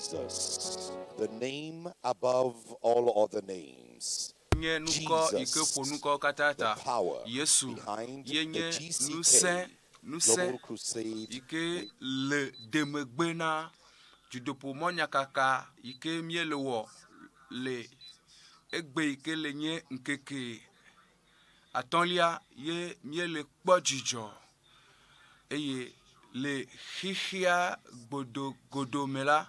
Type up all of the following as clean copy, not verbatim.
Jesus, the name above all other names. Nye ŋkɔ yi ke Jesus, ƒo ŋkɔwo katã the ta. power Yesu behind ye the nye GCK ŋusẽ, ŋusẽ Global Crusade yi ke le demegbe na dzudoƒomɔnyakaka yi ke míele wɔ le egbe yi ke le nye ŋkeke atɔ̃lia ye míele kpɔ dzidzɔ eye le xexea godogodo me la,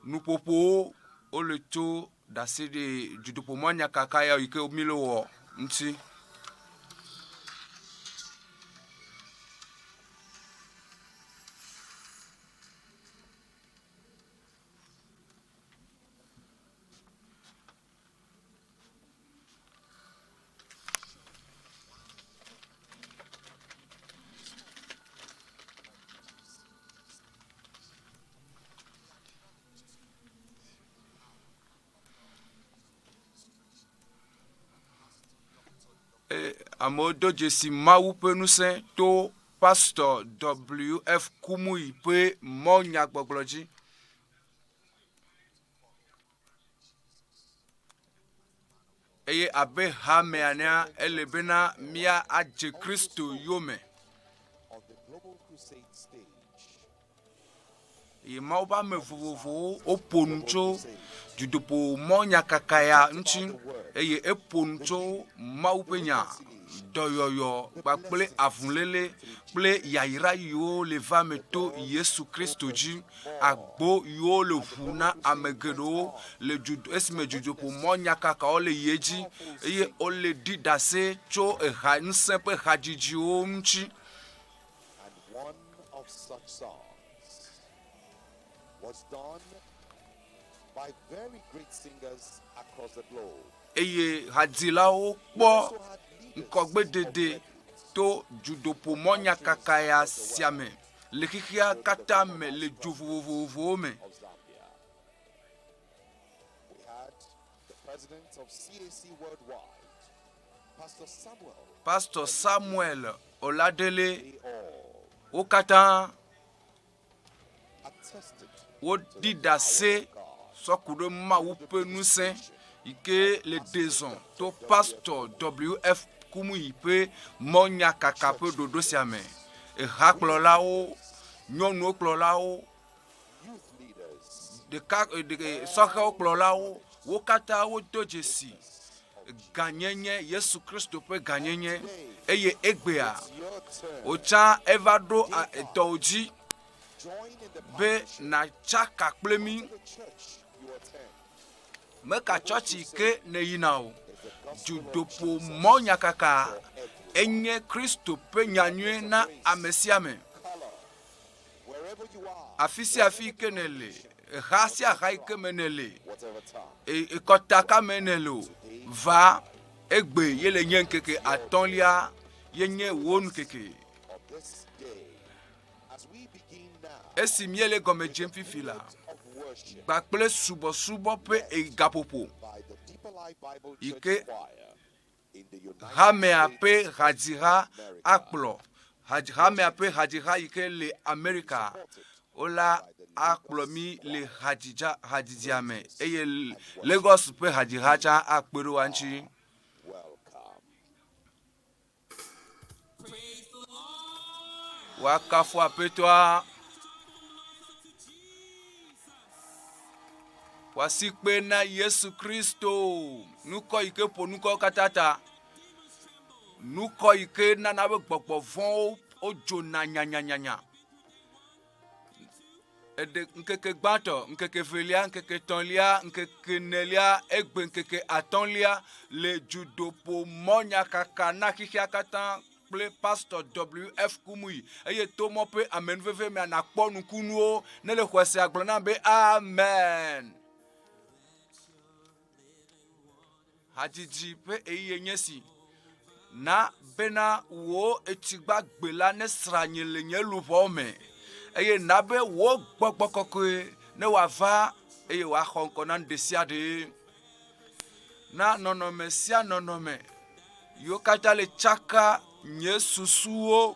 nuƒoƒowo wole tso ɖaseɖe dzudoƒomɔnyakaka ya yi ke míele wɔ ŋuti. Amewo do dzesi Mawu ƒe ŋusẽ to Pastɔ WF Kumuyi ƒe mɔnyagbɔgblɔ dzi. Eye abe hamea enea, ele bena míadze Kristo yome. Eye Mawu ƒe ame vovovowo woƒo nu tso dutoƒo mɔnyakaka ya ŋuti eye eƒo nu tso Mawu ƒe nya, dɔyɔyɔ kpakple avuléle kple yayra yiwo le va me to Yesu Kristo dzi. Agbo yiwo le ʋu na ame geɖewo le du esime dutoƒo mɔnyakakawo le yi edzi eye wole ɖi ɖase tso eha ŋusẽ ƒe hadzidziwo ŋuti. And one of such songs was done by very great singers across the globe. Eye hadzilawo kpɔ ŋkɔgbedede to dzudoƒomɔnyakaka ya sia me le xexea katã me le du vovovowo me. Of Zambia. We had the president of CAC Worldwide, Pastor Samuel Pastor Samuel Oladele, They all wo katã attested woɖi ɖase sɔ ku ɖe Mawu ƒe ŋusẽ yi ke le dezɔn to Pastor WF Kumuyi ƒe mɔnyakaka ƒe ɖoɖo sia me. Ehakplɔlawo, nyɔnuwo kplɔlawo, youth leaders, ɖeka ɖe, sɔhɛwo kplɔlawo, wo katã wodo dzesi gãnyenye, Yesu Kristo ƒe gãnyenye. Eye egbea, it's your turn. wòtsã eva ɖo etɔwò dzi Join in the be partnership nàtsaka kple mí. to the church you attend. Meka tsɔtsi ke nèyina o. Is the gospel of Dzudoƒo Jesus mɔnyakaka for everyone. enye Kristo ƒe nyanyui na ame sia ame. Color, wherever you are, Afi sia afi ke nèle, ha sia ha yi ke me nèle, whatever tongue, ekɔta ka me nèle o, va egbe ye le nye ŋkeke atɔ̃lia ye nye wò ŋkeke. of this day, as we begin now, Esi míele gɔme dzem fifi la, of worship kpakple subɔsubɔ ƒe gaƒoƒo by the Deeper Life Bible yi Church ke Choir in the United hamea ƒe States hadziha of America, akplɔ hamea ƒe hadziha yi ke le Amerika wola akplɔ mí le hadzidza hadzidzia me eye Lagos ƒe hadziha tsã akpe ɖe woa ŋuti. welcome. Woakafu Aƒetɔa. Woasi kpe na Yesu Kristo, nukɔ yi ke ƒo nukɔwo katã ta. Nukɔ yi ke nana be gbɔgbɔ vɔ̃wo wodzona nyanyanyanya. Eɖe ŋkeke gbãtɔ, ŋkeke evelia, ŋkeke etɔ̃lia, ŋkeke enelia, egbe ŋkeke atɔ̃lia le dzudoƒo mɔnyakaka na xexea katã kple Pastor WF Kumuyi eye to mɔ ƒe amenuveve mea nàkpɔ nukunuwo. Ne le xɔe sea, gblɔ nam be Amen. Hadzidzi ƒe ɣeyiɣie nye esi. Na bena wò etsigbagbe la nesra nye le nye luʋɔ me, eye na be wò gbɔgbɔ kɔkɔe ne wòava eye wòaxɔ ŋkɔ na nu ɖesiaɖe. Na nɔnɔme sia nɔnɔme yiwo katã le tsaka nye susuwo.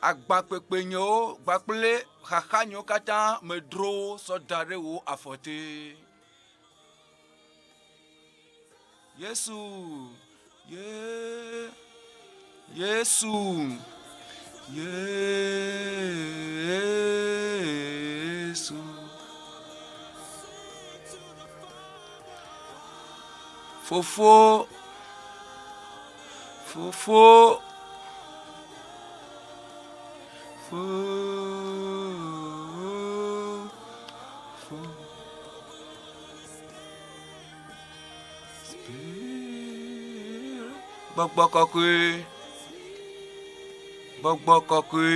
Agbakpekpe nyewo kpakple xaxa nyewo katã medro wo sɔ da ɖe wò afɔ te. Yesu, ye, Yesu, Yesu. Fofo, fofo, fo, fo. Gbɔgbɔ kɔkɔe, gbɔgbɔ kɔkɔe,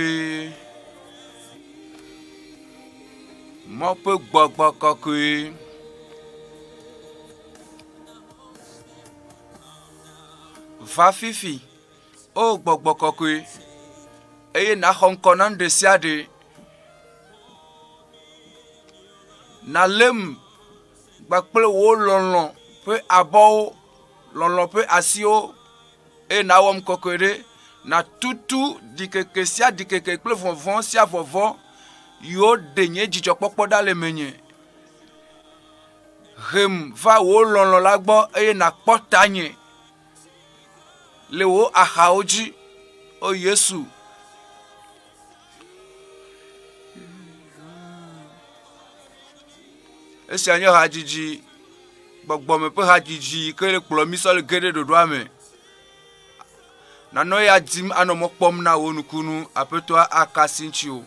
Mawu ƒe gbɔgbɔ kɔkɔe. Va fifi, o gbɔgbɔ kɔkɔe, eye nàxɔ ŋkɔ na nu ɖe sia ɖe. Nàlém kpakple wò lɔlɔ̃ ƒe abɔwo, lɔlɔ̃ ƒe asiwo, eye nàwɔm kɔkɔe ɖe. Nàtutu ɖikeke sia ɖikeke kple vɔvɔ̃ sia vɔvɔ̃ yiwo ɖe nye dzidzɔkpɔkpɔ ɖa le menye. Hem va wò lɔlɔ̃ la gbɔ eye nàkpɔ tanye le wò axawo dzi, O Yesu. Esia nye hadzidzi, gbɔgbɔme ƒe hadzidzi yi ke le kplɔ mí sɔ le ge ɖe ɖoɖoa me. Nanɔ ya dim anɔ mɔ kpɔm na wò nukunu. Aƒetɔa aka asi ŋutiwò.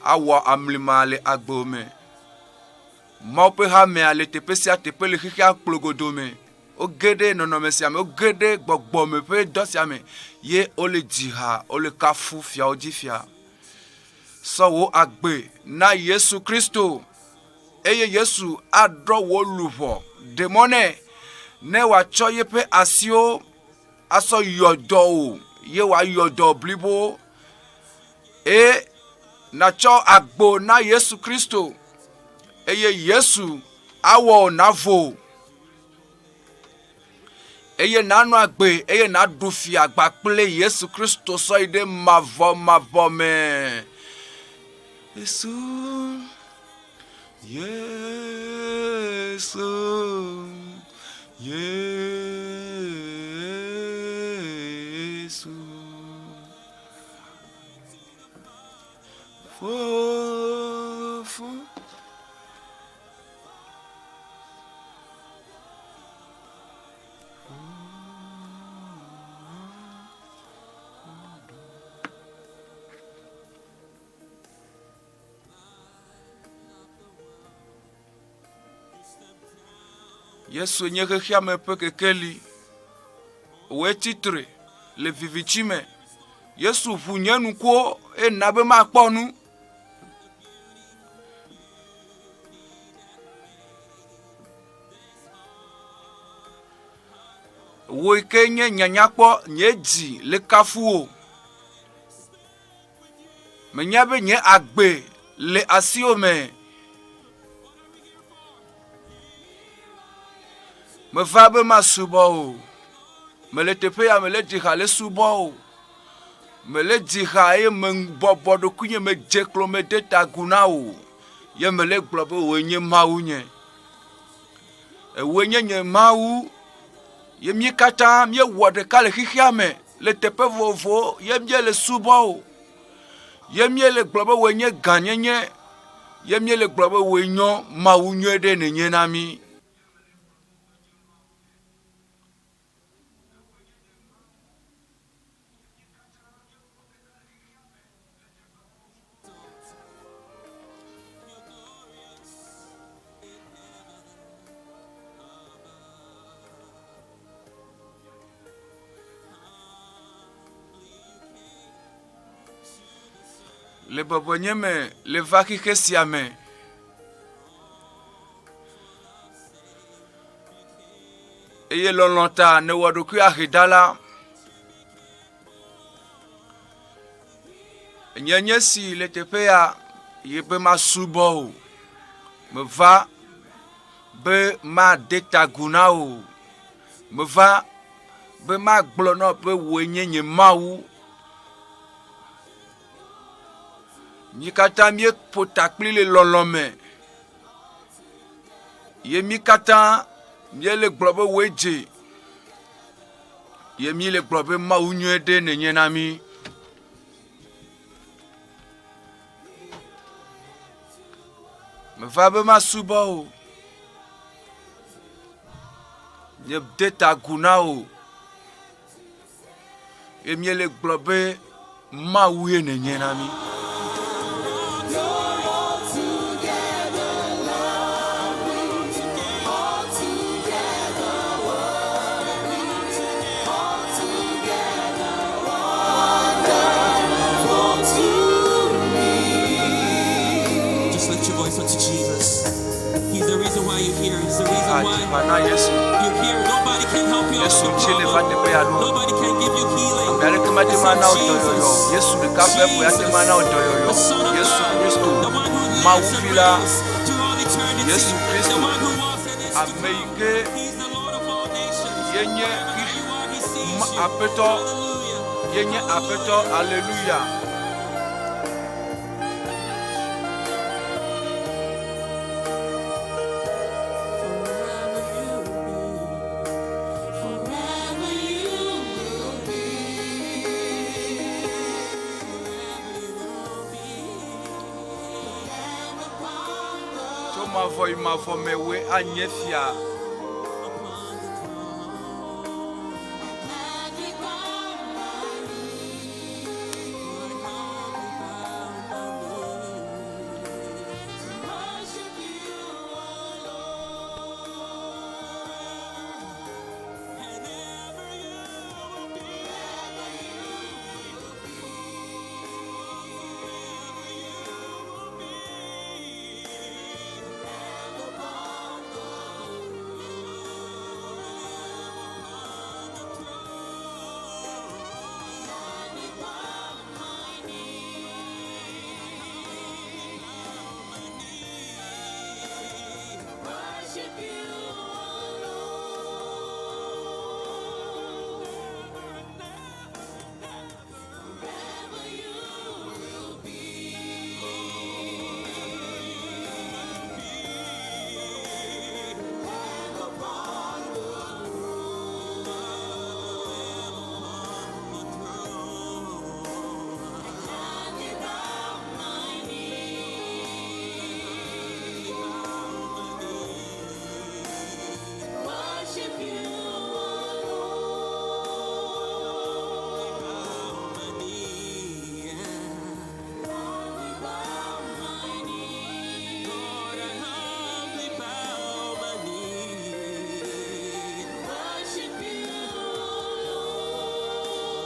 Awɔ amlima le agbewò me. Mawu ƒe hamea le teƒe sia teƒe le xexea kplogodo me. Woge ɖe nɔnɔme sia me, woge ɖe gbɔgbɔme ƒe dɔ sia me ye wole dzi ha, wole kafu fiawo dzi fia. Sɔ wò agbe na Yesu Kristo eye Yesu aɖɔ wò luʋɔ. Ɖe mɔ nɛ ne wòatsɔ yeƒe asiwo asɔ yɔ dɔ wò ye wòayɔ dɔ blibo. Eye nàtsɔ agbo na Yesu Kristo eye Yesu awɔ wò nàvo eye nànɔ agbe eye nàɖu fia kpakple Yesu Kristo sɔ yi ɖe mavɔmavɔ me. Yesu, Yesu, Yesu. Fofo. Yesu nye xexeame ƒe kekeli. Wòe tsitre le viviti me. Yesu ʋu nye ŋkuwo eye na be makpɔ nu. Wò yi ke nye nyanyakpɔ, nye dzi le kafu wò. Menya be nye agbe le asiwò me. Meva be masubɔ wò. Mele teƒe ya mele dzi ha le subɔ wò. Mele dzi ha eye mebɔbɔ ɖokuinye medze klo mede ta agu na wò. Ye mele gblɔ be wòe nye Mawu nye. Ewòe nye nye Mawu. Ye mí katã míewɔ ɖeka le xexea me le teƒe vovovowo ye míele subɔ wò. Ye míele gblɔ be wòe nye gãnyenye. Ye míele gblɔ be wòe nyɔ Mawu nyuie ɖe nènye na mí. Le bɔbɔnye me le va xexe sia me. Eye lɔlɔ̃ ta nèwɔ ɖokui ahedala. Nye nye si le teƒe ya ye be masubɔ wò. Meva be made ta agu na wò. Meva be magblɔ na wò be wòe nye nye Mawu. Mí katã míeƒo takpli le lɔlɔ̃ me. Ye mí katã míele gblɔ be wòe dze. Ye míele gblɔ be Mawu nyuie ɖe nènye na mí. Meva be masubɔ wò. Nye de ta agu na wò. Ye míele gblɔ be Mawue nènye na mí. Just lift your voice unto Jesus. He's the reason why you're here. He's the reason Adzi why ha na Yesu. you're here. Nobody can help you out Yesu of ŋuti your le va problem. teƒe ya ɖo. Nobody can give you healing. Ame aɖeke mate ŋu ana wò dɔyɔyɔ. Jesus. Yesu ɖeka ƒe koe ate ŋu ana wò dɔyɔyɔ. The Son of Yesu God, Kristo, the one who lives Mawu and vi la, reigns through all eternity, Yesu Kristo, the one who was and is to ame yi come. ke He's the Lord of all nations. ye nye Wherever you are, he sees Ma- you. Aƒetɔ, Hallelujah. ye nye Aƒetɔ. Aleluya. Forever you be. Forever you will be. Forever you will be. Tso mavɔ yi mavɔ me woe anye fia. Upon the throne. Gladly bow my knee. I humbly bow my knee. To worship you alone. And ever you will be. Ever you will be. Forever you will be. Upon the Worship you alone. Forever you will be. Worship you alone. Bow my knee. Bow my knee. Lord, I humbly bow my knee. Worship you alone.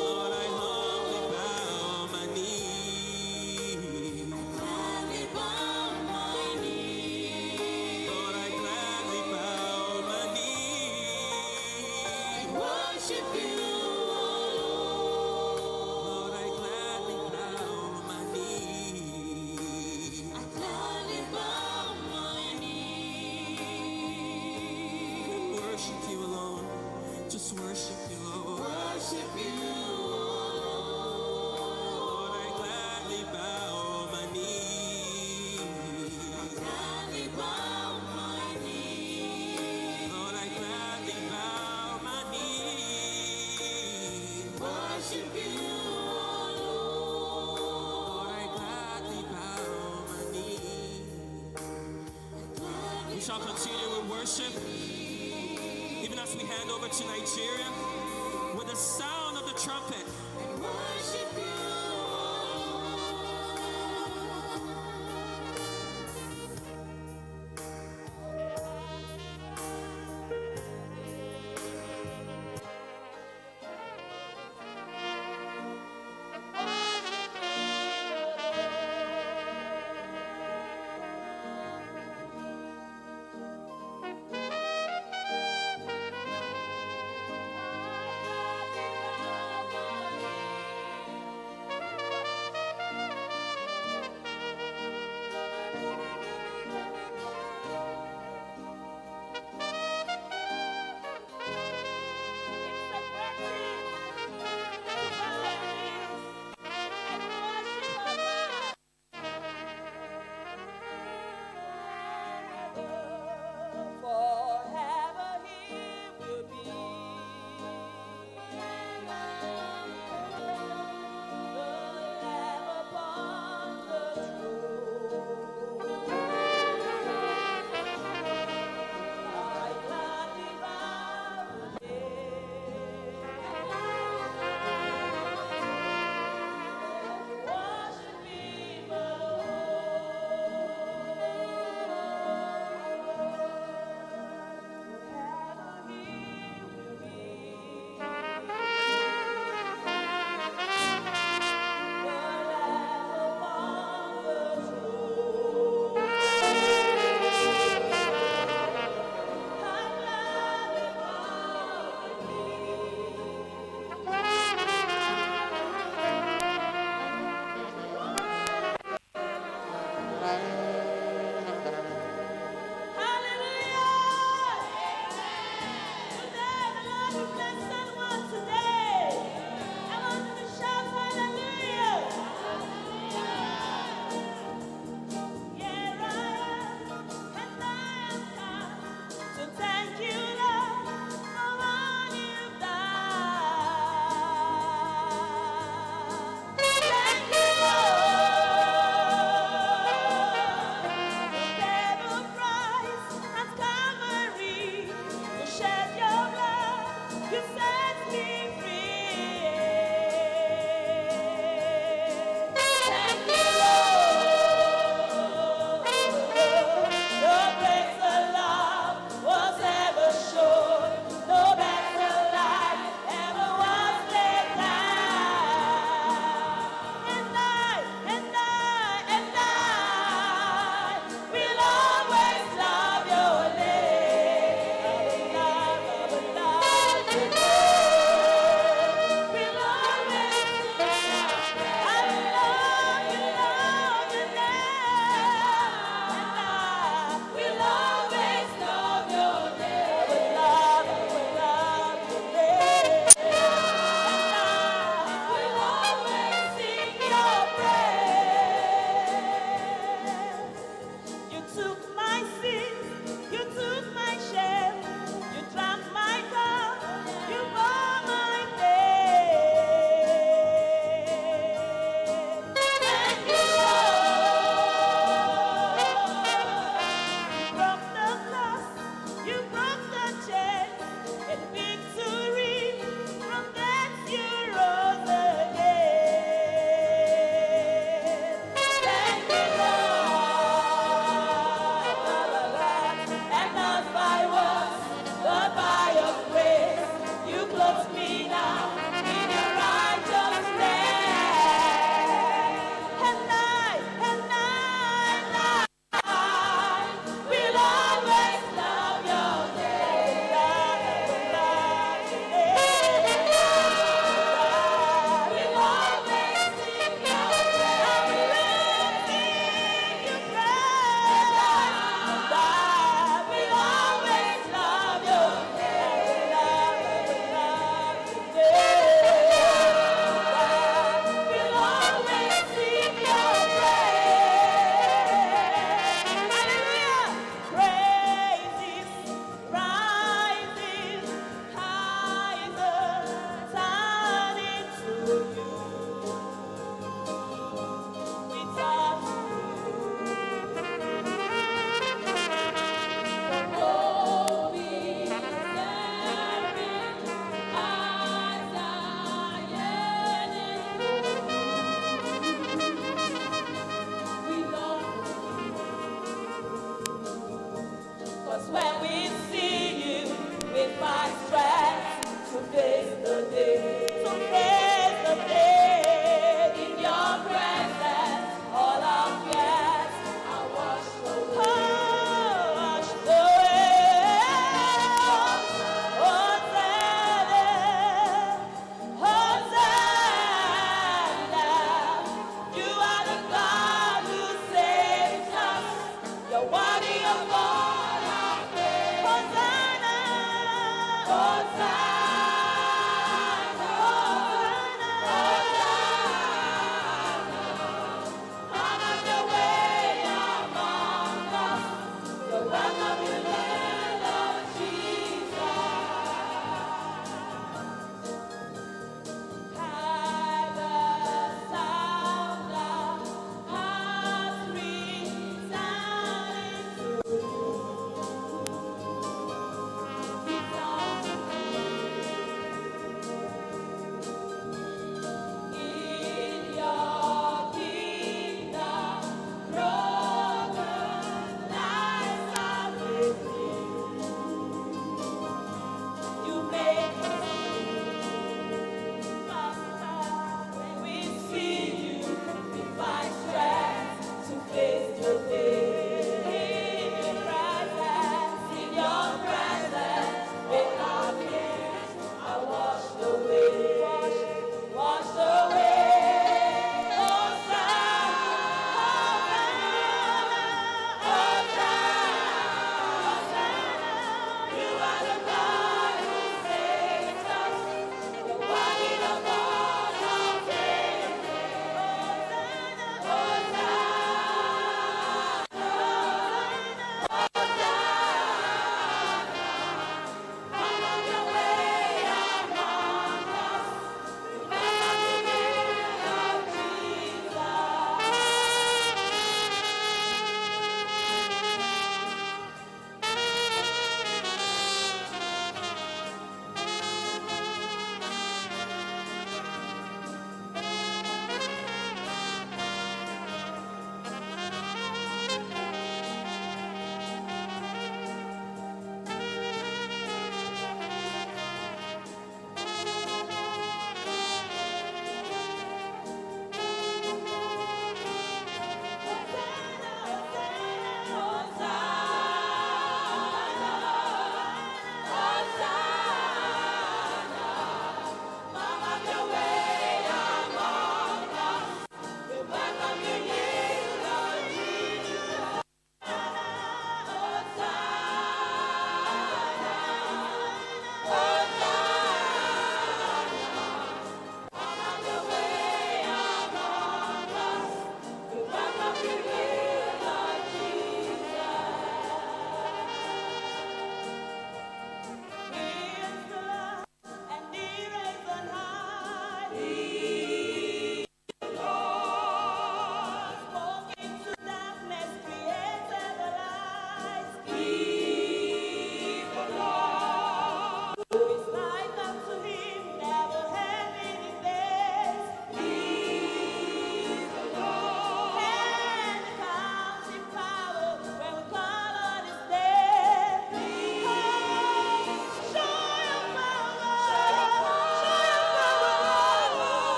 Lord, I humbly bow my knee. Gladly bow my knee. Lord, I gladly bow my knee. Worship you alone. Lord, I gladly bow my knee. I gladly bow my knee. And worship you alone. Just worship you, Lord. Worship you alone. Lord, I gladly bow my knee. I gladly bow my knee. Lord, I gladly bow my knee. Worship you alone. Lord, I gladly bow my knee. We shall continue with worship, even as we hand over to Nigeria with the sound of the trumpet. And worship you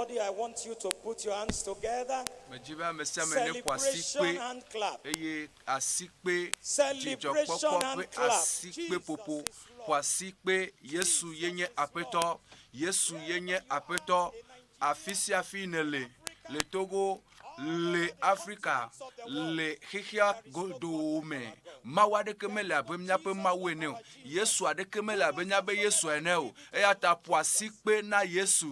Everybody, I want you to put your hands together. Medzi be ame sia ame neƒo asikpe Celebration hand clap. eye asikpe Celebration dzidzɔkpɔkpɔ hand ƒe clap. asikpe ƒoƒo. Ƒo asikpe Yesu ye nye Aƒetɔ. Yesu ye nye Aƒetɔ. Afi sia afi nèle le Togo, le Afrika, le xexea godoo me. Mawu aɖeke mele abe míaƒe Mawu ene o. Yesu aɖeke mele abe míaƒe Yesu ene o. Eya ta ƒo asikpe na Yesu.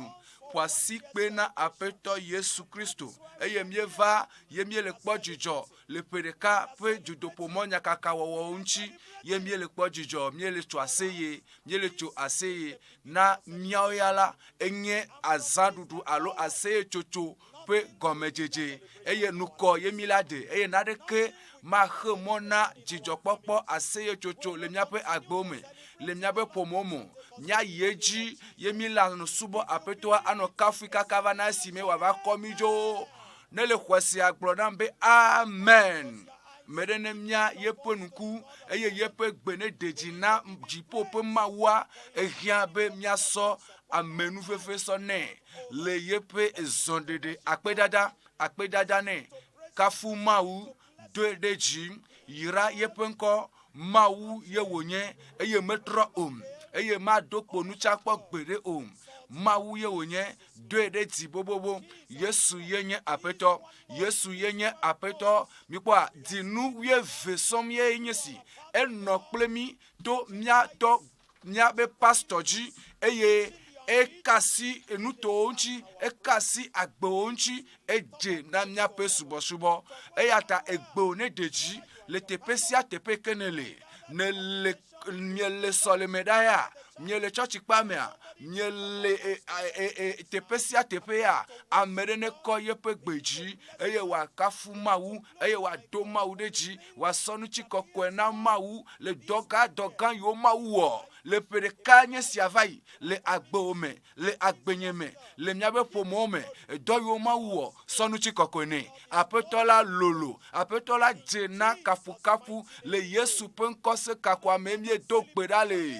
Ƒo asikpe na Aƒetɔ Yesu Kristo. Eye míeva ye míele kpɔ dzidzɔ le ƒe ɖeka ƒe dzodoƒomɔ nyakakawɔwɔwo ŋuti ye míele kpɔ dzidzɔ, míele tso aseye, míele tso aseye na míawo ya la, enye azãɖuɖu alo aseyetsotso ƒe gɔmedzedze eye nukɔ ye mí la de eye naɖeke maxe mɔ na dzidzɔkpɔkpɔ aseyetsotso le míaƒe agbewo me, le míaƒe ƒomewo me o. Míayi edzi ye mí la subɔ Aƒetɔa anɔ kafui kaka va na esime wòava kɔ mí dzo. Ne le xɔe sia gblɔ nam be amen. Me ɖe ne mía yeƒe nuku eye yeƒe gbe ne de dzi na dziƒo ƒe Mawua, ehiã be míasɔ amenuveve sɔ nɛ le yeƒe zɔɖeɖe akpedada akpedada nɛ. Kafu Mawu, doe ɖe dzi, yra yeƒe ŋkɔ. Mawu ye wònye eye metrɔ o eye maɖo kpo nutsa kpɔ gbeɖe o. Mawu ye wònye, doe ɖe dzi bobobo. Yesu ye nye Aƒetɔ. Yesu ye nye Aƒetɔ. Mikpɔa, dzinu wuieve sɔm ye nye si. Enɔ kple mí to mía tɔ, míaƒe pastɔ dzi eye eka asi nutowo ŋuti, eka asi agbewo ŋuti, edze na míaƒe subɔsubɔ. Eya ta egbewo ne ɖe dzi le teƒe sia teƒe ke nèle. Nèle miele sɔleme ɖa ya, miele tsɔtsikpa mea, miele e, e, e, teƒe sia teƒe ya, ame ɖe nekɔ yeƒe gbe dzi eye wòakafu Mawu eye wòado Mawu ɖe dzi, wòasɔ ŋutikɔkɔe na Mawu le dɔ gã dɔ gã yiwo Mawu wɔ le ƒe ɖeka nye sia va yi le agbewo me le agbenye me, le míaƒe ƒomewo me, edɔ yiwo Mawu wɔ, sɔ ŋutikɔkɔe nɛ. Aƒetɔ la lolo, Aƒetɔ la dze na kafukafu le Yesu ƒe ŋkɔ se kakoa mee míedo gbe ɖa le.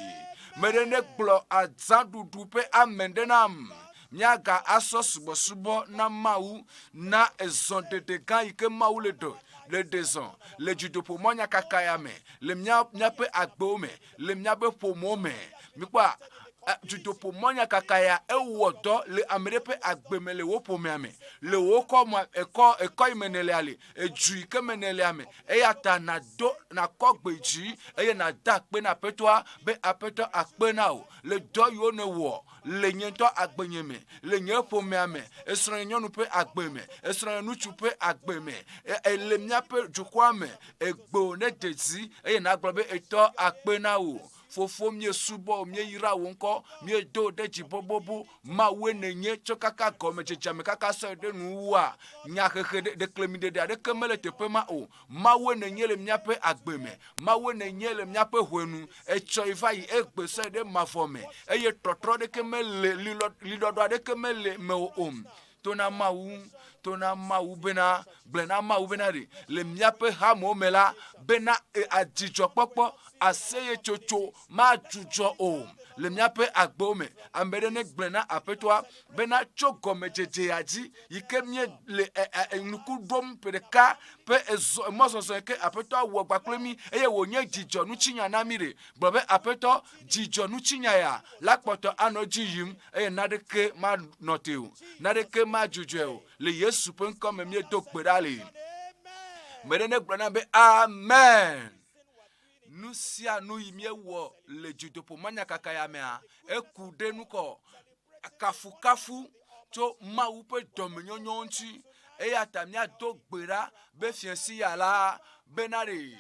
Meɖe negblɔ azãɖuɖu ƒe amen ɖe nam. Míaga asɔ subɔsubɔ na Mawu na ezɔɖeɖe gã yi ke Mawu le ɖe le ɖe zɔ le dzudoƒomɔ nyakaka ya me le mía míaƒe agbewo me le míaƒe ƒomewo me. Mikpɔa, dutoƒo mɔnyakaka ya ewɔ dɔ le ame ɖe ƒe agbe me le wò ƒomea me, le wò kɔ me, ekɔ, ekɔ yi me nèlea le, edu yi ke me nèlea me. Eya ta nàdo, nàkɔ gbe dzi eye nàda akpe na Aƒetɔa be, Aƒetɔ, akpe na wò le dɔ yiwo nèwɔ le nye ŋutɔ agbenye me, le nye ƒomea me, esrɔ̃nye nyɔnu ƒe agbe me, esrɔ̃nye ŋutsu ƒe agbe me, e, le míaƒe dukɔa me. Egbe ne de dzi eye nàgblɔ be, Etɔ, akpe na wò. Fofo, míesubɔ wò, míeyra wò ŋkɔ, míedo wò ɖe dzi bobobo. Mawue nènye tso kaka gɔmedzedzea me kaka sɔe ɖe nuwuwua. Nyahehe ɖe, ɖeklemiɖeɖe aɖeke mele teƒe ma o. Mawue nènye le míaƒe agbe me. Mawue nènye le míaƒe hɔe nu. Etsɔe va yi egbe sɔe ɖe mavɔ me eye trɔtrɔ aɖeke mele, liɖɔɖɔ aɖeke mele mewò o. To na Mawu, to na Mawu bena, gblɔe na Mawu bena ɖe, le míaƒe hamewo me la, bena e, adzidzɔkpɔkpɔ, aseyetsotso madzudzɔ o le míaƒe agbewo me. Ame ɖe negblɔe na Aƒetɔa bena tso gɔmedzedzea dzi yi ke míele e, e, e, ŋku ɖom ƒe ɖeka ƒe ezɔ, mɔzɔzɔ yi ke Aƒetɔa wɔ kpakple mí eye wònye dzidzɔ ŋutinya na mí ɖe. Gblɔ be, Aƒetɔ, dzidzɔ ŋutinya ya la kpɔtɔ anɔ edzi yim eye naneke manɔ te o, naneke madzudzɔe o. Le Yesu ƒe ŋkɔ me míedo gbe ɖa le. Ame ɖe negblɔ nam be, Amen. Nu sia nu yi míewɔ le dzudoƒo manyakaka ya mea, eku ɖe nukɔ kafukafu tso Mawu ƒe dɔmenyonyo ŋuti. Eya ta míado gbe ɖa be fiẽsi ya la bena ɖe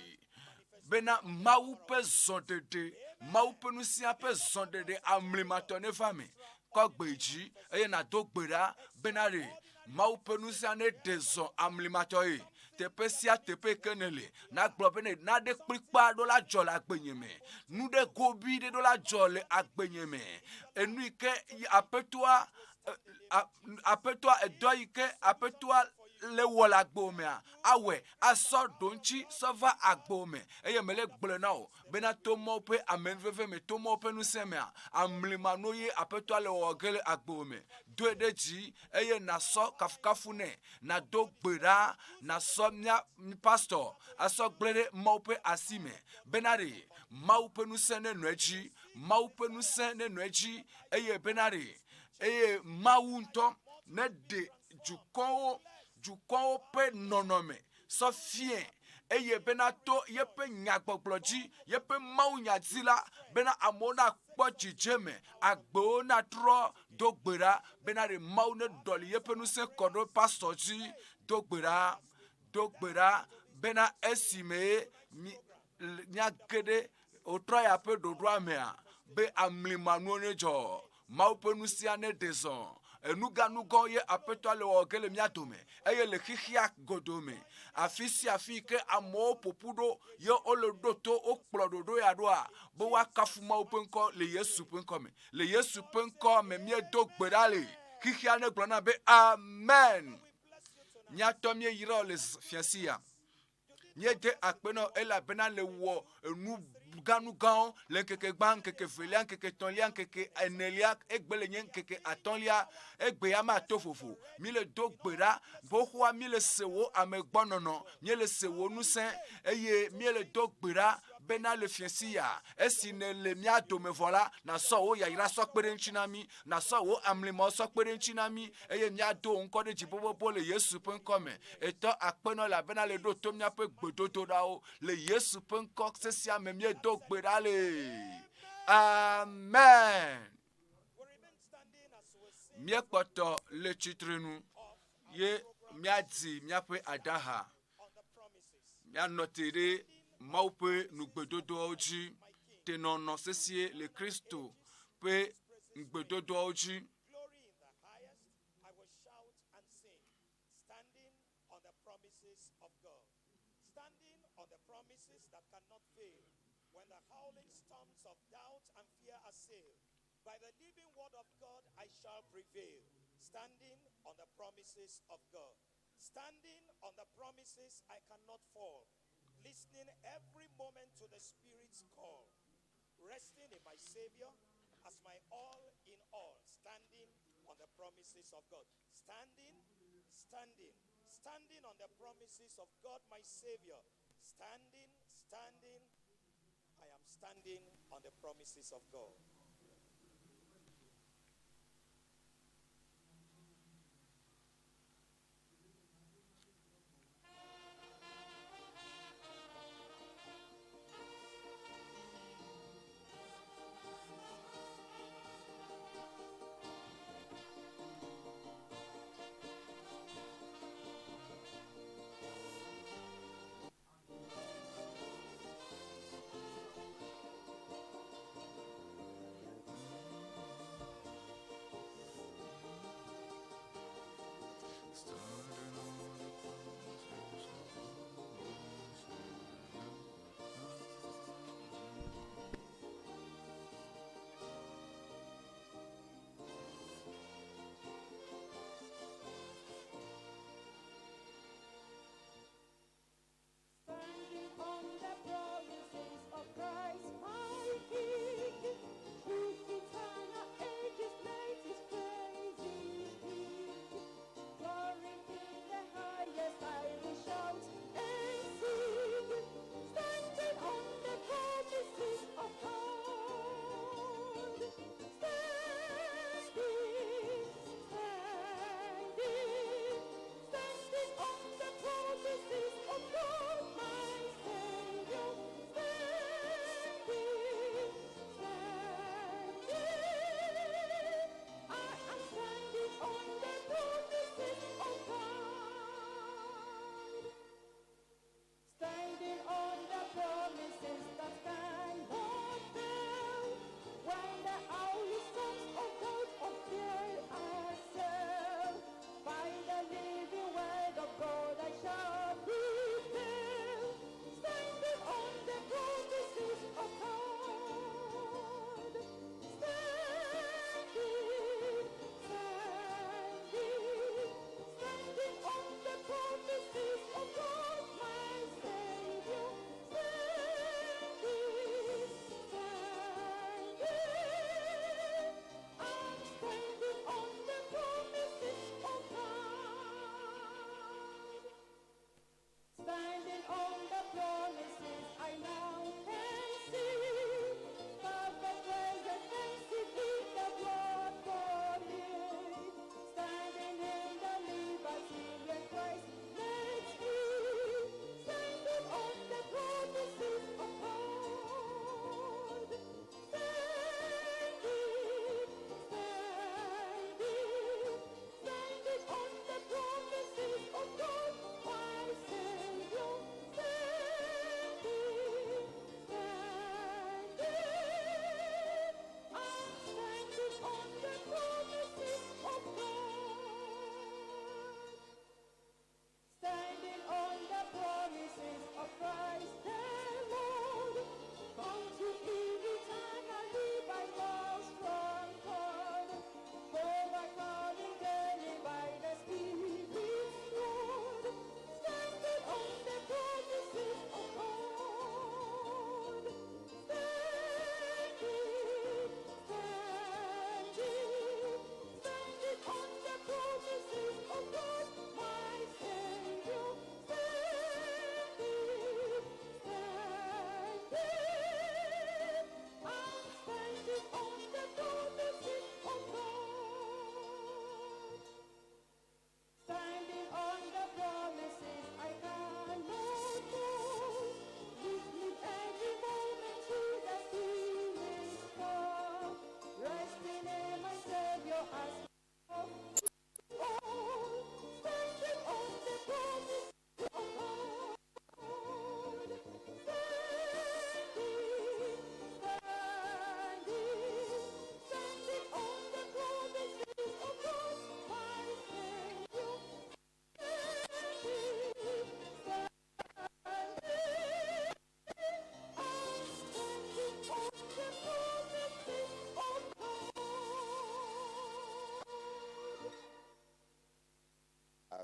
bena Mawu ƒe zɔɖeɖe, Mawu ƒe nusia ƒe zɔɖeɖe amlimatɔ neva eme. Kɔ gbe dzi eye nàdo gbe ɖa bena ɖe Mawu ƒe nusia neɖe zɔ amlimatɔe. Teƒe sia teƒe ke nèle, nàgblɔ be ne naɖe kplikpaa ɖo la dzɔ le agbenye me. Nu ɖe gobi ɖe ɖo la dzɔ le agbenye me. Enu yi ke Aƒetɔa, Aƒetɔa, edɔ yi ke Aƒetɔa. le wɔ le agbo mea awɔe asɔ ɖoŋtsi sɔ va agbo me eye mele gblɔe na wò bena to Mawu ƒe amenuveve me to Mawu ƒe ŋusẽ mea amlimanuwo ye aƒetɔa le wɔwɔ ge le agbo me. Doe ɖe dzi eye nasɔ kafukafu nɛ nado gbe ɖa nasɔ mía pastor asɔ gblẽ ɖe Mawu ƒe asi me bena ɖe Mawu ƒe ŋusẽ nenɔ edzi Mawu ƒe ŋusẽ nenɔ edzi eye bena ɖe eye Mawu ŋutɔ neɖe dukɔwo dukɔwo ƒe nɔnɔme sɔ fiɛ eye bena to yeƒe nyagbɔgblɔ dzi yeƒe mawunya dzi la bena amewo nakpɔ dzidzeme agbewo natrɔ do gbe ɖa bena ɖe Mawu neɖɔli yeƒe ŋusẽ kɔ ɖo pastor dzi do gbe ɖa do gbe ɖa bena esime míage ɖe wotrɔ ya ƒe ɖoɖoa mea be amlimanuwo nedzɔ Mawu ƒe ŋusẽa neɖe zɔ. Enuganugɔ ye Aƒetɔa le wɔwɔ ge le mía dome eye le xexea godoo me. Afi sia afi yi ke amewo ƒo ƒu ɖo ye wole ɖo to wokplɔ ɖoɖo ya ɖoa be woakafu Mawu ƒe ŋkɔ le Yesu ƒe ŋkɔ me. Le Yesu ƒe ŋkɔ me míedo gbe ɖa le. Xexea negblɔ na be amen. Míatɔ míeyra wò le fiasi ya. Míede akpe na wò elabena nèwɔ enu gãnugãwo le ŋkeke gbã, ŋkeke evelia, ŋkeke etɔ̃lia, ŋkeke enelia, egbe le nye ŋkeke atɔ̃lia. Egbe ya mato vovo. Míele do gbe ɖa xoxoa, míele se wò amegbɔnɔnɔ, míele se wò ŋusẽ eye míele do gbe ɖa bena le fiẽsi ya, esi nèle mía dome vɔ la, nàsɔ wò yayra sɔ kpe ɖe eŋuti na mí, nàsɔ wò amlimawo sɔ kpe ɖe eŋuti na mí eye míado wò ŋkɔ ɖe dzi bobobo le Yesu ƒe ŋkɔ me. Etɔ akpe nɔ elabena le ɖo to míaƒe gbedodoɖawo. Le Yesu ƒe ŋkɔ sesia me míedo gbe ɖa le. Amen. Míekpɔtɔ le tsitrenu ye míadi míaƒe adaha. Míanɔ te ɖe Mawu ƒe nugbedodoawo dzi. Tenɔnɔ sesie le Kristo ƒe ŋugbedodoawo dzi. Glory in the highest, I will shout and sing, standing on the promises of God, standing on the promises that cannot fail. When the howling storms of doubt and fear assail, by the living word of God I shall prevail, standing on the promises of God. Standing on the promises I cannot fall, listening every moment to the Spirit's call, resting in my Savior as my all in all, standing on the promises of God. Standing, standing, standing on the promises of God, my Savior. Standing, standing, I am standing on the promises of God.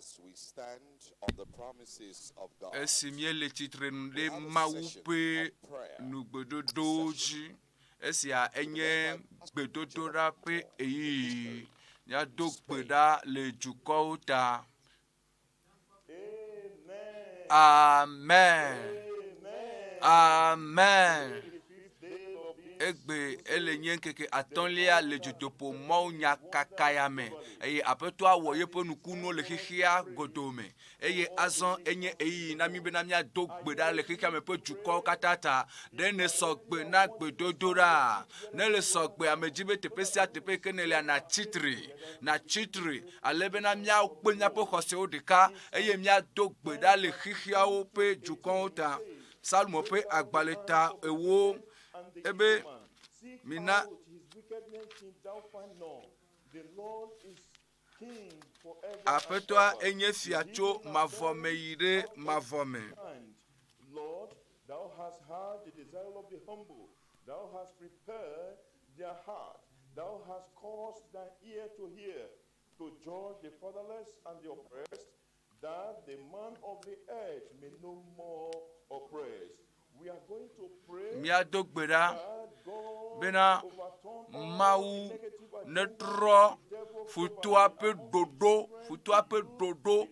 As we stand on the promises of God, Esi míele tsitrenu ɖe we have a Mawu session ƒe of prayer. nugbedodowo dzi. Esia enye gbedodoɖa ƒe ɣeyiɣi. Míado gbe ɖa le dukɔwo ta. Amen. Amen. Egbe ele nye ŋkeke atɔ̃lia le dzodoƒo mawunyakaka ya me eye Aƒetɔa wɔ yeƒe nukunuwo le xexea godoo me eye azɔ enye ɣeyiɣi na mí bena míado gbe ɖa le xexea me ƒe dukɔwo katã ta. Ɖe nèsɔ gbe na gbedodoɖa? Ne le sɔ gbe ame dzi be teƒe sia teƒe yi ke nèlea nàtsi tre, nàtsi tre ale bena míakpe míaƒe xɔsewo ɖeka eye míado gbe ɖa le xexeawo ƒe dukɔwo ta. Psalmo ƒe agbalẽ ta ewo ebe mina Aƒetɔa enye fia tso mavɔ me yi ɖe mavɔ me. Lord, thou hast heard the desire of the humble. Thou hast prepared their heart. Thou hast caused thy ear to hear, to judge the fatherless and the oppressed, that the man of the earth may no more oppress. We are going to pray Míado gbe ɖa that God bena overturn all Mawu the negative netrɔ agenda of the devil futɔa over ƒe the ɖoɖo, futɔa ƒe ɖoɖo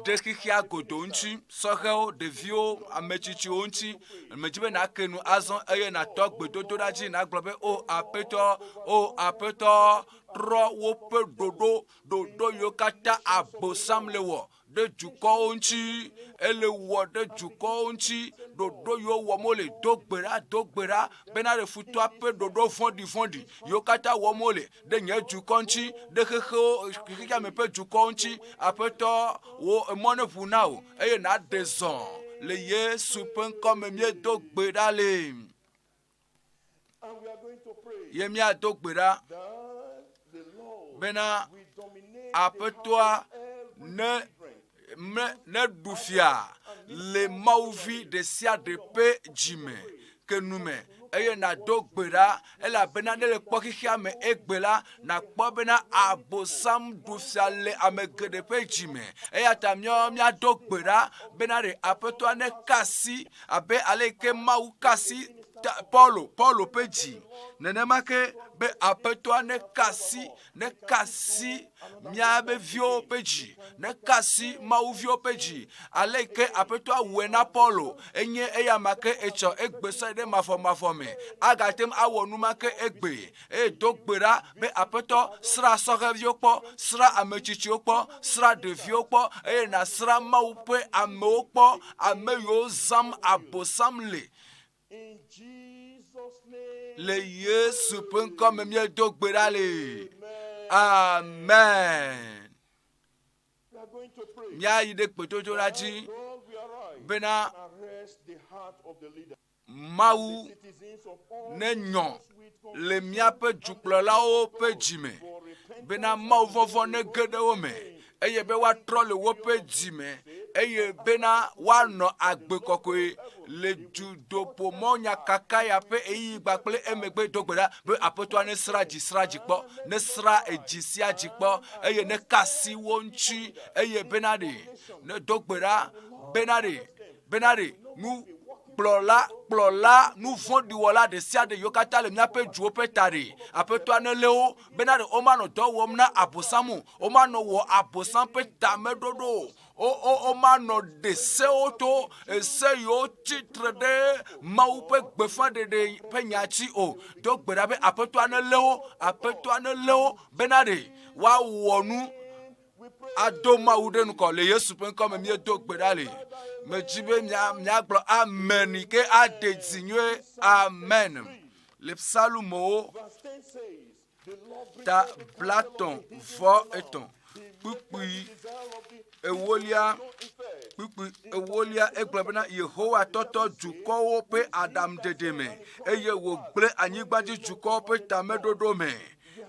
ɖe xexea godoo ŋuti, sɔhɛwo, ɖeviwo, ame tsitsiwo ŋuti. Medzi be nàke nu azɔ eye nàtɔ gbedodoɖa dzi nàgblɔ be, O Aƒetɔ, O Aƒetɔ, trɔ woƒe ɖoɖo, ɖoɖo yiwo katã Abosam le wɔ ɖe dukɔwo ŋuti, ele wɔ ɖe dukɔwo ŋuti, ɖoɖo yiwo wɔm wole, do gbe ɖa, do gbe ɖa bena ɖe futɔa ƒe ɖoɖo vɔ̃ɖivɔ̃ɖi yiwo katã wɔm wole ɖe nye dukɔ ŋuti, ɖe xexewo, xexeame ƒe dukɔwo ŋuti. Aƒetɔ, wò emɔ ne ʋu na wò eye nàɖe zɔ. Le Yesu ƒe ŋkɔ me míedo gbe ɖa le. And we are going to pray Ye míado gbe ɖa that the Lord bena will dominate the Aƒetɔa heart of every ne children. me neɖu fia le Mawuvi ɖe sia ɖe ƒe dzime ke nu me eye nàdo gbe ɖa elabena ne le kpɔ xexea me egbe la, nàkpɔ bena Abosam ɖu fia le ame geɖe ƒe dzime. Eya ta míawo míado gbe ɖa bena ɖe Aƒetɔa neka asi abe ale yi ke Mawu ka asi ta, Paulo, Paulo ƒe dzi. Nenema ke be Aƒetɔa neka asi, neka asi míabe viwo ƒe dzi, neka asi Mawu viwo ƒe dzi. Ale yi ke Aƒetɔa wɔe na Paulo enye eya ma ke etsɔ egbe sɔe ɖe mavɔmavɔ me. Agate ŋu awɔ nu ma ke egbe. Eye do gbe ɖa be Aƒetɔ, srã sɔhɛviwo kpɔ, srã ame tsitsiwo kpɔ, srã ɖeviwo kpɔ, eye nàsrã Mawu ƒe amewo kpɔ, ame yiwo zãm Abosam le. In Jesus' name. Le Yesu ƒe ŋkɔ me míedo gbe ɖa le. Amen. We are going to pray. Míayi ɖe gbedodoɖa dzi God will arise bena and arrest the heart of the leader. Mawu Citizens of all nenyɔ nations with le míaƒe dukplɔlawo ƒe dzime bena Mawu vɔvɔ̃ nege ɖe wo me eye be woatrɔ le woƒe dzime eye bena woanɔ agbe kɔkɔe le dudoƒomɔ nyakaka ya ƒe ɣeyiɣi kpakple emegbe. Do gbe ɖa be Aƒetɔa nesra dzi sra dzi kpɔ, nesra edzi sia dzi kpɔ eye neka asi wo ŋuti eye bena ɖe nedo gbe ɖa bena ɖe bena ɖe nu kplɔla kplɔla nu vɔ̃ɖi wɔla ɖe sia ɖe yiwo katã le míaƒe duwo ƒe ta ɖe Aƒetɔa nelé wo bena ɖe womanɔ dɔ wɔm na Abosam o, womanɔ wɔ Abosam ƒe tameɖoɖo o, wo wo womanɔ ɖe sewo to ese yiwo tsi tre ɖe Mawu ƒe gbeƒãɖeɖe ƒe nya dzi o. Do gbe ɖa be Aƒetɔa nelé wo, Aƒetɔa nelé wo bena ɖe woawɔ nu ado Mawu ɖe ŋgɔ le Yesu ƒe ŋkɔ me míedo gbe ɖa le. Medzi be mia miagblɔ amen yi ke aɖe dzi nyuie. Amen. Le Psalmowo Verse 10 says, The Lord ta bringeth the counsel blatɔ̃ of the hidden vɔ to light. etɔ̃ He maketh kpukpui the desire of the ewolia no effect. kpukpui ewolia egblɔ bena Yehowa tɔtɔ dukɔwo ƒe aɖaŋuɖeɖe me eye wògblẽ anyigbadzi dukɔwo ƒe tameɖoɖo me.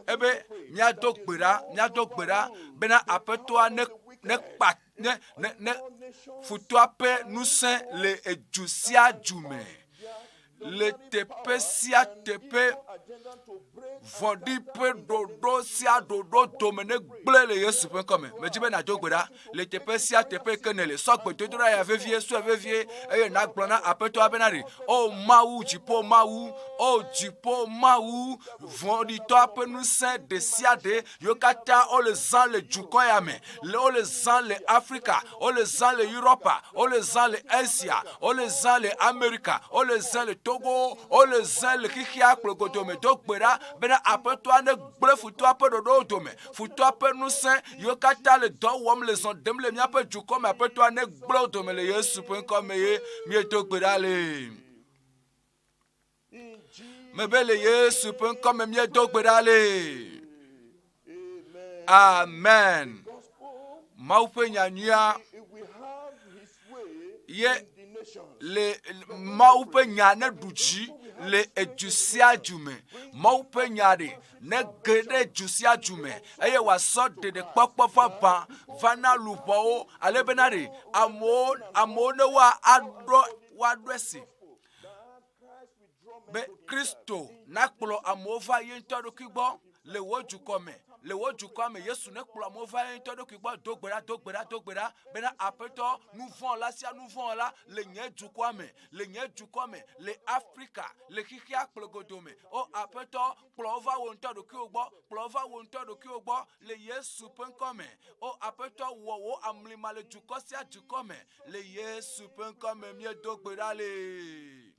Ebe míado gbe ɖa, míado gbe ɖa bena Aƒetɔa ne nekpa ne ne ne futɔa ƒe ŋusẽ le edu sia du me, le teƒe sia teƒe. Vɔ̃ɖi ƒe ɖoɖo sia ɖoɖo dome ne gblẽ le Yesu ƒe ŋkɔ me. Medi be nàdo gbe ɖa le teƒe sia teƒe ke nèle. Sɔ gbedodoɖa ya vevie, sɔe vevie eye nàgblɔ na Aƒetɔa bena ɖe, O Mawu, dziƒo Mawu, O dziƒo Mawu, vɔ̃ɖitɔa ƒe ŋusẽ ɖe sia ɖe yiwo katã wole zã le dukɔ ya me, le wole zã le Afrika, wole zã le Europa, wole zã le Asia, wole zã le Amerika, wole zã le Togo, wole zã le xexea kple godo me. Do gbe ɖa bena Aƒetɔa negblẽ futɔa ƒe ɖoɖowo dome, futɔa ƒe ŋusẽ yiwo katã le dɔ wɔm le zɔ ɖem le míaƒe dukɔ me. Aƒetɔa negblẽ wo dome le Yesu ƒe ŋkɔ me ye míedo gbe ɖa le. Mebe le Yesu ƒe ŋkɔ me míedo gbe ɖa le. Amen. Mawu ƒe nya nyuia ye le Mawu ƒe nya ne ɖu dzi le edu sia du me. Mawu ƒe nya ɖe ne ge ɖe du sia du me eye wòasɔ ɖeɖekpɔkpɔ vavã va na luʋɔwo ale bena ɖe amewo amewo ne woaɖo woaɖo esi be Kristo nakplɔ amewo va ye ŋutɔ ɖokui gbɔ le wò dukɔ me, le wò dukɔa me. Yesu nekplɔ amewo va ye ŋutɔ ɖokui gbɔ. Do gbe ɖa, do gbe ɖa, do gbe ɖa bena Aƒetɔ, nu vɔ̃ la sia nu vɔ̃ la le nye dukɔa me, le nye dukɔ me, le Afrika, le xexea kple godo me. O Aƒetɔ, kplɔ wo va wò ŋutɔ ɖokuiwò gbɔ, kplɔ wo va wò ŋutɔ ɖokuiwò gbɔ le Yesu ƒe ŋkɔ me. O Aƒetɔ, wɔ wò amlima le dukɔ sia dukɔ me Le Yesu ƒe ŋkɔ me míedo gbe ɖa le.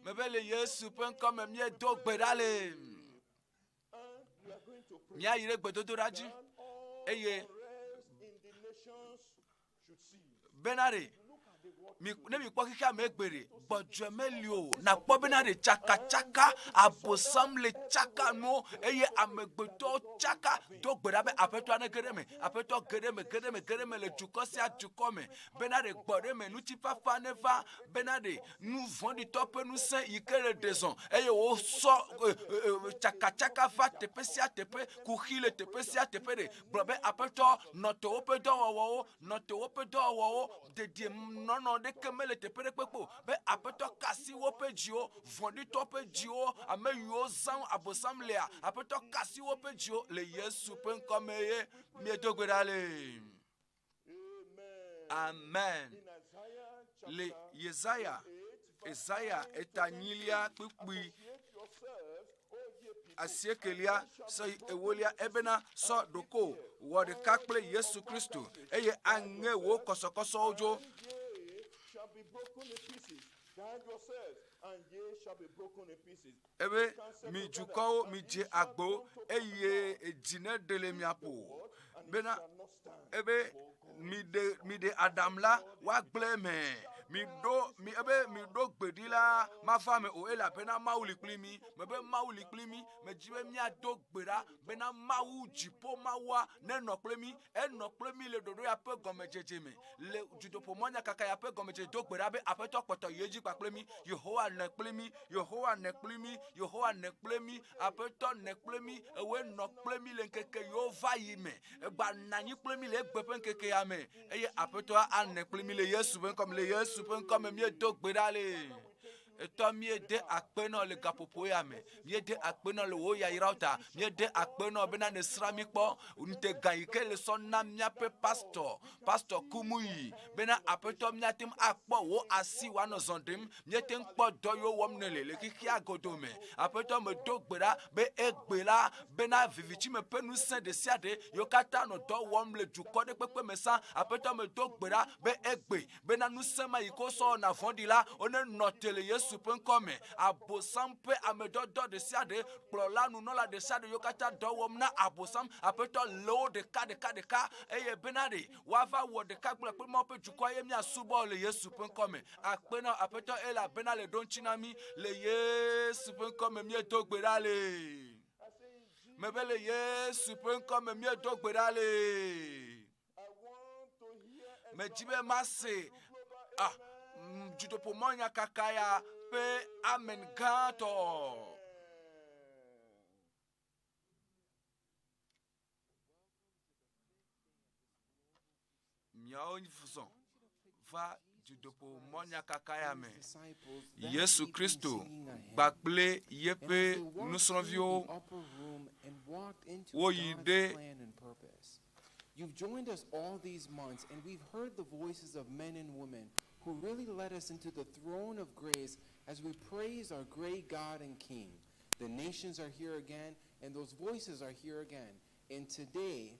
Mebe le Yesu ƒe ŋkɔ me míedo gbe ɖa le. Míayi ɖe gbedodoɖa dzi eye bena ɖe mi ne mikpɔ xexea me egbe ɖe gbɔdzɔe meli o nakpɔ bena ɖe tsakatsaka abosam le tsaka nuwo eye amegbetɔwo tsaka do gbe ɖa be aƒetɔa nege ɖe eme Aƒetɔ, ge ɖe eme, ge ɖe eme, ge ɖe eme le dukɔ sia dukɔ me, bena ɖe gbɔ ɖe eme, ŋutifafa neva, bena ɖe nu vɔ̃ɖitɔ ƒe ŋusẽ yi ke le ɖe zɔ, eye wosɔ tsakatsaka va teƒe sia teƒe, kuxi le teƒe sia teƒe ɖe. Gblɔ be, Aƒetɔ, nɔ te woƒe dɔwɔwɔwo, nɔ te woƒe dɔwɔwɔwo, dedienɔnɔ ɖeke mele teƒe ɖe kpekpe o, be Aƒetɔ ka asi woƒe dziwo, vɔ̃ɖitɔ ƒe dziwo, ame yiwo zãm Abosam lea, Aƒetɔ ka asi woƒe dziwo le Yesu ƒe ŋkɔ me ye míedo gbe ɖa le. Amen. Le Yesaya, Yesaya etanyilia kpukpui asiekelia sɔyi ewolia ebena sɔ ɖoko wɔ ɖeka kple Yesu Kristo eye aŋe wò kɔsɔkɔsɔwo dzo. Ebe, Mi dukɔwo, midze agbo, eye edzi neɖe le mia ƒo bena, ebe, miɖe, miɖe aɖam la, woagblẽ eme. Miɖo, mi, ebe, miɖo gbe ɖi la, mava eme o, elabena Mawu li kpli mí. Mebe Mawu li kpli mí. Medi be míado gbe ɖa bena Mawu, dziƒo Mawua, nenɔ kple mí. Enɔ kple mí le ɖoɖo ya ƒe gɔmedzedze me. Le dutoƒomɔ nyakaka ya ƒe gɔmedzedze do gbe ɖa be Aƒetɔ kpɔtɔ yi edzi kpakple mí. Yehowa nɔ kpli mí. Yehowa nɔ kpli mí. Yehowa nɔ kple mí. Aƒetɔ nɔ kple mí. Ewòe nɔ kple mí le ŋkeke yiwo va yi me. Egba nɔ anyi kple mí le egbe ƒe ŋkeke ya me. Eye Aƒetɔa anɔ kpli mí le Yesu ƒe ŋkɔ me. Le Yesu ƒe ŋkɔ me míedo gbe ɖa le. Etɔ míede akpe nɔ le gaƒoƒo ya me. Míede akpe nɔ le wò yayrawo ta. Míede akpe nɔ bena nèsrã mí kpɔ. Ŋutega yi ke le sɔ na míaƒe pastɔ, pastɔ Kumuyi, bena Aƒetɔ míate ŋu akpɔ wò asi wòanɔ zɔ ɖem. Míete ŋu kpɔ dɔ yiwo wɔm nèle le xexea godo me. Aƒetɔ medo gbe ɖa be egbe la, bena vivitime ƒe ŋusẽ ɖesiaɖe yiwo katã nɔ dɔ wɔm le dukɔ ɖe kpekpe me sã. Aƒetɔ medo gbe ɖa be egbe bena ŋusẽ ma yi ke wosɔ wɔna vɔ̃ɖi la, wonenɔ te le Yesu ƒe ŋkɔ me. Abosam ƒe amedɔdɔ ɖesiaɖe, kplɔla, nunɔla ɖesiaɖe yiwo katã dɔ wɔm na Abosam, Aƒetɔ lé wo ɖeka ɖeka ɖeka, eye bena ɖe woava wɔ ɖeka kple kple Mawu ƒe dukɔa ye míasubɔ le Yesu ƒe ŋkɔ me. Akpe na Aƒetɔ elabena le ɖo ŋuti na mí. Le Yesu ƒe ŋkɔ me míedo gbe ɖa le. Mebe le Yesu ƒe ŋkɔ me míedo gbe ɖa le. Medi be mase ah, dutoƒomɔ nyakaka ya ƒe amen gãtɔ. Miawo zɔ va Dutoƒo mɔnyakaka ya me. Yesu Kristo kpakple yeƒe nusrɔ̃viwo woyi ɖe You've joined us all these months, and we've heard the voices of men and women who really led us into the throne of grace as we praise our great God and King. The nations are here again, and those voices are here again. And today,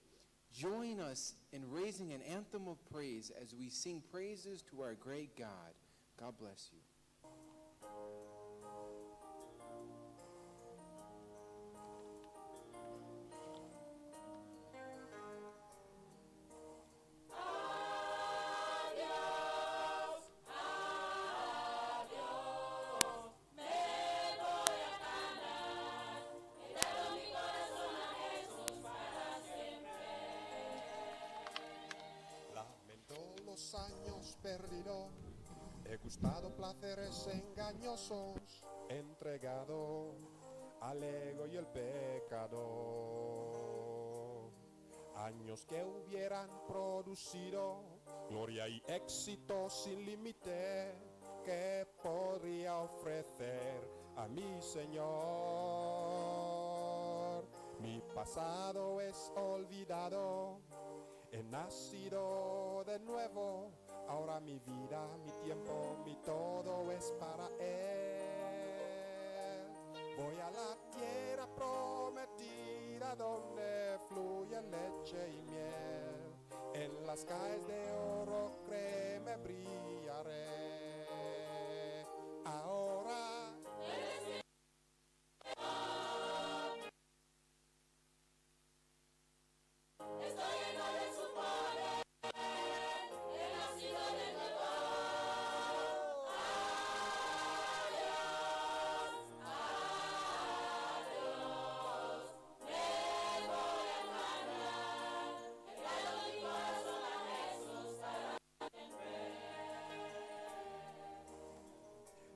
join us in raising an anthem of praise as we sing praises to our great God. God bless you. Lamento los años perdidos, he gustado placeres engañosos, entregado al ego y el pecado. Años que hubieran producido gloria y éxito sin límite que podría ofrecer a mi Señor. Mi pasado es olvidado. He nacido de nuevo, ahora mi vida, mi tiempo, mi todo es para Él. Voy a la tierra prometida donde fluye leche y miel. En las calles de oro, créeme, brillaré. Ahora.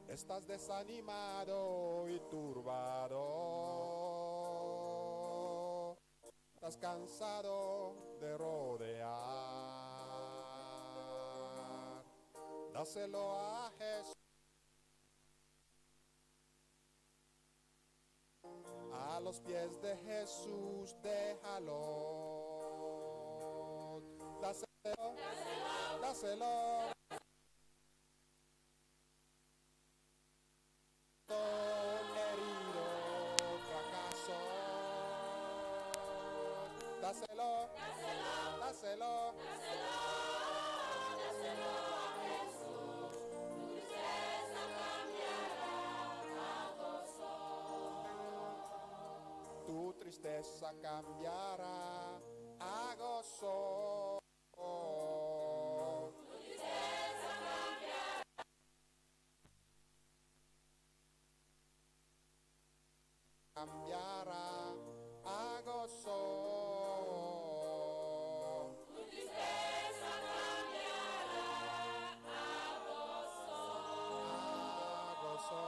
Estás desanimado y turbado. Estás cansado de rodear. Dáselo a Jesús. A los pies de Jesús déjalo. Dáselo, dáselo. Herido, fracaso. Dáselo, dáselo, Tu tristeza cambiará a gozo. Cambiará a gozo. A gozo.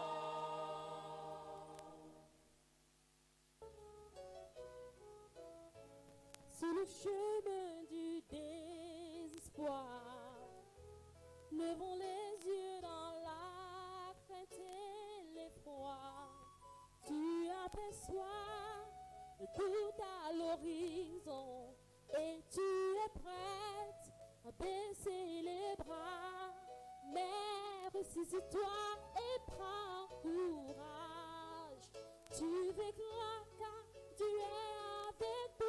Sur le chemin du désespoir, levons les yeux dans la crainte et l'effroi. Tu aperçois tout à l'horizon et tu es prête à baisser les bras. Mais ressaisis-toi et prends courage. Tu vaincras car Dieu est avec toi.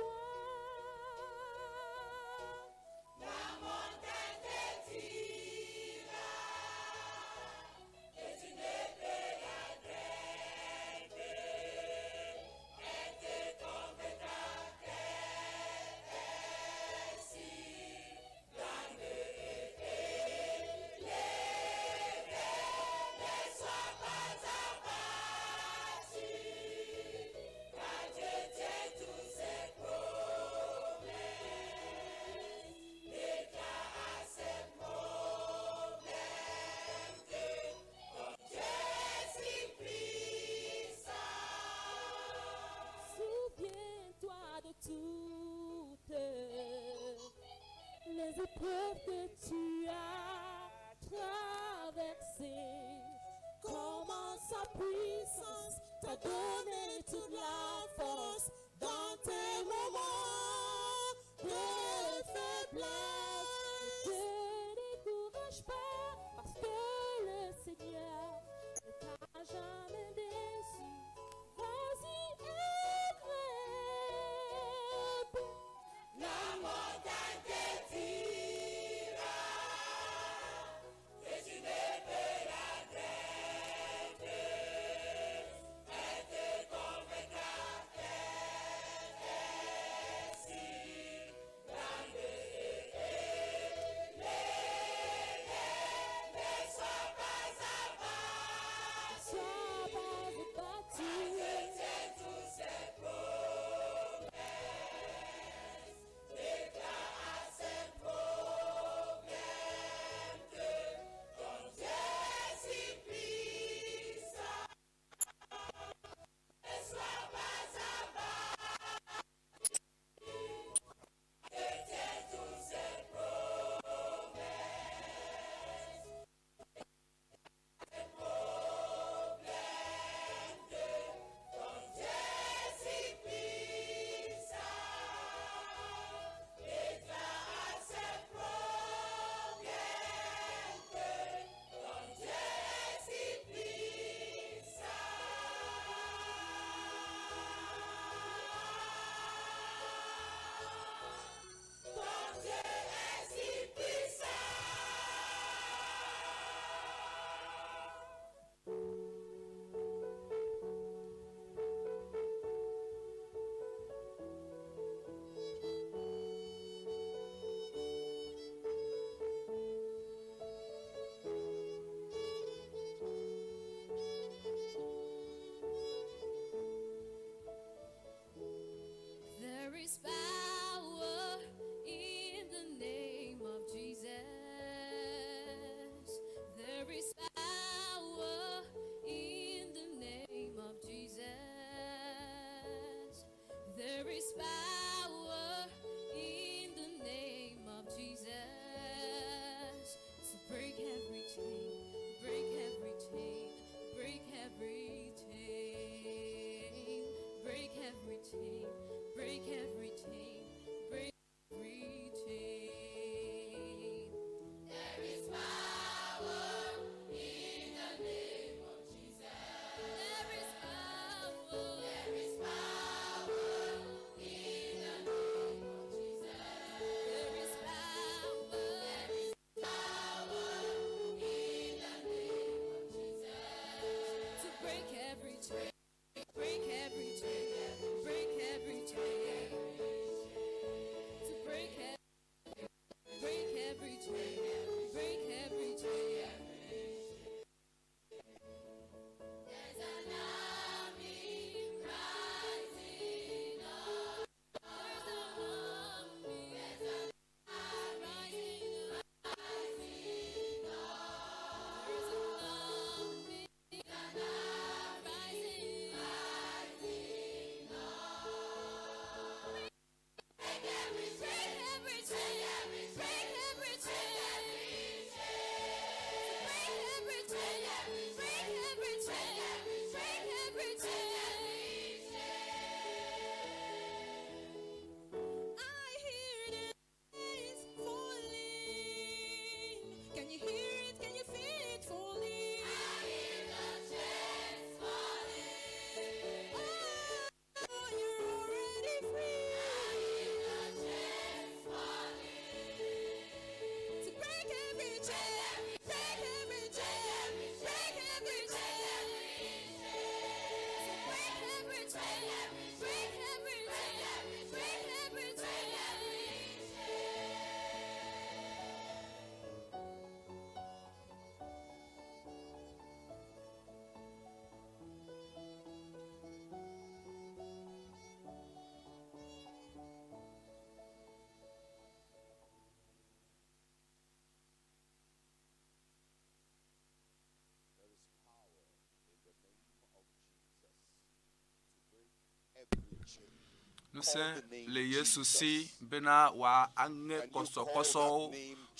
Ŋusẽ le Yesu si bena wòaŋe kɔsɔkɔsɔwo,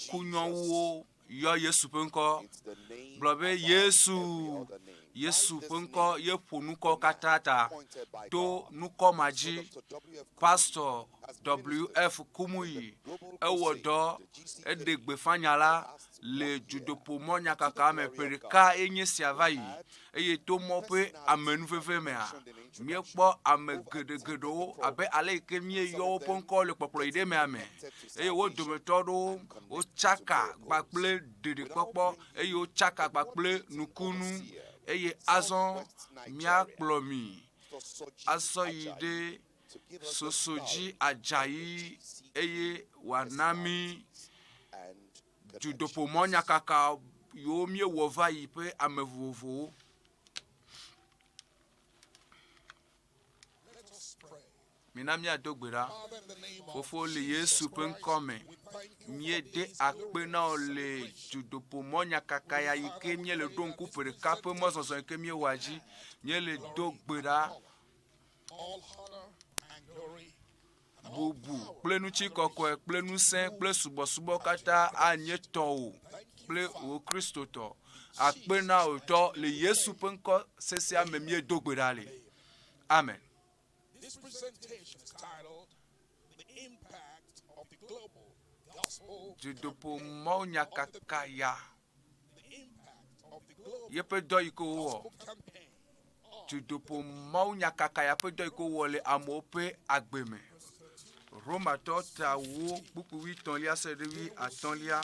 kunyɔŋuwo. Yɔ Yesu ƒe ŋkɔ. Gblɔ be Yesu, Yesu ƒe ŋkɔ ye ƒo nukɔ katã ta. To nukɔ ma dzi, Pastor W.F. Kumuyi ewɔ dɔ, eɖe gbeƒã nya la le dzudoƒomɔ nyakaka me ƒe ɖeka ye nye sia va yi eye to mɔ ƒe amenuveve mea, míekpɔ ame geɖegeɖewo abe ale yi ke míeyɔ woƒe ŋkɔ le kpɔkplɔ yi ɖe mea me eye wo dometɔ aɖewo wotsaka kpakple ɖeɖekpɔkpɔ eye wotsaka kpakple nukunu eye azɔ míakplɔ mi asɔ yi ɖe soso dzi adzayi eye wòana mí dudoƒomɔ nyakaka yiwo míewɔ va yi ƒe ame vovovowo. Mina míado gbe ɖa. Fofo le Yesu ƒe ŋkɔ me, míede akpe na wò le dudoƒomɔ nyakaka ya yi ke míele ɖo ŋku ƒe ɖeka ƒe mɔzɔzɔ yi ke míewɔa dzi. Míele do gbe ɖa. Bubu kple ŋutikɔkɔe kple ŋusẽ kple subɔsubɔ katã anye tɔwò kple wò Kristotɔ. Akpe na wò tɔ le Yesu ƒe ŋkɔ sesea me míedo gbe ɖa le. Amen. Dutoƒo mawunyakaka ya yeƒe dɔ yi ke wowɔ. Dutoƒo mawunyakaka ya ƒe dɔ yi ke wowɔ le amewo ƒe agbe me. Romatɔ ta wo kpukpui wuietɔ̃lia se ɖe wuiatɔ̃lia.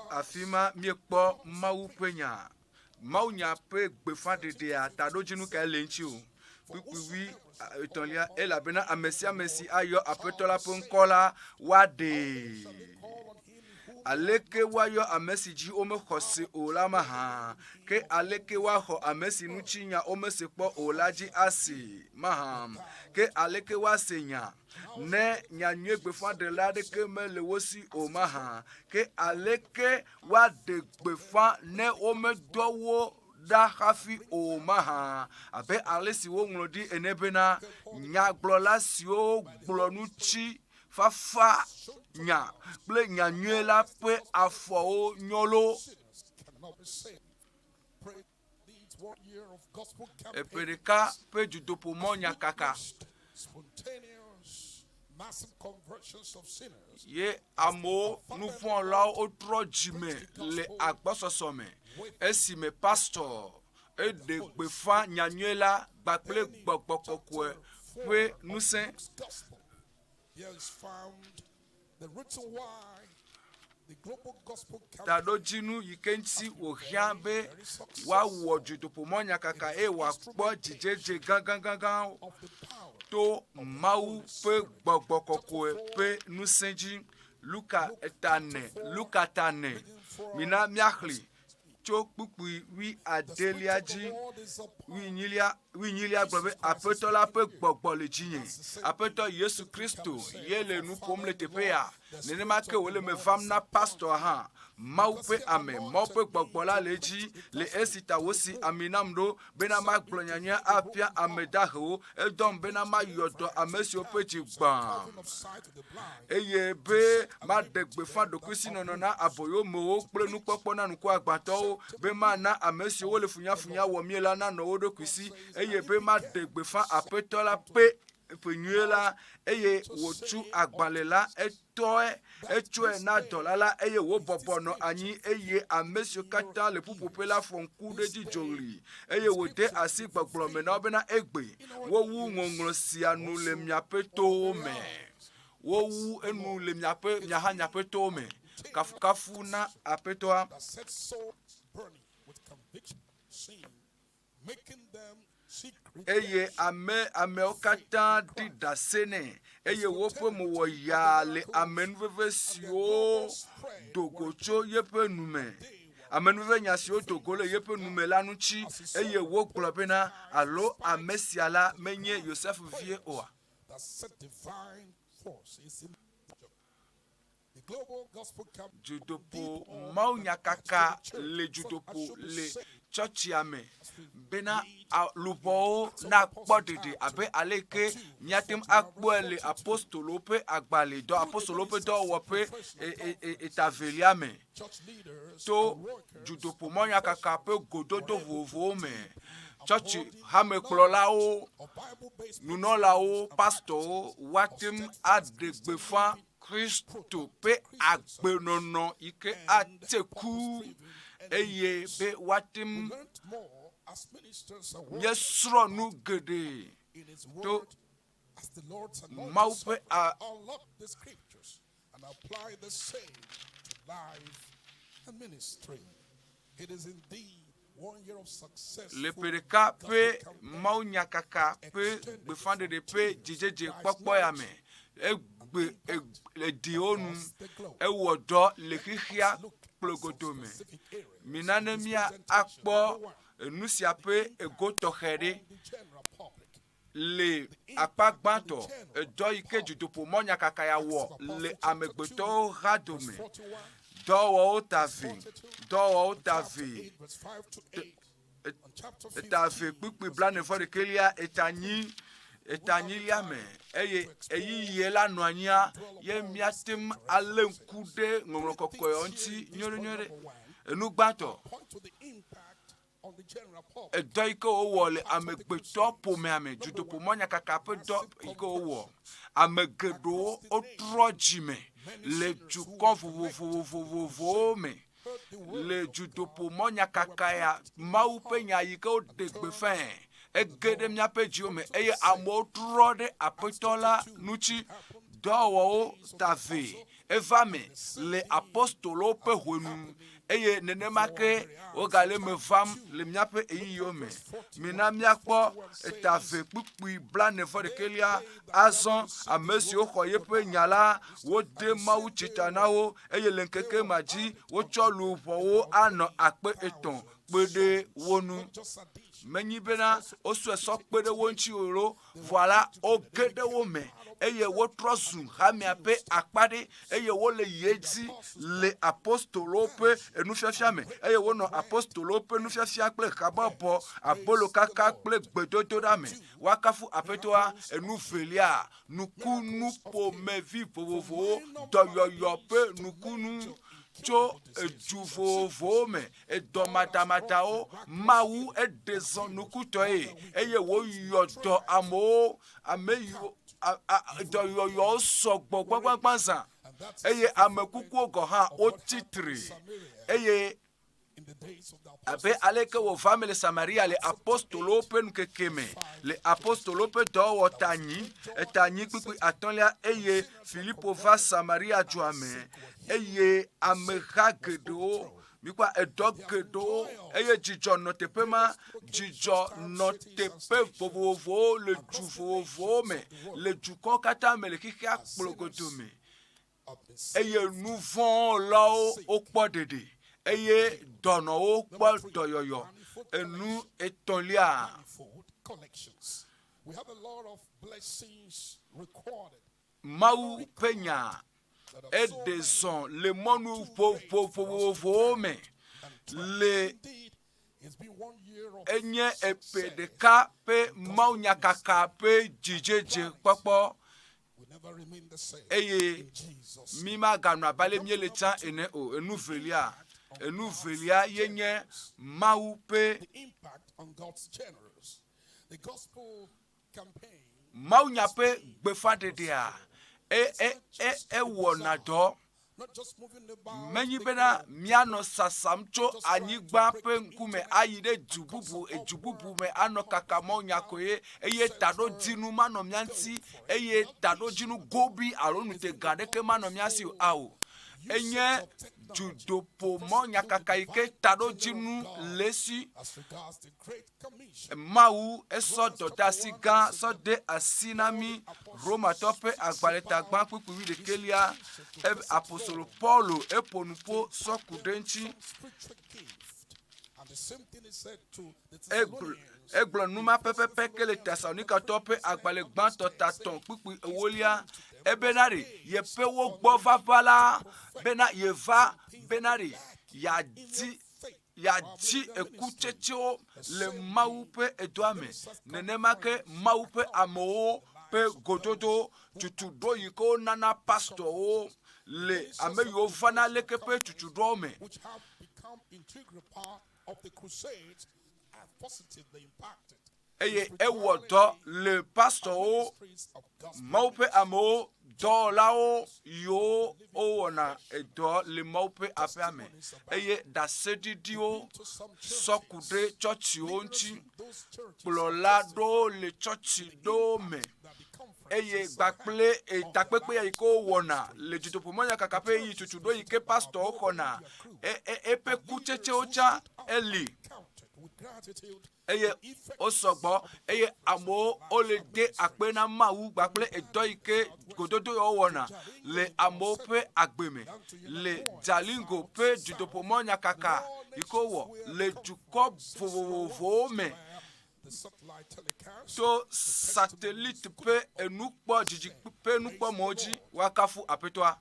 Afi ma míekpɔ Mawu ƒe nya. Mawunya ƒe gbeƒãɖeɖea taɖodzinu kae le eŋuti o? Kpukpui wuietɔ̃lia elabena ame sia ame si ayɔ Aƒetɔ la ƒe ŋkɔ la, woaɖee. Aleke woayɔ ame si dzi womexɔ se o la mahã? Ke aleke woaxɔ ame si ŋuti nya womese kpɔ o la dzi ase mahã? Ke aleke woase nya ne nyanyui gbeƒãɖela aɖeke mele wo si o mahã? Ke aleke woaɖe gbeƒã ne womedɔ wo ɖa hafi o mahã? Abe ale si woŋlɔ ɖi ene bena, Nyagblɔla siwo gblɔ nu tsi fafa nya kple nya nyui la ƒe afɔwo nyo loo. Eƒe ɖeka ƒe dutoƒomɔ nyakaka ye amewo nuvɔ̃lawo wotrɔ dzime le agbɔsɔsɔ me esime pastor eɖe gbeƒã nyanyui la kpakple gbɔgbɔ kɔkɔe ƒe ŋusẽ. Taɖodzinu yi ke ŋuti wòhiã be woawɔ dutoƒomɔ nyakaka eye wòakpɔ dzidzedze gãgãgãgãwo to Mawu ƒe gbɔgbɔ kɔkɔe ƒe ŋusẽ dzi. Luka ta ene, Luka ta ene. Mina míaxlẽ tso kpukpui wuiadelia dzi wuienyilia wuienyilia gblɔ be Aƒetɔ la ƒe gbɔgbɔ le dzinye. Aƒetɔ Yesu Kristo ye le nu ƒom le teƒe ya. Nenema ke wòle me vam na pastɔa hã. Mawu ƒe ame, Mawu ƒe gbɔgbɔ la le edzi le esi ta wòsi ami nam ɖo bena magblɔ nyanyuia afia ame dahewo. Edɔm bena mayɔ dɔ ame siwo ƒe dzi gbã eye be maɖe gbeƒã ɖokuisinɔnɔ na aboyomewo kple nukpɔkpɔ na ŋkuagbãtɔwo, be mana ame siwo wole funyafunya wɔmie la nanɔ wo ɖokui si, eye be maɖe gbeƒã Aƒetɔ la ƒe ƒe nyuie la. Eye wòtu agbalẽ la, etɔe, etsɔe na dɔla la, eye wòbɔbɔ nɔ anyi, eye ame siwo katã le ƒuƒoƒe la fɔ ŋku ɖe edzi dzoɣli, eye wòde asi gbɔgblɔ me na wo bena, Egbe wowu ŋɔŋlɔ sia nu le miaƒe towo me. Wowu enu le miaƒe, mia hã miaƒe towo me. Kafukafu na Aƒetɔa. Eye ame, ameawo katã ɖi ɖase nɛ, eye woƒe mo wɔ yaa le amenuveve siwo do go tso yeƒe nu me, amenuveve nya siwo do go le yeƒe nu me la ŋuti, eye wogblɔ bena, Alo ame sia la menye Yosef vie oa? Dutoƒo mawunyakaka le dutoƒo le tsɔtsia me bena luʋɔwo nakpɔ ɖeɖe abe ale yi ke míate ŋu akpɔe le apostolowo ƒe agbalẽ dɔ apostolowo ƒe dɔwɔwɔ ƒe etavelia me to dutoƒomɔnyakaka ƒe gododo vovovowo me. Tsɔtsi hamekplɔlawo, nunɔlawo, pastɔwo woate ŋu aɖe gbeƒã Kristo ƒe agbenɔnɔ yi ke ate ku eye be woate ŋu míesrɔ̃ nu geɖe to Mawu ƒe a Le ƒe ɖeka ƒe mawunyakaka ƒe gbeƒãɖeɖe ƒe dzidzedze kpɔkpɔ ya me, egbe eɖiwo nu, ewɔ dɔ le xexea kplogodo me. Mina ne mía akpɔ enu sia ƒe ego tɔxɛ ɖe. Le akpa gbãtɔ, edɔ yi ke dutoƒo mɔnyakaka ya wɔ le amegbetɔwo ha dome. Dɔwɔwɔwo ta ve, dɔwɔwɔwo ta ve, eta ve kpukpui blane vɔ ɖekɛlia, eta nyi, eta nyilia me eye eyiye la nɔ anyia ye míate ŋu alé ŋku ɖe ŋɔŋlɔ kɔkɔewo ŋuti nyuiɖe nyuiɖe. Enu gbãtɔ, Edɔ yi ke wowɔ le amegbetɔ ƒomea me, dutoƒomɔnyakaka ƒe dɔ yi ke wowɔ. Ame geɖewo wotrɔ dzime le dukɔ vovovovovovowo me le dutoƒomɔnyakaka ya Mawu ƒe nya yi ke woɖe gbeƒãe ege ɖe míaƒe dziwo me eye amewo trɔ ɖe Aƒetɔ la ŋuti. Dɔwɔwɔwo ta ve eva me le apostolowo ƒe hwenu eye nenema ke wogale eme vam le míaƒe ɣeyiɣiwo me. Mina míakpɔ eta ve kpukpui blaene vɔ ɖekɛlia. Azɔ ame siwo xɔ yeƒe nya la, wode mawutsi ta na wo eye le ŋkeke ma dzi wotsɔ luʋɔwo anɔ akpe etɔ̃ kpe ɖe wo ŋu. Menyi bena wosɔe sɔ kpe ɖe wo ŋuti o lo, Vɔa la, woge ɖe wo me eye wotrɔ zu hamea ƒe akpa ɖe eye wole yi edzi le apostolowo ƒe nufiafia me eye wonɔ apostolowo ƒe nufiafia kple habɔbɔ, abolokaka kple gbedodoɖa me. Woakafu Aƒetɔa. Enu velia, nukunu ƒomevi vovovowo, dɔyɔyɔ ƒe nukunu tso edu vovovowo me edɔmadamadawo. Mawu eɖe zɔ nukutɔe eye wòyɔ dɔ amewo, ame yiwo dɔyɔyɔwo sɔgbɔ gbãgbãgbã zã eye ame kukuwo gɔ̃ hã wotsi tre eye abe aleke wòva eme le Samaria le apostolowo ƒe ŋkeke me le apostolowo ƒe dɔwɔwɔ ta anyi eta anyi kpukpui atɔ̃lia eye Filipo va Samaria dua me eye ameha geɖewo Mikpɔ edɔ geɖewo eye dzidzɔ nɔ teƒe ma. Dzidzɔ nɔ teƒe vovovowo le du vovovowo me, le dukɔwo katã me le xexea kplogodo me. Eye nu vɔ̃wɔlawo wokpɔ ɖeɖe eye dɔnɔwo kpɔ dɔyɔyɔ. Enu etɔ̃lia. Mawu ƒe nya eɖe zɔ le mɔnu vovovovowo me le enye eƒe ɖeka ƒe mawunyakaka ƒe dzidzedze kpɔkpɔ eye mi maganɔ abe ale míele tsã ene o. Enu velia, enu velia ye nye Mawu ƒe Mawunya ƒe gbeƒãɖeɖea, e, e, e, ewɔna dɔ. Menyi bena míanɔ sasam tso anyigba ƒe ŋkume ayi ɖe du bubu, edu bubu me anɔ kaka mawunya koe eye taɖodzinu manɔ mía ŋuti eye taɖodzinu gobi alo ŋutega aɖeke manɔ mía si o. Ao, enye dudoƒomɔ nyakaka yi ke taɖodzinu le esi. Mawu esɔ dɔdeasi gã sɔ de asi na mí. Romatɔ ƒe agbalẽtagbã kpukpui wuiɖekɛlia, apostolo Paulo eƒo nu ƒo sɔ ku ɖe eŋuti. Egblɔ nu ma pɛpɛpɛ ke le Tesalonikatɔwo ƒe agbalẽ gbãtɔ ta tɔ̃ kpukpui ewolia, ebena ɖe yeƒe wo gbɔ vava la, bena yeva bena ɖe yeadi. yeadzi ekutsetsewo le Mawu ƒe edɔa me. Nenema ke Mawu ƒe amewo ƒe gododo tutuɖo yi ke wonana pastɔwo le ame yiwo vana leke ƒe tutuɖoawo me. Eye ewɔ dɔ le pastɔwo, Mawu ƒe amewo, dɔwɔlawo yiwo wowɔna edɔ le Mawu ƒe aƒea me eye ɖaseɖiɖiwo sɔ ku ɖe tsɔtsiwo ŋuti. Kplɔla ɖewo le tsɔtsi ɖewo me eye kpakple takpekpe yi ke wowɔna le dutoƒomɔnyakaka ƒe ɣeyiɣi tutuɖo yi ke pastɔwo xɔna eƒe kutsetsewo tsã eli. Eye wosɔ gbɔ eye amewo wole de akpe na Mawu kpakple edɔ yi ke gododo yawo wɔna le amewo ƒe agbe me le Jalingo ƒe dutoƒomɔ nyakaka yi ke wowɔ le dukɔ vovovowo me to satelit ƒe enukpɔ dzidzi ƒe nukpɔmɔwo dzi woakafu Aƒetɔa.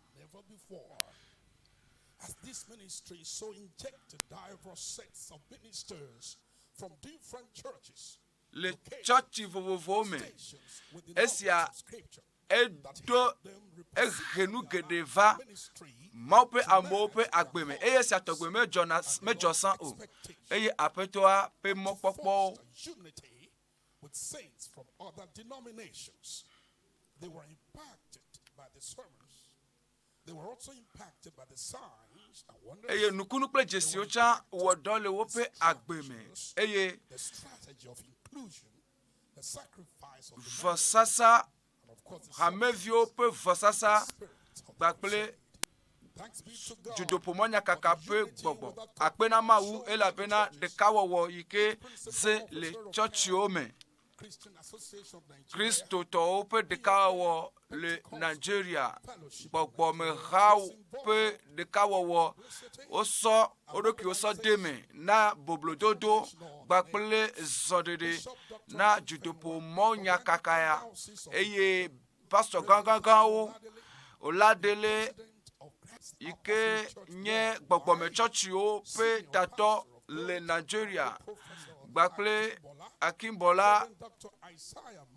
As this ministry so injected diverse sets of ministers from different churches, Le tsɔtsi vovovowo me, esia edo ehe nu geɖe va Mawu ƒe amewo ƒe agbe me eye esia tɔgbe medzɔna medzɔ sã o. Eye Aƒetɔa ƒe mɔkpɔkpɔwo with saints from other denominations. They were impacted by the sermons. Eye nukunu kple dzesiwo tsã wɔ dɔ le woƒe agbe me. Eye vɔsasa, hameviwo ƒe vɔsasa kpakple dzodoƒomɔnyakaka ƒe gbɔgbɔ. Akpe na Mawu elabena ɖekawɔwɔ yi ke ze le tsɔtsiwo me. Kristotɔwo ƒe ɖekawɔwɔ le Nigeria, gbɔgbɔmehawo ƒe ɖekawɔwɔ, wosɔ wo ɖokuiwo sɔ de eme na boblododo kpakple zɔɖeɖe na dutoƒomɔnyakaka ya eye pastɔ gãgãgãwo Oladele yi ke nye gbɔgbɔmetsɔtsiwo ƒe tatɔ le Nigeria kpakple Akinbola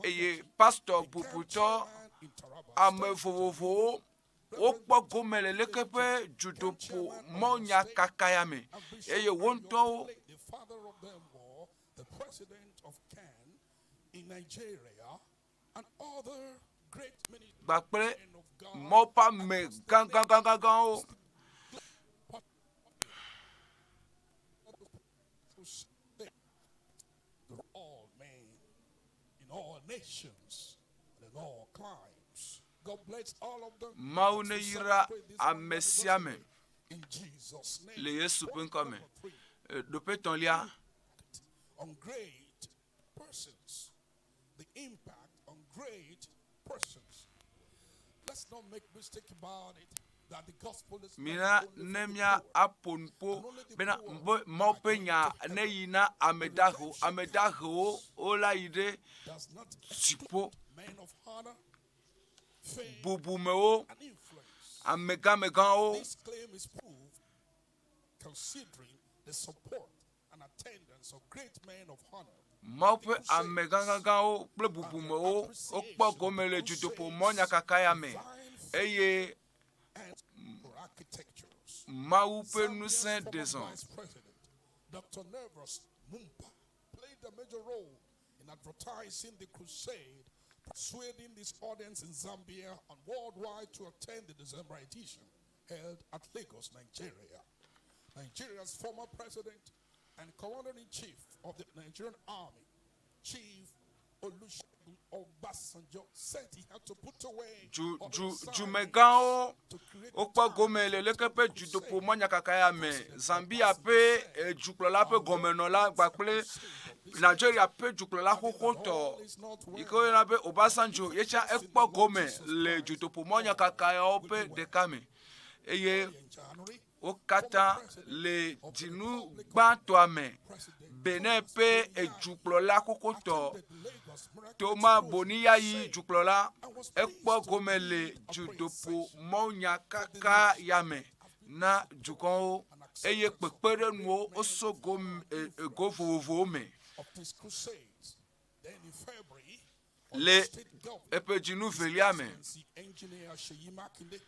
eye pastɔ bubutɔ ame vovovowo wokpɔ gome le leke ƒe dzudoƒo mɔnyakaka ya me eye wo ŋutɔwo kpakple Mawu ƒe ame gãgãgãgãwo. Mawu neyra ame sia ame le Yesu ƒe ŋkɔ me. Ɖoƒe etɔ̃lia. The impact on great persons. Let's not make mistake about it. That the gospel is Mina ne mía aƒo nu ƒo bena be Mawu ƒe nya ne yi na ame dahewo. Ame dahewo wola yi ɖe dziƒo. Bubumewo, amegãmegãwo. This claim is proved considering the support Mawu ƒe ame gãgãgãwo kple bubumewo wokpɔ gome le dutoƒo mɔnyakaka ya me eye Mawu ƒe ŋusẽ ɖe zɔ. Dr. Nervous Mumba played a major role in advertising the crusade, persuading this audience in Zambia and worldwide to attend the December edition held at Lagos, Nigeria. Nigeria's former president and commander-in-chief of the Nigerian Army, Chief Olusegun Obasanjo, said he had to put away Du, du, dumegãwo wokpɔ gome le leke ƒe dutoƒo mɔnyakaka ya me. Zambia ƒe eh, dukplɔla ƒe gɔmenɔla kpakple Nigeria ƒe dukplɔla xoxotɔ yi ke woyɔna be Obasanjo ye tsã ekpɔ gome le dutoƒo mɔnyakaka yawo ƒe ɖeka me eye Wo katã le dzinu gbãtɔa me. Benin ƒe edukplɔla xoxotɔ Thomas Boni Yayi dukplɔla ekpɔ gome le dutoƒo mɔnyakaka ya me na dukɔwo. eye kpekpeɖenuwo woso go m- e- e- go vovovowo me Of these crusades. Then in February, le Oyo State Governor eƒe dzinu velia me. Excellency Engineer Seyi Makinde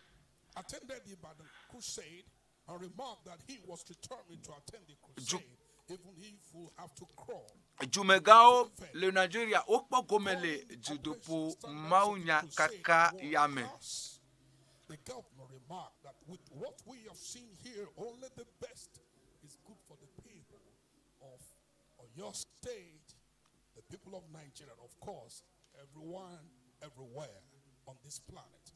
attended the Ibadan crusade and remarked that he was determined to attend the crusade even if he will have to crawl. Dzumegãwo le Nigeria wokpɔ gome le dutoƒo mawunyakaka ya me. The governor remarked that with what we have seen here, only the best is good for the people of your state, the people of Nigeria, and of course, everyone, everywhere on this planet.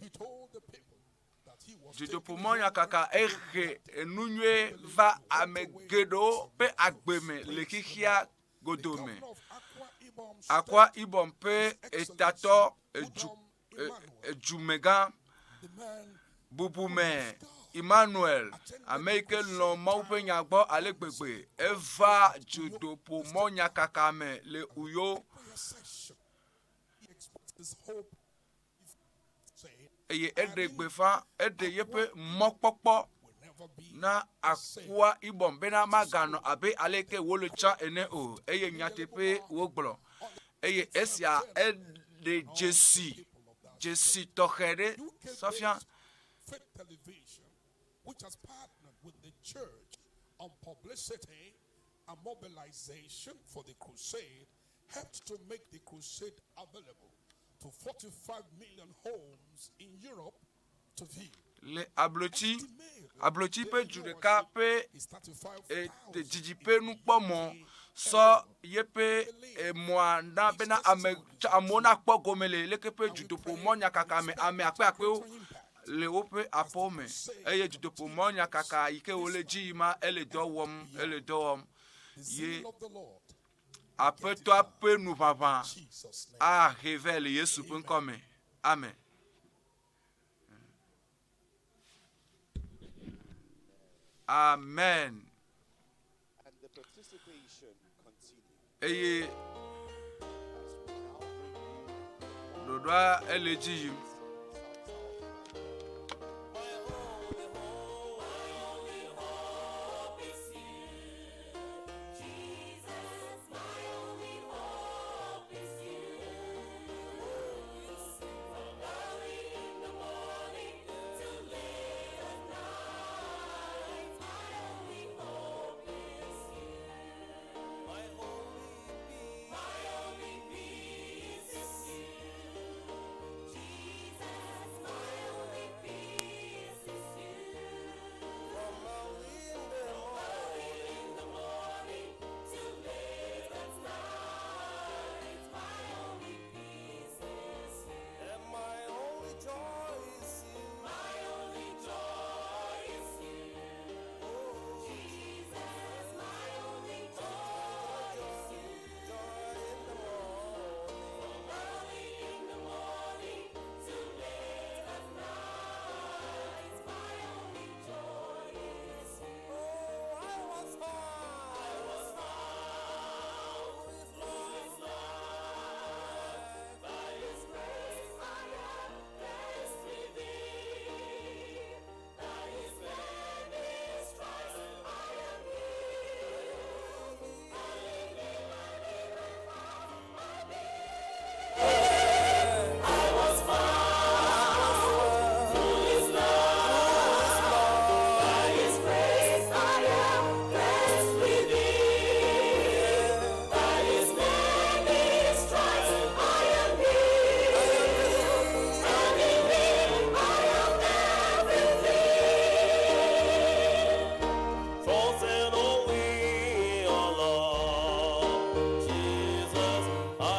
He told the people that he was taking Dutoƒo his mawunyakaka ehe enu nyuie va ame geɖewo ƒe agbe me le xexea godo me. governor of Akwa Ibom Akwa State, Ibom ƒe etatɔ edu e- edzumegã the man bubume Emmanuel, ame yi ke lɔ̃ Mawu ƒe nya gbɔ ale gbegbe eva dutoƒo mɔnyakaka me le Uyo prayer session. He expressed his hope, saying, eye eɖe gbeƒã eɖe yeƒe mɔkpɔkpɔ will never be na Akwa Ibom bena maganɔ abe ale yi ke wole tsã ene o eye nyateƒe wogblɔ eye esia eɖe dzesi dzesi tɔxɛ ɖe sɔfia Faith Television, which has partnered with the church on publicity and mobilization for the crusade, helped to make the crusade available to 45 million homes in Europe to view. le ablotsi ablotsi ƒe du ɖeka ƒe Is e, 35,000 didiƒe nukpɔmɔ sɔ yeƒe emɔa na bena ame tsa- amewo nakpɔ gome le leke ƒe dutoƒo mɔnyakaka me ame akpeakpewo le woƒe aƒewo me eye dutoƒo mɔnyakaka yi ke wole dzi yim ma ele dɔ wɔm ele dɔ wɔm The ye zeal of the Lord, aƒetɔa ƒe nuʋaʋã Jesus' name. ahe vɛ le Yesu ƒe ŋkɔ me amen. Amen. And the participation continues Eye as we now bring you ɖoɖoa ele dzi yim. South South. I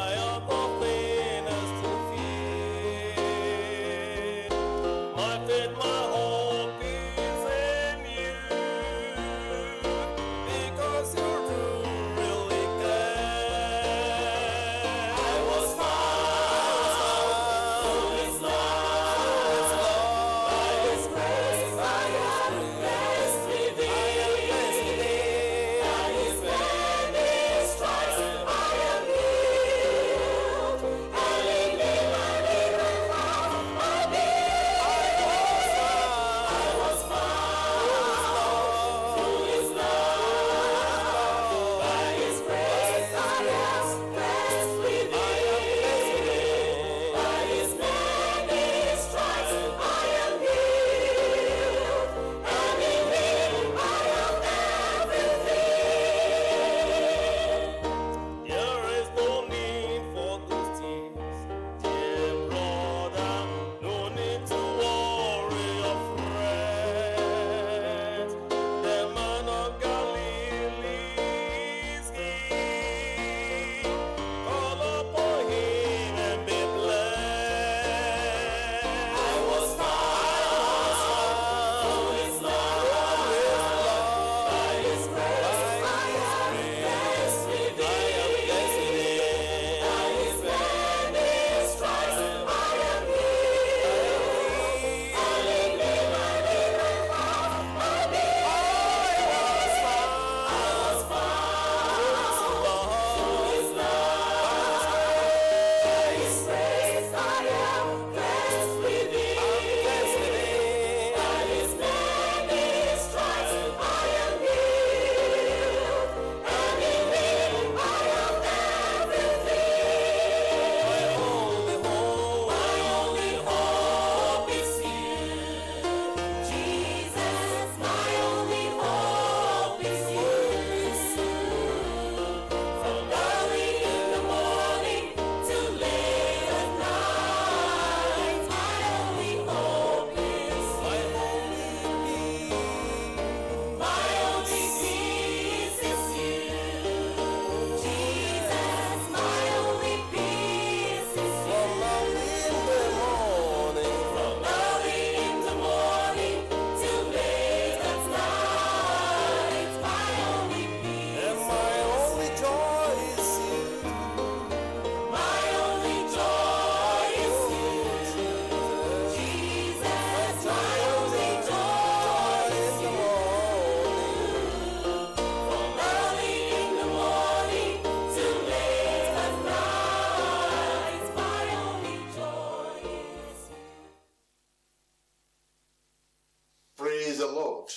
Lord.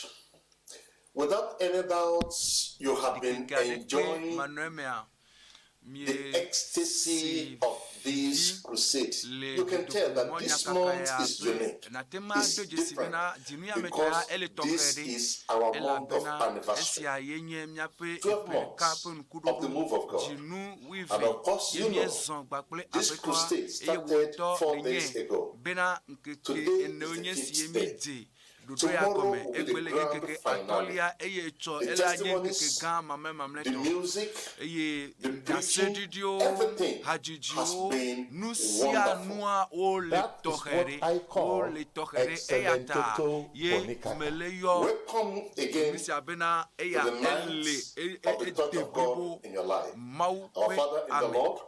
Without any doubt, you have been Ɖikeke aɖeke enjoying manɔ emea, the ecstasy míese of this vivi crusade. le You can tell that this dutoƒomɔ month nyakaka ya is ƒe unique, nate ŋu it's ado dzesi different, bena dzinu ya me tɔ ya because ele tɔxɛ this ɖe is our month of elabena anniversary. esia ye nye míaƒe 12 ƒe ɖeka months ƒe of the ŋkuɖoɖo move of God. dzinu And wuieve of course, ye you know, míezɔ kpakple this Aƒetɔa crusade eye started wòtɔ 4 le days nye ago. bena ŋkeke Today is enewo the nye si ye fifth day. míedze ɖoɖo ya Tomorrow gɔme will be the egbe le nye grand ŋkeke finale. atɔ̃lia eye etsɔ The ele anye ŋkeke testimonies, gã the mamlɛmamlɛtɔ music, eye the preaching, ɖaseɖiɖiwo everything has hadzidziwo been nu sia wonderful. nua wole That is tɔxɛ what ɖe I call wole tɔxɛ ɖe eya ta excellentoto ye bonicata. mele yɔ Welcome again nu sia bena to eya the ele night e- of e- the touch ede of God blibo in your life. Mawu Our ƒe Father in the ame Lord,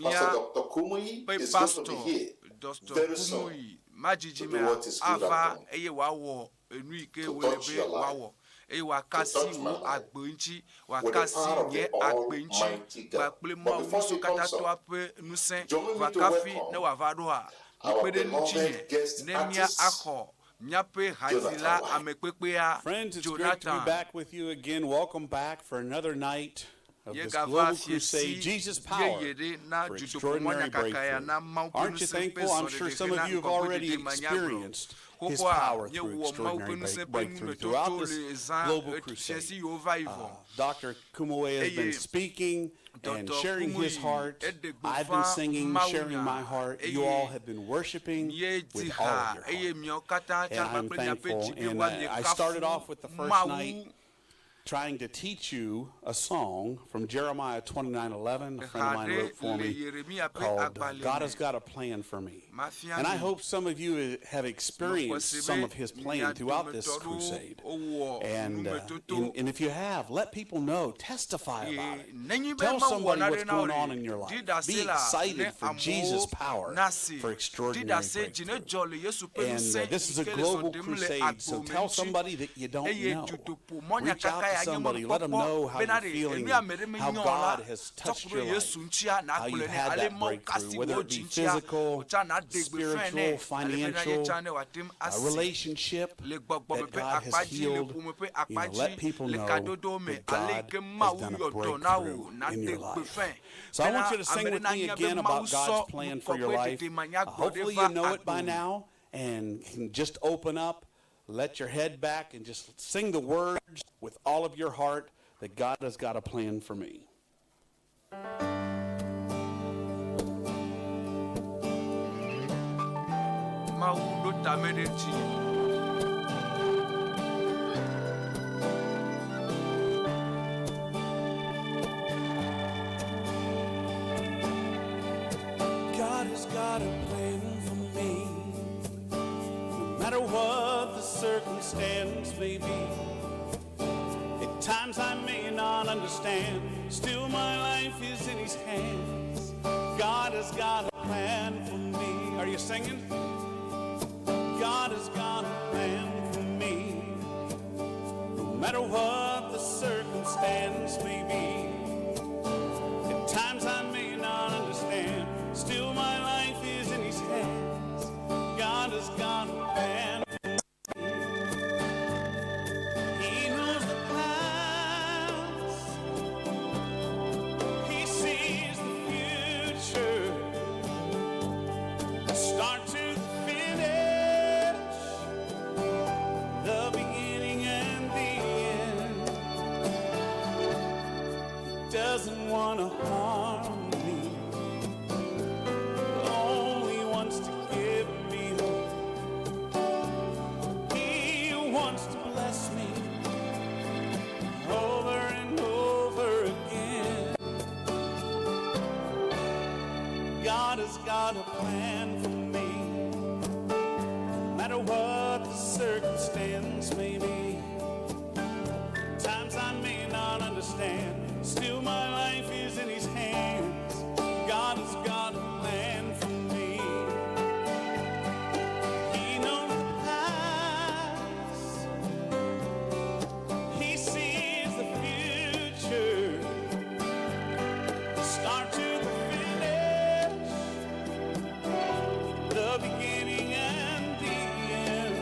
Pastor mía Dr. Kumuyi ƒe is going to be pastor here Dr. very soon Kumuyi to do madzidzimea what is good and ava done, eye wòawɔ enu yi ke to wòle touch be your life, wòawɔ eye wòaka to si touch my wò life agbe ŋuti with wòaka the si power of nye the agbe ŋuti Almighty God. kpakple But Mawu before he comes ŋusẽkatãtɔa up, ƒe ŋusẽ join me vɔ to kafi ne welcome wòava ɖoa our mikpe ɖe ŋutinye beloved guest ne mía artist, axɔ míaƒe Jonathan hadzila White. amekpekpea Friends, it's great to be Jonathan back with you again. Welcome back for another night of this yegava global crusade, fiesi Jesus Power yeye ɖe na for dutoƒomɔ Extraordinary nyakaka ya Breakthrough. na Mawu ƒe Aren't you ŋusẽ ƒe thankful? I'm sure zɔɖeɖe some of hena you have already ŋgɔgbedede manyagblɔ. experienced His Xoxoa power through míewɔ Mawu ƒe extraordinary ŋusẽ ƒe breakthrough throughout numetoto this le zã global fiesi crusade. yiwo va yi vɔ. Dr. Kumuyi has been Eye speaking and Dr. sharing his Kumuyi heart. eɖe I've been gbeƒã singing, sharing mawunya my heart. You all eye have been worshiping míedzi with all ha of your eye heart. miawo katã And tsã I'm kpakple miaƒe thankful. dzi And bliboa I started miekafu off with the first Mawu. night trying to teach you a song from Jeremiah 29:11. A friend Ha of mine ɖe wrote for le me Yeremia ƒe called agbalẽ God me. Has Got a Plan for Me. Mafia And I mi hope some of you have mexɔ experienced se some be of his mia plan throughout this dometɔ ɖewo crusade. wowɔ And, numetoto and if you have, let people know, testify eye about it. nenye be Tell Mawu wɔ somebody nane what's na wo going on ɖe in your ɖi life. ɖase Be la ne excited for Jesus' amewo power nase for ɖi extraordinary ɖase dzi ne breakthrough. dzɔ le Yesu ƒe And ŋusẽ this is yi a ke le global zɔ ɖem le crusade, so agbo me tell ŋuti somebody that you don't eye know. dutoƒomɔ Reach out nyakaka to ya nye somebody, let them mɔnukpɔkpɔ know how bena you're ɖe feeling enu ya ame ɖe and how menyɔ o la God has tsɔ touched ku ɖe your life, Yesu ŋutia how nàgblɔe you've nɛ had ale that Mawu breakthrough, kasi whether wò it dzi be ŋutia physical, wòtsa nàɖe gbeƒãe nɛ spiritual, ale bena ye financial, tsã ne wòate ŋu a ase relationship le gbɔgbɔme that ƒe God has akpa dzi le healed. ƒome ƒe You akpa know, let dzi people le know kadodo me that ale yi God ke has Mawu done a yɔ dɔ na wò breakthrough in nàɖe your life. gbeƒãe So I bena want you to ame sing ɖe with me nanya be again Mawu about sɔ God's plan for your life. ŋgɔgbedede manyagblɔ ɖe Hopefully va you know it by agbo me. now and can just open up, let your head back, and just sing the words with all of your heart that God has got a plan for me. Mawu ɖo tame ɖe ŋutinye. God has got a plan for me. No matter what the circumstance may be. At times I may not understand, still my life is in His hands. God has got a plan for me. Are you singing? God has got a plan for me. No matter what the circumstance may be. At times I may not understand, still my life is in His hands. God has got a plan for me. He knows the past. He sees the future. Start to the finish, the beginning and the end. He doesn't want to harm me. Only wants to give me hope. He wants to bless me over and over again. God has got a plan for me. No matter what the circumstance may be. Times I may not understand, still my life is in His hands. God has got a plan for me. He knows the past. He sees the future. Start to the finish, the beginning and the end.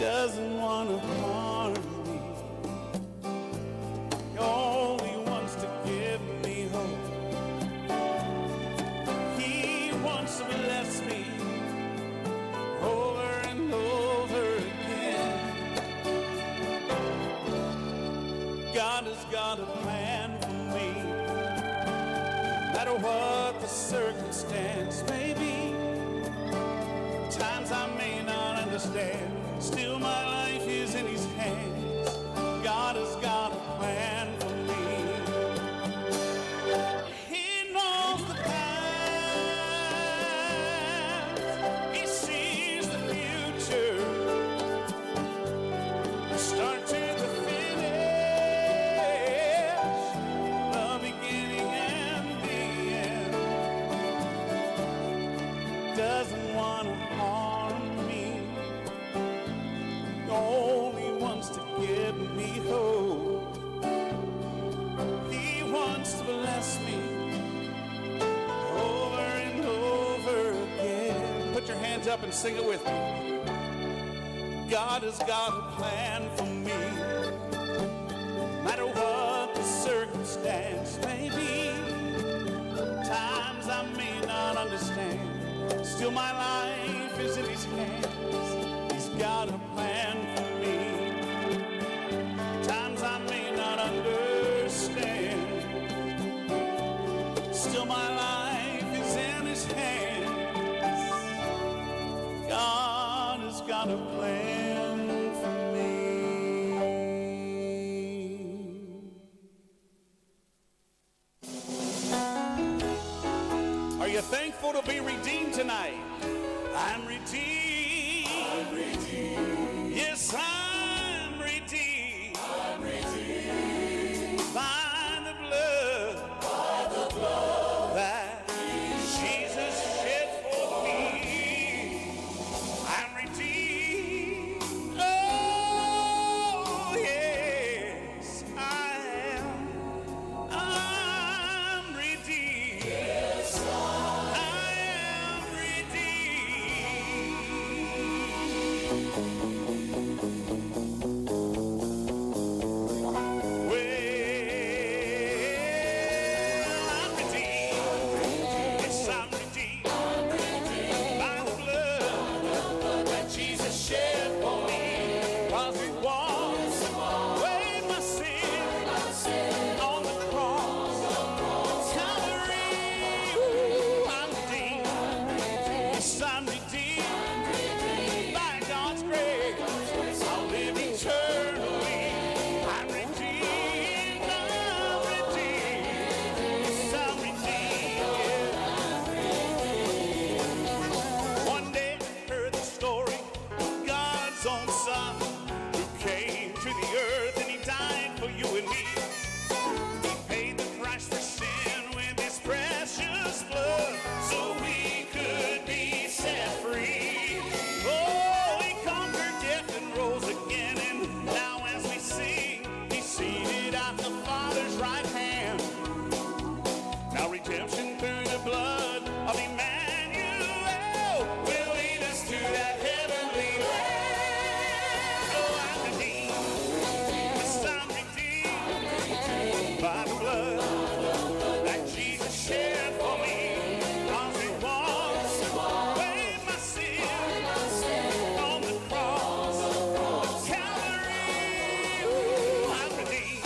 Doesn't want to harm me. He only wants to give me hope. He wants to bless me over and over again. God has got a plan for me. No matter what the circumstance may be, times I may not understand, still my life is in His hands. God has got a plan for me. He knows the path. He sees the future. The start to the finish, the beginning and the end. Doesn't want to harm me. He only wants to give me hope. He wants to bless me over and over again. Put your hands up and sing it with me. God has got a plan for me. No matter what the circumstance may be, times I may not understand, still my life is in His hands. He's got a plan for me. Times I may not understand, still my life is in His hands. God has got a plan for me. Are you thankful to be redeemed tonight? I'm redeemed. I'm redeemed. Yes, I'm redeemed. I'm redeemed. By the blood. By the blood that Jesus shed for me. I'm redeemed. Oh, yes, I am. I'm redeemed. Yes, I am redeemed. Well, I'm redeemed. Yes, I'm redeemed. By the blood that Jesus shed for me. 'Cause he washed away my sin on the cross. Calvary. Ooh, I'm redeemed. Yes, I'm redeemed. By God's grace, I'll live eternally. I'm redeemed. I'm redeemed. Yes, I'm redeemed. Yeah. One day I heard the story of God's own Son who came to the earth and he died for you and me. He paid the price for sin with his precious blood so we could be set free. Oh, he conquered death and rose again, and now as we sing, he's seated at the Father's right hand. Now redemption through the blood of Emmanuel will lead us to that heavenly land. Oh, I'm redeemed. Yes, I'm redeemed by the blood that Jesus shed for me. 'Cause he washed away my sin on the cross of Calvary. Ooh, I'm redeemed.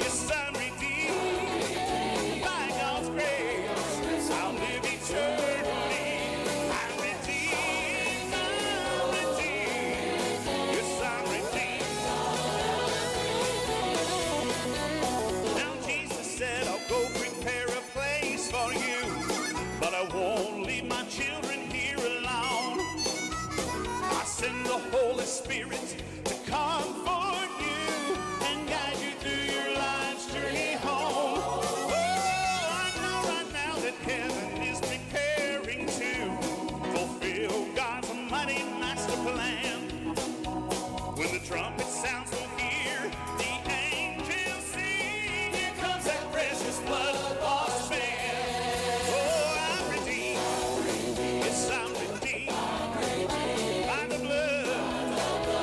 Yes, I'm redeemed by God's grace. I'll live eternally. I'm redeemed. I'm redeemed. Yes, I'm redeemed. Now Jesus said, I'll go prepare a place for you, but I won't leave my children here alone. I send the Holy Spirit to comfort you and guide you through your life's journey home. Oh, I know right now that heaven is preparing to fulfill God's mighty master plan. When the trumpet sounds, we'll hear the angels sing. Here comes that precious blood-washed man. Oh, I'm redeemed. Yes, I'm redeemed by the blood.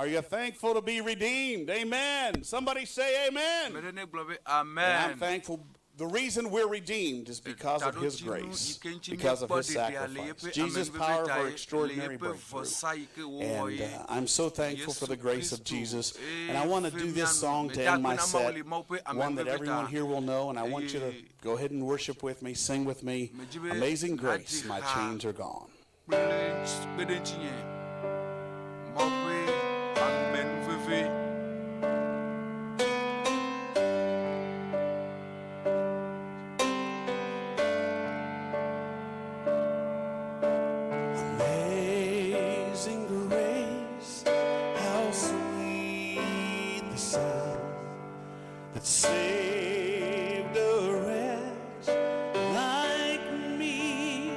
Are you thankful to be redeemed? Amen. Somebody say amen. Ame ɖe ne gblɔ be And I'm amen. thankful. The reason we're redeemed is because of His Taɖodzinu grace, yi ke ŋuti because of míekpɔ His ɖeɖea le sacrifice. yeƒe Jesus' amenuveve power ta for ye, le extraordinary yeƒe breakthrough. vɔsa yi ke wòwɔ And ye. I'm so thankful for Yesu the grace of Kristo Jesus. And I want to eve do mía this nu. song to Meda end akpe my na Mawu set, le Mawu ƒe one that amenuveve everyone ta. here will know. And I want you to Eye go ahead and worship with me, sing with me. medzi be Amazing Grace, nadzi my ha chains are gone. kple kpe ɖe ŋutinye. Mawu ƒe amenuveve. Amazing grace, how sweet the sound that saved a wretch like me.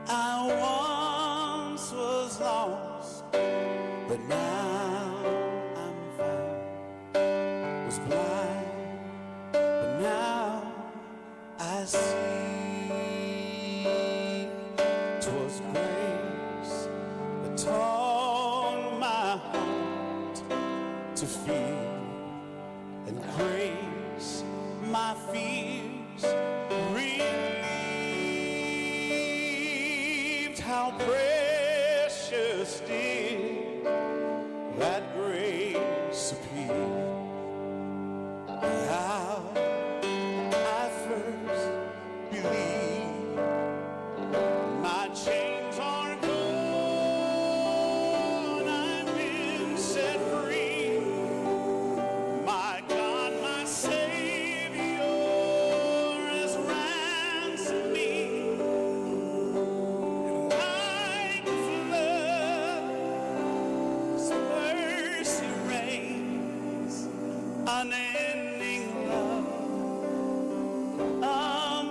I once was lost, but now I'm found. Was blind, but now I see. 'Twas grace that taught my heart to feel, and grace my fears relieved. How precious did that grace appear! How I first believed. My chains are gone, I've been set free. My God, my Savior has ransomed me. And like a flood, His mercy reigns, unending love.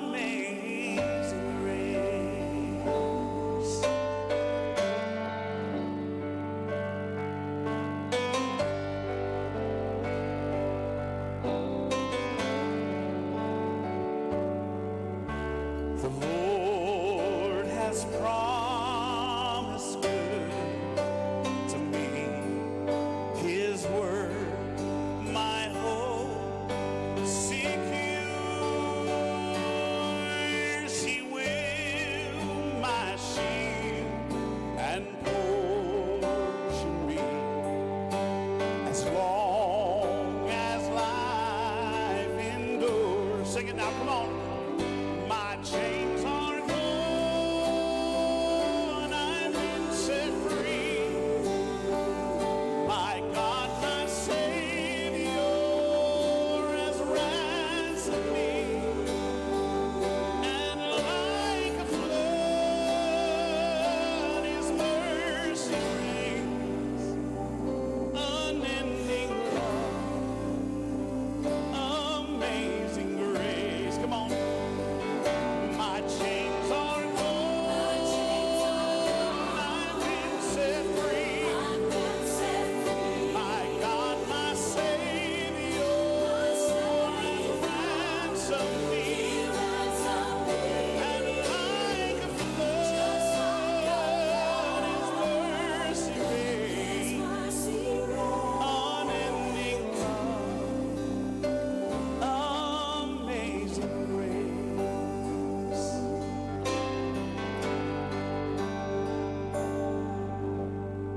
Amazing grace. The Lord has promised good to me. His word, my hope secures. He will my shield and portion be as long as life endures. Sing it now, come on. My chains are gone, I've been set free. My God, my Savior has ransomed me, and like a flood, His mercy reigns, unending love, amazing grace. Come on, my chains are gone, I've been set free. My God, my Savior, ransomed me, and like a flood, His mercy reigns, unending love, amazing grace.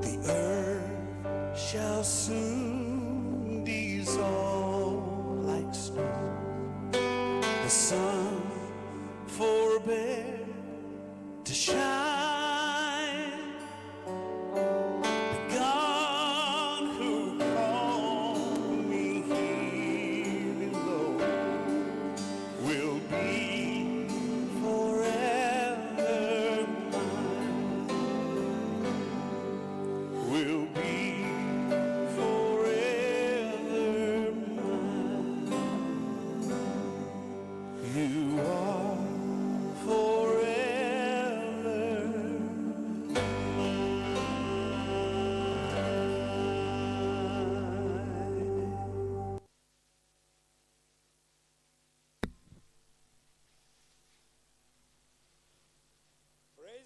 The earth shall soon dissolve like snow. The sun forbear to shine. The God who called me here below will be forever mine. Will be forever mine.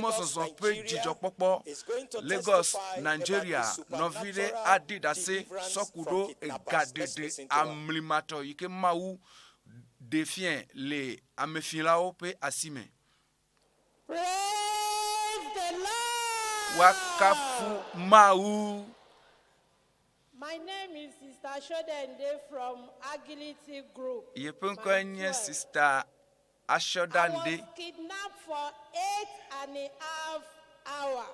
mɔzɔzɔ Lagos, ƒe Nigeria, dzidzɔkpɔkpɔ. is going to Lagos, testify about Nigeria, the nɔvi ɖe supernatural aɖi ɖase deliverance sɔ ku from ɖo kidnappers. Let's egaɖeɖe listen to her. amlimatɔ yi ke Mawu ɖe fiae le amefilawo ƒe asi me. Praise the Lord. Woakafu Mawu. My name is Sister Shodende from Agility Group. Yeƒe ŋkɔe Mile nye 12. Sista I Ashodande. was kidnapped for 8.5 hours.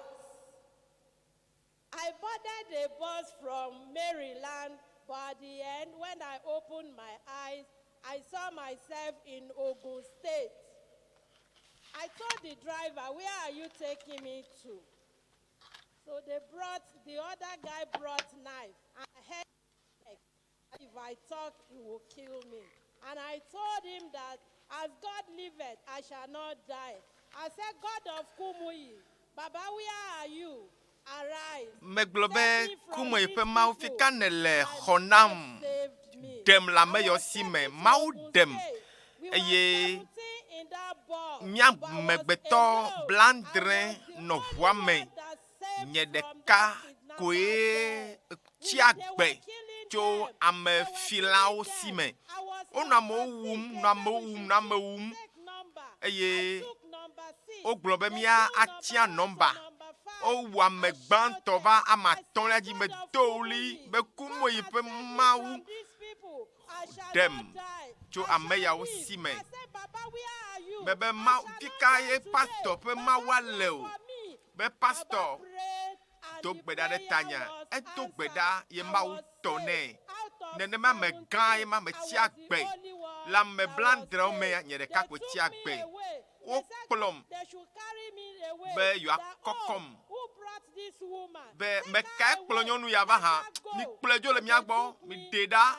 I boarded a bus from Maryland, but at the end, when I opened my eyes, I saw myself in Ogun State. I told the driver, Where are you taking me to? So they brought, the other guy brought knife and head. If I talk, he will kill me. And I told him that as God liveth, I shall not die. I said, God of Kumuyi, Baba, where are you? Arise. Megblɔ be, Kume ƒe Mawu, fi ka nèle? Xɔ nam. Ɖem le ame yawo si me. Mawu ɖem. Eye mía amegbetɔ blaadre nɔ ʋua me. Nye ɖeka koe tsi agbe tso amefilawo si me. Wonɔ amewo wum, nɔ amewo wum, nɔ amewo wum eye wogblɔ be mía atia nɔmba. Wowu ame gbãtɔ va ame atɔ̃lia dzi. Medo ɣli be Kumoyi ƒe Mawu ɖem tso ame yawo si me. Mebe Mawu, fi ka ye pastɔ ƒe Mawua le o? Be pastɔ do gbe ɖa ɖe tanye. Edo gbe ɖa ye Mawu tɔ nɛ. Nenema ame gã ye ma metsi agbe. Le ame blaadreawo mea, nye ɖeka koe tsi agbe. Wokplɔm be yewoakɔkɔm be mekae kplɔ nyɔnu ya va hã. Mikplɔe dzo le mía gbɔ, miɖee ɖa.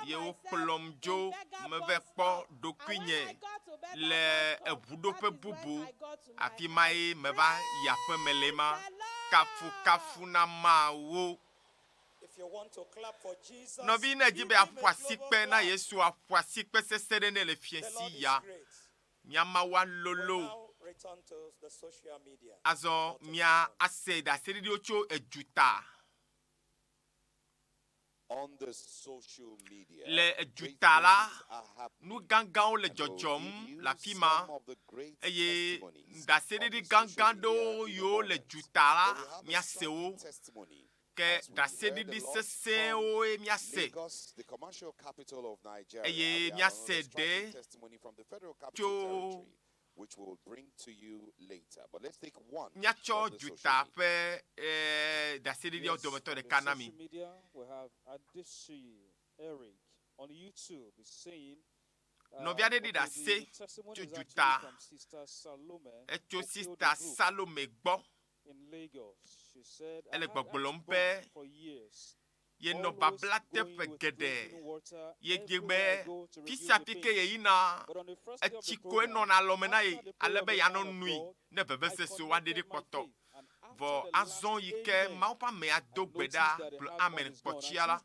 Ye wokplɔm dzo meve kpɔ ɖokuinye le eʋuɖoƒe bubu. Afi mae meva yi aƒeme le ema. Kafukafu na Mawu. Nɔvi, ne èdi be yeaƒo asikpe na Yesua, ƒo asikpe sesẽ ɖe nɛ le fiẽ si ya. Mía Mawua lolo. Azɔ mía ase ɖaseɖiɖiwo tso eduta. Le eduta la, nu gãgãwo le dzɔdzɔm le afi ma eye ɖaseɖiɖi gãgã ɖewo yiwo le duta la, míase wo. Ke ɖaseɖiɖi sesẽwoe míase eye míase ɖe tso míatsɔ duta ƒe ɖaseɖiɖiawo dometɔ ɖeka na mi. Nɔvi aɖe ɖi ɖase tso duta, etso Sista Salome gbɔ. Ele gbɔgblɔm be yenɔ babla te ƒe geɖe. Yedze be fi sia fi ke yeyina, etsi koe nɔna alɔme na ye ale be yeanɔ nui ne vevesesewo aɖe ɖi kpɔtɔ. Vɔ azɔ yi ke Mawu ƒe amea do gbe ɖa gblɔ amen kpɔtsia la,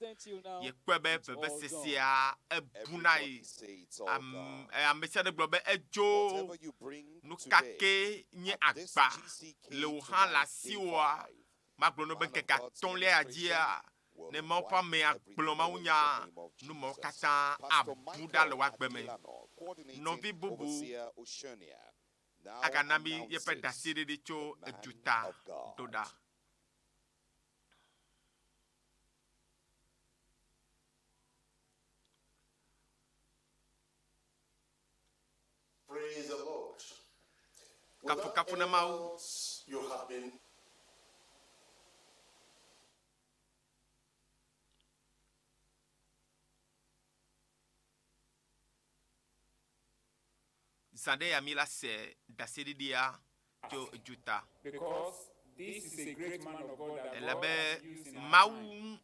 yekpɔe be vevesesea ebu na ye. Am, ame sia ɖe gblɔ be edzo. Nu ka kee nye agba le wò hã le asiwòa? Magblɔ na wò be ŋkeke atɔ̃lia ya dzia, ne Mawu ƒe amea gblɔ mawunya, nu mawo katã abu ɖa le wò agbe me. Nɔvi bubu agana mí yeƒe ɖaseɖiɖi tso eduta ɖo ɖa. Praise the Lord. Kafukafu na Mawu. You have been Zã ɖe ya mi la se ɖaseɖiɖia tso eduta. Because this is a great man of God that Ele God be has used in our Mawu time.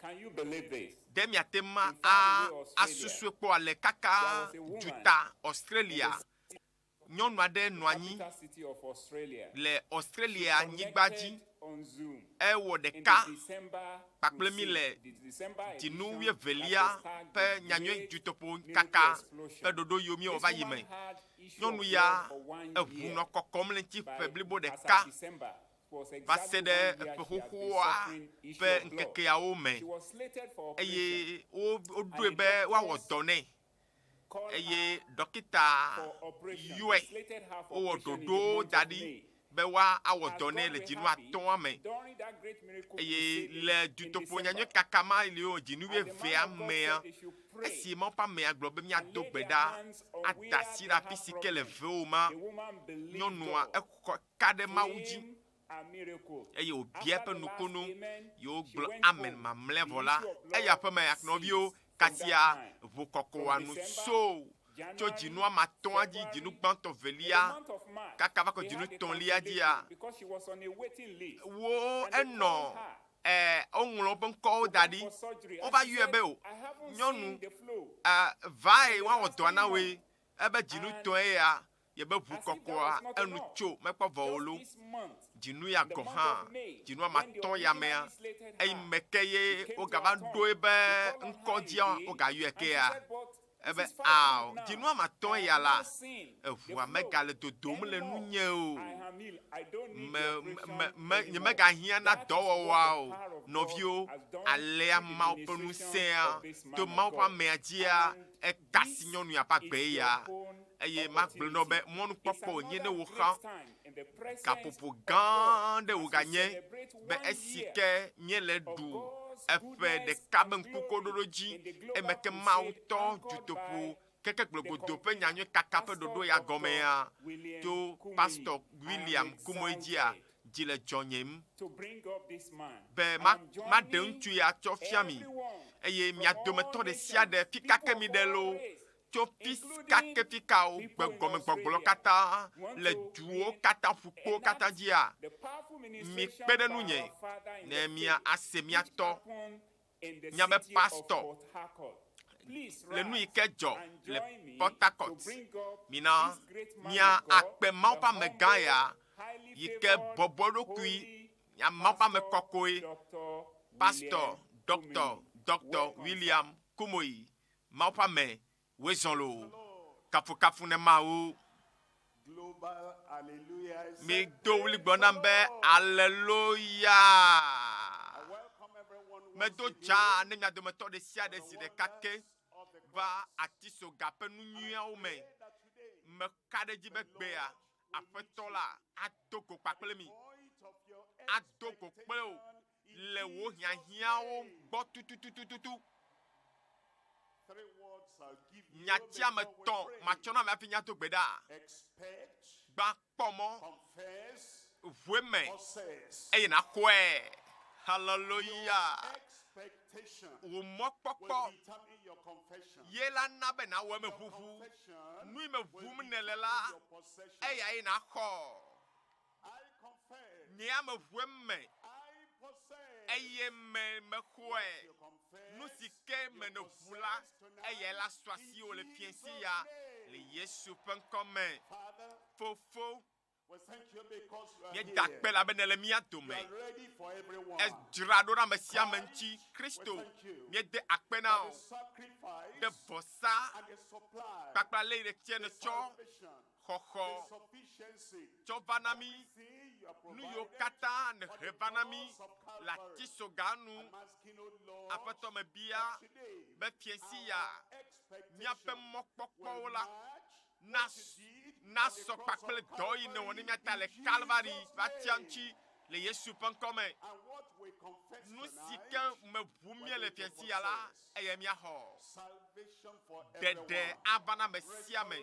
Can you believe this? ɖe miate ŋu In faraway Australia, asusue kpɔ ale kaka there was a woman duta Australia. in the Nyɔnu aɖe nɔ anyi capital city of Australia. le She Australia nyigba dzi. connected on Zoom Ewɔ in the ɖeka December kpakple mí crusade, le the December dzinu edition wuievelia that was tagged ƒe the nyanyui Great dutoƒo Miracle kaka ƒe Explosion. ɖoɖo yiwo míewɔ This va yi woman me. had issue Nyɔnu of ya blood for one eʋu year. nɔ kɔkɔm le ŋuti By ƒe blibo as ɖeka at December, it was va exactly se one ɖe year eƒe she had been xoxoa suffering issue ƒe of blood. ŋkekeawo me She was slated for operation. eye woɖoe And the be woawɔ doctors dɔ nɛ. Eye ɖɔkita yɔe. Wowɔ ɖoɖowo da ɖi be woawɔ dɔ nɛ le dzinu atɔ̃a me. Eye le dutoƒo nyanyui kaka ma li wo dzinu wuievea mea, esi Mawu ƒe amea gblɔ be míado gbe ɖa ada asi ɖe afi si ke le vewò ma, nyɔnua exɔ ka ɖe Mawu dzi eye wòbia eƒe nukunu ye wogblɔ amen mamlɛ vɔ la, eyi aƒeme nɔviwo kasia ʋu kɔkɔa nu so tso dzinu ame atɔ̃a dzi, dzinu gbãtɔ, velia, kaka va kɔ dzinu tɔ̃lia dzia, wo enɔ e woŋlɔ woƒe ŋkɔwo da ɖi. Wova yɔe be o nyɔnu e vae woawɔ dɔa na woe ebe dzinu tɔe ya yebe ʋu kɔkɔa enu tso mekpɔ vɔ o lo. Dzinu ya gɔ̃ hã, dzinu ame atɔ̃ ya mea, eyi me ke ye wogava ɖo ebe ŋkɔ dzia wogayɔe kea. Ebe, Ao, dzinu ame atɔ̃e ya la, eʋua megale dodom le nunye o. Me, me, me, nyemegahiã na dɔwɔwɔa o. Nɔviwo, alea Mawu ƒe ŋusẽa to Mawu ƒe amea dzia, eka asi nyɔnu ya ƒe agbe ya. Eye magblɔ na wò be mɔnukpɔkpɔ wònye ne wò xã. Gaƒoƒo gã aɖe wòganye be esi ke míele ɖu eƒe ɖeka be ŋkukoɖoɖo dzi eme ke Mawu tɔ dutoƒo keke gblɔgodo ƒe nyanyui kaka ƒe ɖoɖo ya gɔmea to Pastor William Kumoe dzia, dzi le dzɔnyem be maɖe ŋutsu ya tsɔ fia mi eye mia dometɔ ɖesiaɖe fika ke miɖe loo tso fika ke fikawo gbegɔmegbɔgblɔ katã le duwo katã ƒukpowo katã dzia, mikpe ɖe nunye ne mia ase mia tɔ, miabe pastor le nu yi ke dzɔ le Port Harcourt. Mina mia akpe Mawu ƒe amegã ya yi ke bɔbɔ eɖokui, Mawu ƒe ame kɔkɔe, Pastor Doctor Doctor William Kumuyi. Mawu ƒe ame woe zɔ loo. Kafukafu ne Mawu. Mido ɣli gblɔ nam be, Aleluya! Medo dzaa ne mia dometɔ ɖe sia ɖe zi ɖeka ke va atisoga ƒe nu nyuiawo me. Meka ɖe edzi be gbea, Aƒetɔ la ado go kpakple mi. Ado go kple wò le wò hiahiãwo gbɔ tututututu. Nyati ame tɔ̃ matsɔ na ame hafi míado gbe ɖa. Gbã, kpɔ mɔ, ʋu eme eye nàxɔe. Haleluya! Wò mɔkpɔkpɔ ye la na be nàwɔ eme ʋuʋu. Nu yi me ʋum nèle la, eyae nàxɔ. Nye ame ʋu eme, eye me mexɔe. Nu si ke me nèʋu la, eyae la su asiwò le fiẽsi ya, le Yesu ƒe ŋkɔ me. Fofo, míeda akpe elabe nèle mía dome. Èdzra ɖo ɖe ame sia ame ŋuti. Kristo, míede akpe na wò ɖe vɔsa kpakple ale yi nètsɔe nètsɔ xɔxɔ tsɔ va na mí, nu yiwo katã nèhe va na mí le atisoga nu. Aƒetɔ, mebia be fiẽsi ya míaƒe mɔkpɔkpɔwo la nasɔ kpakple dɔ yi nèwɔ ne míata le Kalvari ƒe atia ŋuti le Yesu ƒe ŋkɔ me. Nu si ke me ʋum míele fiẽsi ya la, eyae míaxɔ. Ɖeɖe ava na ame sia ame,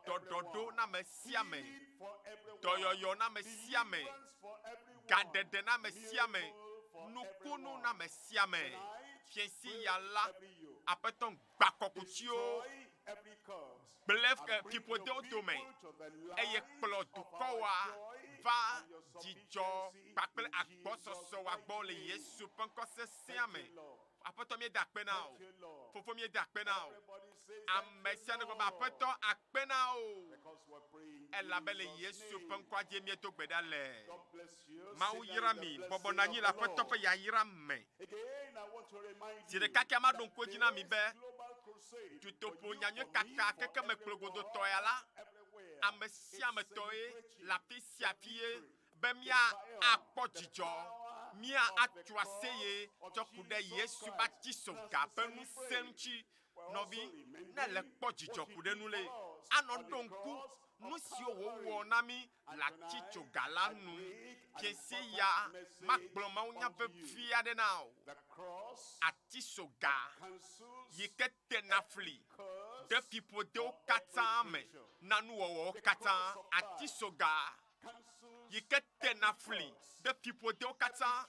ɖɔɖɔɖo na ame sia ame, dɔyɔyɔ na ame sia ame, gaɖeɖe na ame sia ame, nukunu na ame sia ame. Fiẽsi ya la, Aƒetɔ gba kɔkutsiwo, gblẽ fiƒodewo dome, eye kplɔ dukɔwoa va dzidzɔ kpakple agbɔsɔsɔwoa gbɔ le Yesu ƒe ŋkɔ sesẽa me. Aƒetɔ, míeda akpe na wò. Fofo, míeda akpe na wò. Ame sia ame gblɔ be, Aƒetɔ, akpe na wò. Elabe le Yesu ƒe ŋkɔa dzie míedo gbe ɖa le. Mawu yra mi. Bɔbɔ nɔ anyi le Aƒetɔ ƒe yayra me. Zi ɖeka kea maɖo ŋku edzi na mi be, dutoƒo nyanyuikaka keke me kplogodotɔ ya la, ame sia ame tɔe le afi sia afi ye be mía akpɔ dzidzɔ, mía atso aseye tsɔ ku ɖe Yesu ƒe atisoga ƒe ŋusẽ ŋuti. Nɔvi, ne èle kpɔ dzidzɔ ku ɖe nu le, anɔ ɖo ŋku nu siwo wòwɔ na mí le atitsoga la nu. Fiẽsi ya, magblɔ mawunya vevi aɖe na wò. Atisoga yi ke tena fli ɖe fiƒodewo katã me na nuwɔwɔwo katã. Atisoga yi ke tena fli ɖe fiƒodewo katã,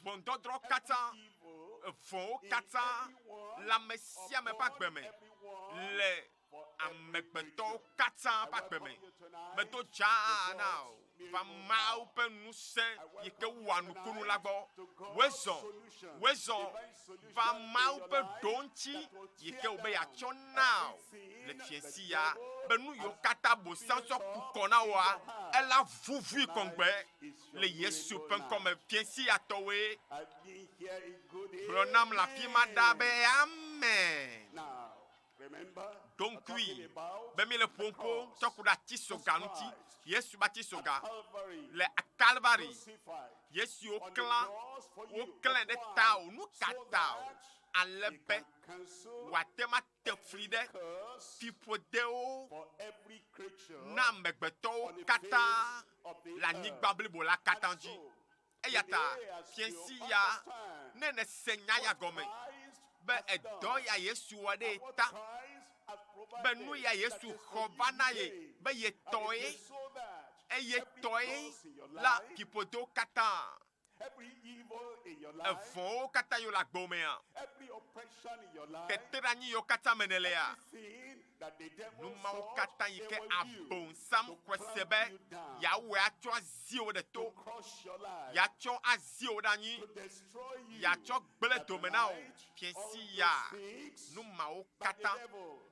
ʋɔnudɔdrɔ̃wo katã, vɔ̃wo katã le ame sia ame ƒe agbe me le amegbetɔwo katã ƒe agbe me. Medo dzaa na wò va Mawu ƒe ŋusẽ yi ke wɔa nukunu la gbɔ. Wòe zɔ, wòe zɔ va Mawu ƒe ɖoŋtsi yi ke wòbe yeatsɔ na wò le fiẽsi ya be nu yiwo katã Bosam tsɔ ku kɔ na wòa, ela vuvui kɔŋgbe le Yesu ƒe ŋkɔ me. Fiẽsi ya tɔwoe. Gblɔ nam le afi ma ɖaa be, Amen. Ɖo ŋkui be míele ƒom ƒo tsɔ ku ɖe atisoga ŋuti, Yesu ƒe atisoga le Kalvari. Yesu woklã, woklãe ɖe tawò. Nu ka ta o? Ale be wòate ŋu ate fli ɖe fiƒodewo na amegbetɔwo katã le anyigba blibo la katã dzi. Eya ta fiẽsi ya, ne nèse nya ya gɔme be edɔ ya Yesu wɔ ɖe ye ta, be nu ya Yesu xɔ va na ye be ye tɔe, eye tɔe la fiƒodewo katã, evɔ̃wo katã yiwo le agbewò mea, teteɖeanyi yiwo katã me nèlea, Nu mawo katã yi ke Abosam xɔe se be yeawɔe atsɔ azi wò ɖe to, yeatsɔ azi wò ɖe anyi, yeatsɔ gblẽ dome na wò fiẽsi ya. Nu mawo katã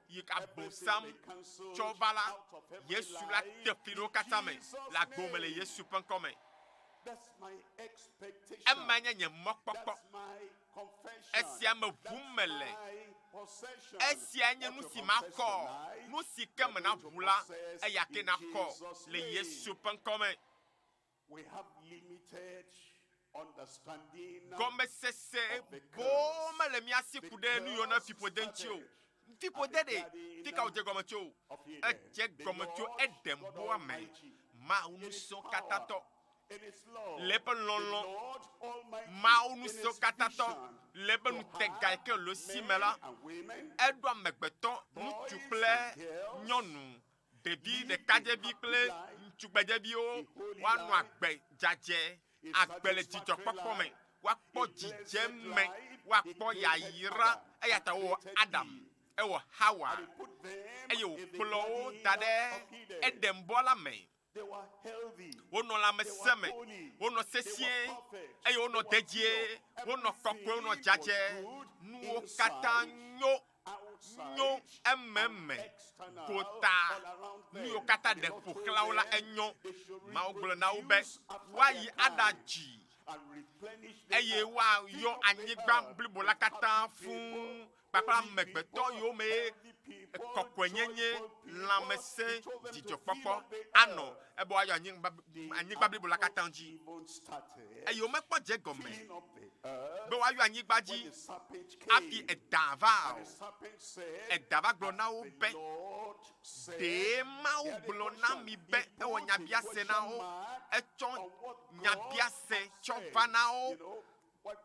yi ke Abosam tsɔ va la, Yesu la te fli ɖe wo katã me le agbo me le Yesu ƒe ŋkɔ me. Emae nye nye mɔkpɔkpɔ. Esia me ʋum mele. Esiae nye nu si makɔ. Nu si ke me naʋu la, eya ke nakɔ le Yesu ƒe ŋkɔ me. Gɔmesese boo mele mía si ku ɖe nu yiwo ne fiƒode ŋuti o. Fiƒode ɖe, fi ka wòdze gɔme tso? Edze gɔme tso Edenbɔa me. Mawu Ŋusẽkatãtɔ le eƒe lɔlɔ̃, Mawu Ŋusẽkatãtɔ le eƒe ŋutega yi ke le esi me la, eɖo amegbetɔ, ŋutsu kple nyɔnu, ɖevi ɖekadzevi kple ŋutsugbedzeviwo woanɔ agbe dzadzɛ, agbe le dzidzɔkpɔkpɔ me, woakpɔ dzidzeme, woakpɔ yayra. Eya ta wowɔ Adam, ewɔ Xawa, eye wòkplɔ wo da ɖe Edenbɔ la me. Wonɔ lãmesẽ me, wonɔ sesĩe, eye wonɔ dedie, wonɔ kɔkɔe, wonɔ dzadzɛ. Nuwo katã nyo, nyo ememe, gota. Nu yiwo katã ɖe ƒo xlã wo la, enyo. Mawu gblɔ na wo be woayi aɖadzi eye woayɔ anyigba blibo la katã fũu kpakple amegbetɔ yiwo mee kɔkɔenyenye, lãmesẽ, dzidzɔkpɔkpɔ anɔ ebe woayɔ anyigba, anyigba blibo la katã dzi. Eye womekpɔ dze gɔme be woayɔ anyigba dzi hafi eda va o. Eda va gblɔ na wo be, Ɖee Mawu gblɔ na mi be ewɔ nyabiase na wo, etsɔ nyabiase tsɔ va na wo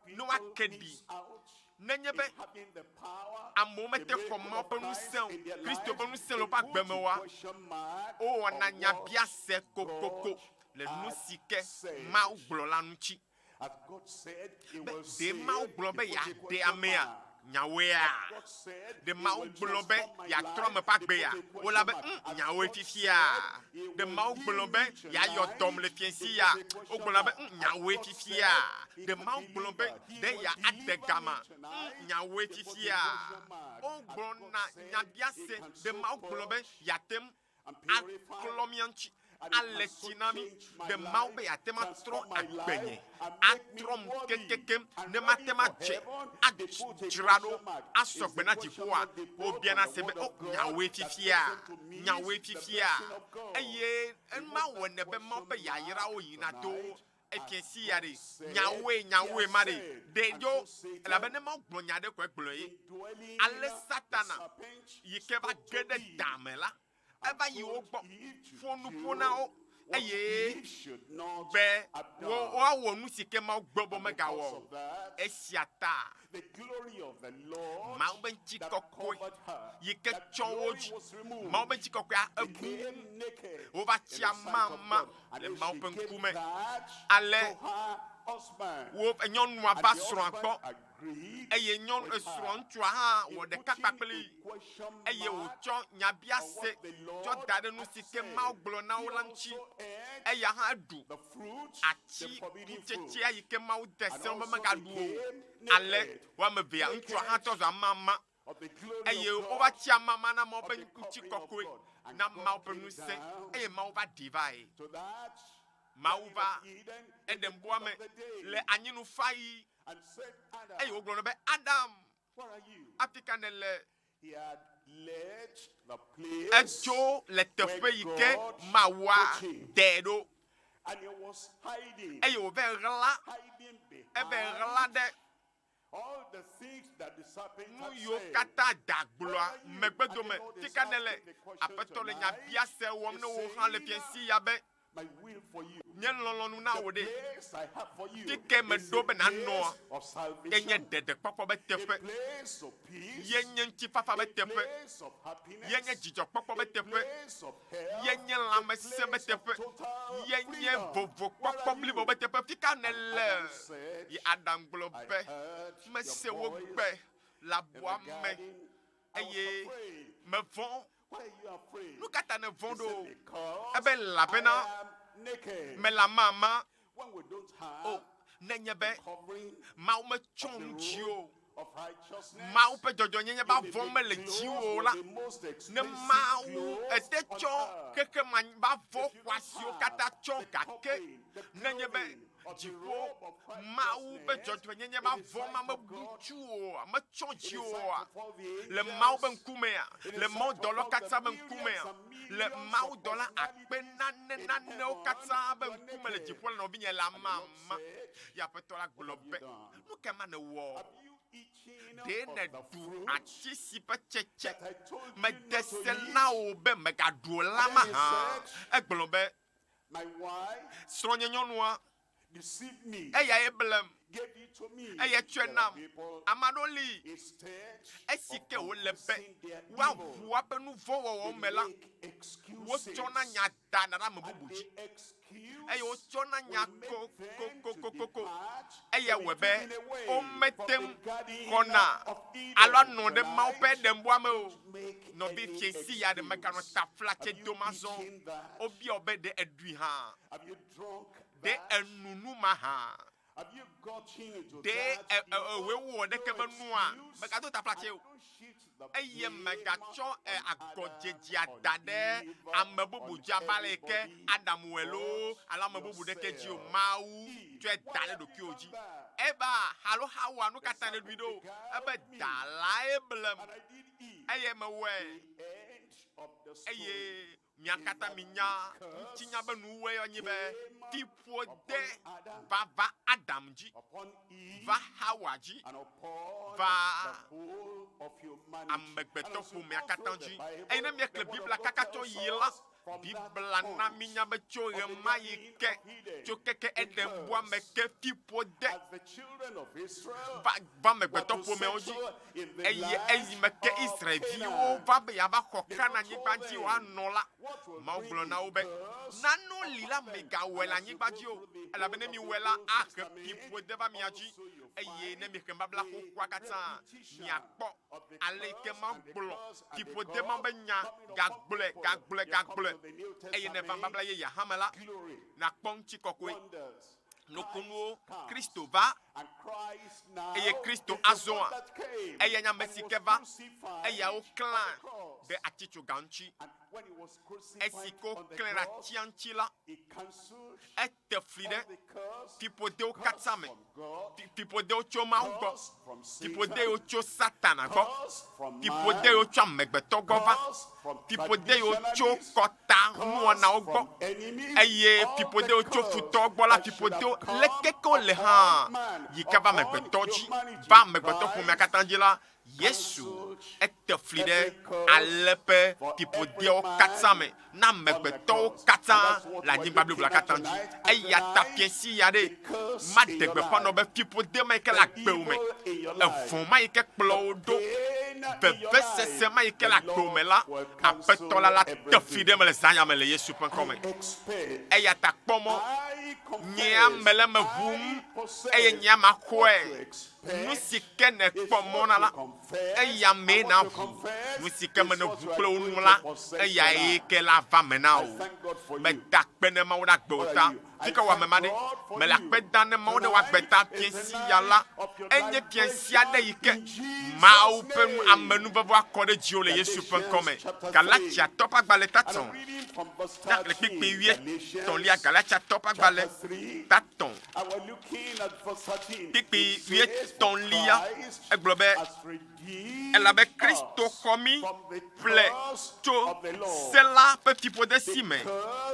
ne woake ɖi nenye be amewo mete xɔ Mawu ƒe ŋusẽ o, Kristo ƒe ŋusẽ le woƒe agbe me oa, wowɔna nyabiase kokoko le nu si ke Mawu gblɔ la ŋuti. Be ɖe Mawu gblɔ be yeaɖe amea? Nyawoea? Ɖe Mawu gblɔ be yeatrɔ ame ƒe agbea? Wola be, Ŋ, nyawoe fifia. Ɖe Mawu gblɔ be yeayɔ dɔm le fiẽsi ya? Wogblɔna be, Ŋ, nyawoe fifia. Ɖe Mawu gblɔ be ɖe yeade gama? Ŋ, nyawoe fifia. Wogblɔna nyabiase, Ɖe Mawu gblɔ be yeate ŋu aklɔ mía ŋuti, ale tsi na mí. Ɖe Mawu be yeate ŋu atrɔ agbenye, atrɔm keŋkeŋ ne mate ŋu adze, adzra ɖo, asɔ gbe na dziƒoa? Wobiana se be, O, nyawoe fifia? Nyawoe fifia? Eye ema wɔnɛ be Mawu ƒe yayrawo yina do. Efia si ya ɖe, nyawoe, nyawoe ma ɖe, ɖe yo, elabe ne Mawu gblɔ nya ɖe ko egblɔe ye. Ale Satana yi ke va ge ɖe da me la, eva yi wo gbɔ, ƒo nu ƒo na wo, eye be woawɔ nu si ke Mawu gbe be womegawɔ o. Esia ta Mawu ƒe ŋutikɔkɔe yi ke tsɔ wo dzi, Mawu ƒe ŋutikɔkɔea ebu, wova tsi amama le Mawu ƒe ŋkume. Ale wo nyɔnua va srɔ̃a gbɔ eye nyɔnu esrɔ̃ ŋutsua hã wɔ ɖeka kpakplii eye wòtsɔ nyabiase tsɔ da ɖe nu si ke Mawu gblɔ na wo la ŋuti. Eya hã eɖu ati kutsetsea yi ke Mawu de se be megaɖu o. Ale wo ame evea, ŋutsua hã trɔ zu amama eye wova tsi amama na Mawu ƒe ŋutikɔkɔe, na Mawu ƒe ŋusẽ eye Mawu va ɖi vae. Mawu va Edenbɔa me le anyinufaɣi eye wògblɔ nɛ be, Adam, afi ka nèle? Edzo le teƒe yi ke Mawua dee ɖo eye wòvae ɣla, evae ɣla ɖe nu yiwo katã da gblɔa megbedome. Fi ka nèle? Aƒetɔ le nyabiase wɔm ne wò hã le fiẽsi ya be, Nye lɔlɔ̃nu na wò ɖe, fi ke meɖo be nànɔa, ye nye ɖeɖekpɔkpɔ be teƒe, ye nye ŋutifafa be teƒe, ye nye dzidzɔkpɔkpɔ be teƒe, ye nye lãmesẽ be teƒe, ye nye vovokpɔkpɔ blibo be teƒe. Fi ka nèle? Ye Adam gblɔ be, Mese wò gbe le abɔa me, eye mevɔ̃. Nu ka ta nèvɔ̃ ɖo? Ebe elabena mele amama. O, nenye be Mawu metsɔ nu dzi o, Mawu ƒe dzɔdzɔnyenye be avɔ mele dziwò o la, ne Mawu ete tsɔ xexe ma be avɔ xɔasiwo katã tsɔ gake nenye be dziƒo Mawu ƒe dzɔdzɔenyenye be avɔ ma mebu tsu oa, metsɔ dzi oa, le Mawu ƒe ŋkumea, le mawudɔlawo katã ƒe ŋkumea, le mawudɔla akpe nane nanewo katã ƒe ŋkume le dziƒo la, nɔvinye le amama. Ye Aƒetɔ la gblɔ be, Nu ka ma nèwɔ? Ɖe nèɖu ati si ƒe tsetse mede se na wò be mègaɖu o la mahã? Egblɔ be, Srɔ̃nyenyɔnua, eyae blem, eyae tsɔe nam. Ame aɖewo li, esi ke wòle be woaʋu woaƒe nu vɔ̃ wɔwɔ me la, wotsɔna nya dana ɖe ame bubu dzi, eye wotsɔna nya kokokokoko. Eya wɔe be womete ŋu xɔna alo anɔ ɖe Mawu ƒe ɖeŋbɔa me o. Nɔvi fiẽsi ya ɖe meganɔ taflatse dom azɔ o. Wobia wò be ɖe èɖui hã? Ɖe ènu nu ma hã? Ɖe ewòe wɔ ɖeke be nua? Mègado taflatse o. Eye mègatsɔ agɔdzedzea da ɖe ame bubu dzi abe ale yi ke Adam wɔe loo alo ame bubu ɖeke dzi o. Mawu tsɔe da ɖe ɖokuiwò dzi. Eva alo Xawa, nu ka ta nèɖui ɖo? Ebe da lae blem eye mewɔe. Eye mia katã minya ŋutinya be nuwɔe nye be fiƒode va va Adam dzi, va Xawa dzi, va amegbetɔ ƒomea katã dzi. Eye ne míexlẽ Biblia kaka tsɔ yi la, Biblia na mínya be tso ɣemaɣi ke, tso keke Eden-bɔa me ke fiƒode va va amegbetɔ ƒomewo dzi. Eye eyime ke Israel-viwo va be yeava xɔ Kanaan-nyigba dzi woanɔ la, Mawu gblɔ na wo be, Nanewo li la migawɔe le anyigba dzi o, elabe ne miwɔe la, ahe fiƒode va mia dzi. Eye ne miexe nubabla xoxoa katã, miakpɔ aleke Mawu gblɔ fiƒode ma be nya gagblɔe, gagblɔe, gagblɔe. Eye ne eva nubabla yeyea hã me la, nàkpɔ ŋutikɔkɔe. Nukunuwo, Kristo va, eye Kristo azɔa, eya nye ame si ke va, eya woklã ɖe atitsoga ŋuti. Esi ke woklãe ɖe atia ŋuti la, ete fli ɖe fiƒodewo katã me. Fiƒodewo tso Mawu gbɔ, fiƒodewo tso Satana gbɔ, fiƒodewo tso amegbetɔ gbɔ va, fiƒodewo tso kɔta nuwɔnawo gbɔ, eye fiƒodewo tso futɔwo gbɔ la, fiƒodewo leke ke wole hã yi ke va amegbetɔ dzi, va amegbetɔ ƒomea katã dzi la, Yesu ete fli ɖe ale ƒe fiƒodeawo katã me na amegbetɔwo katã le anyigba blibo la katã dzi. Eya ta fiẽsi ya ɖe, maɖe gbeƒã nɔ be fiƒode ma yi ke le agbewò me, evɔ̃ ma yi ke kplɔ wò ɖo, vevesese ma yi ke le agbewò me la, Aƒetɔ la la te fli ɖe eme le zã ya me le Yesu ƒe ŋkɔ me. Eya ta kpɔ mɔ, nyea mele eme ʋum eye nyea maxɔe. Nu si ke nèkpɔ mɔ na la, eya mee nàʋu. Nu si ke me nèʋu kple wò nu la, eyae ke la va me na wò. Meda akpe ne Mawu ɖe agbewò ta. Fi ka wò ame ma ɖe? Mele akpe dam ne Mawu ɖe wò agbe ta. Fiẽsi ya la, enye fiẽsi aɖe yi ke Mawu ƒe nu amenuveve akɔ ɖe dziwò le Yesu ƒe ŋkɔ me. Galatiatɔ ƒe agbalẽ tatɔ̃, míaxlẽ kpukpui wuietɔ̃lia, Galatiatɔ ƒe agbalẽ tatɔ̃. Kpukpui wuietɔ̃lia, egblɔ be, Elabe Kristo xɔ mí ƒle tso se la ƒe fiƒode si me.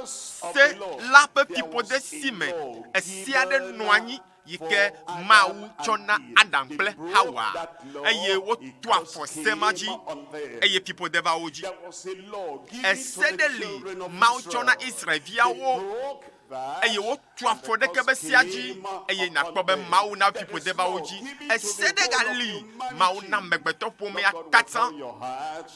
Se la ƒe fiƒode si me. Ese aɖe nɔ anyi yi ke Mawu tsɔ na Adam kple Xawa eye woto afɔ se ma dzi eye fiƒode va wo dzi. Ese ɖe li Mawu tsɔ na Israel-viawo eye wotu afɔ ɖeke be sea dzi, eye nàkpɔ be Mawu na fiƒode va wo dzi. Ese ɖe gali Mawu na amegbetɔ ƒomea katã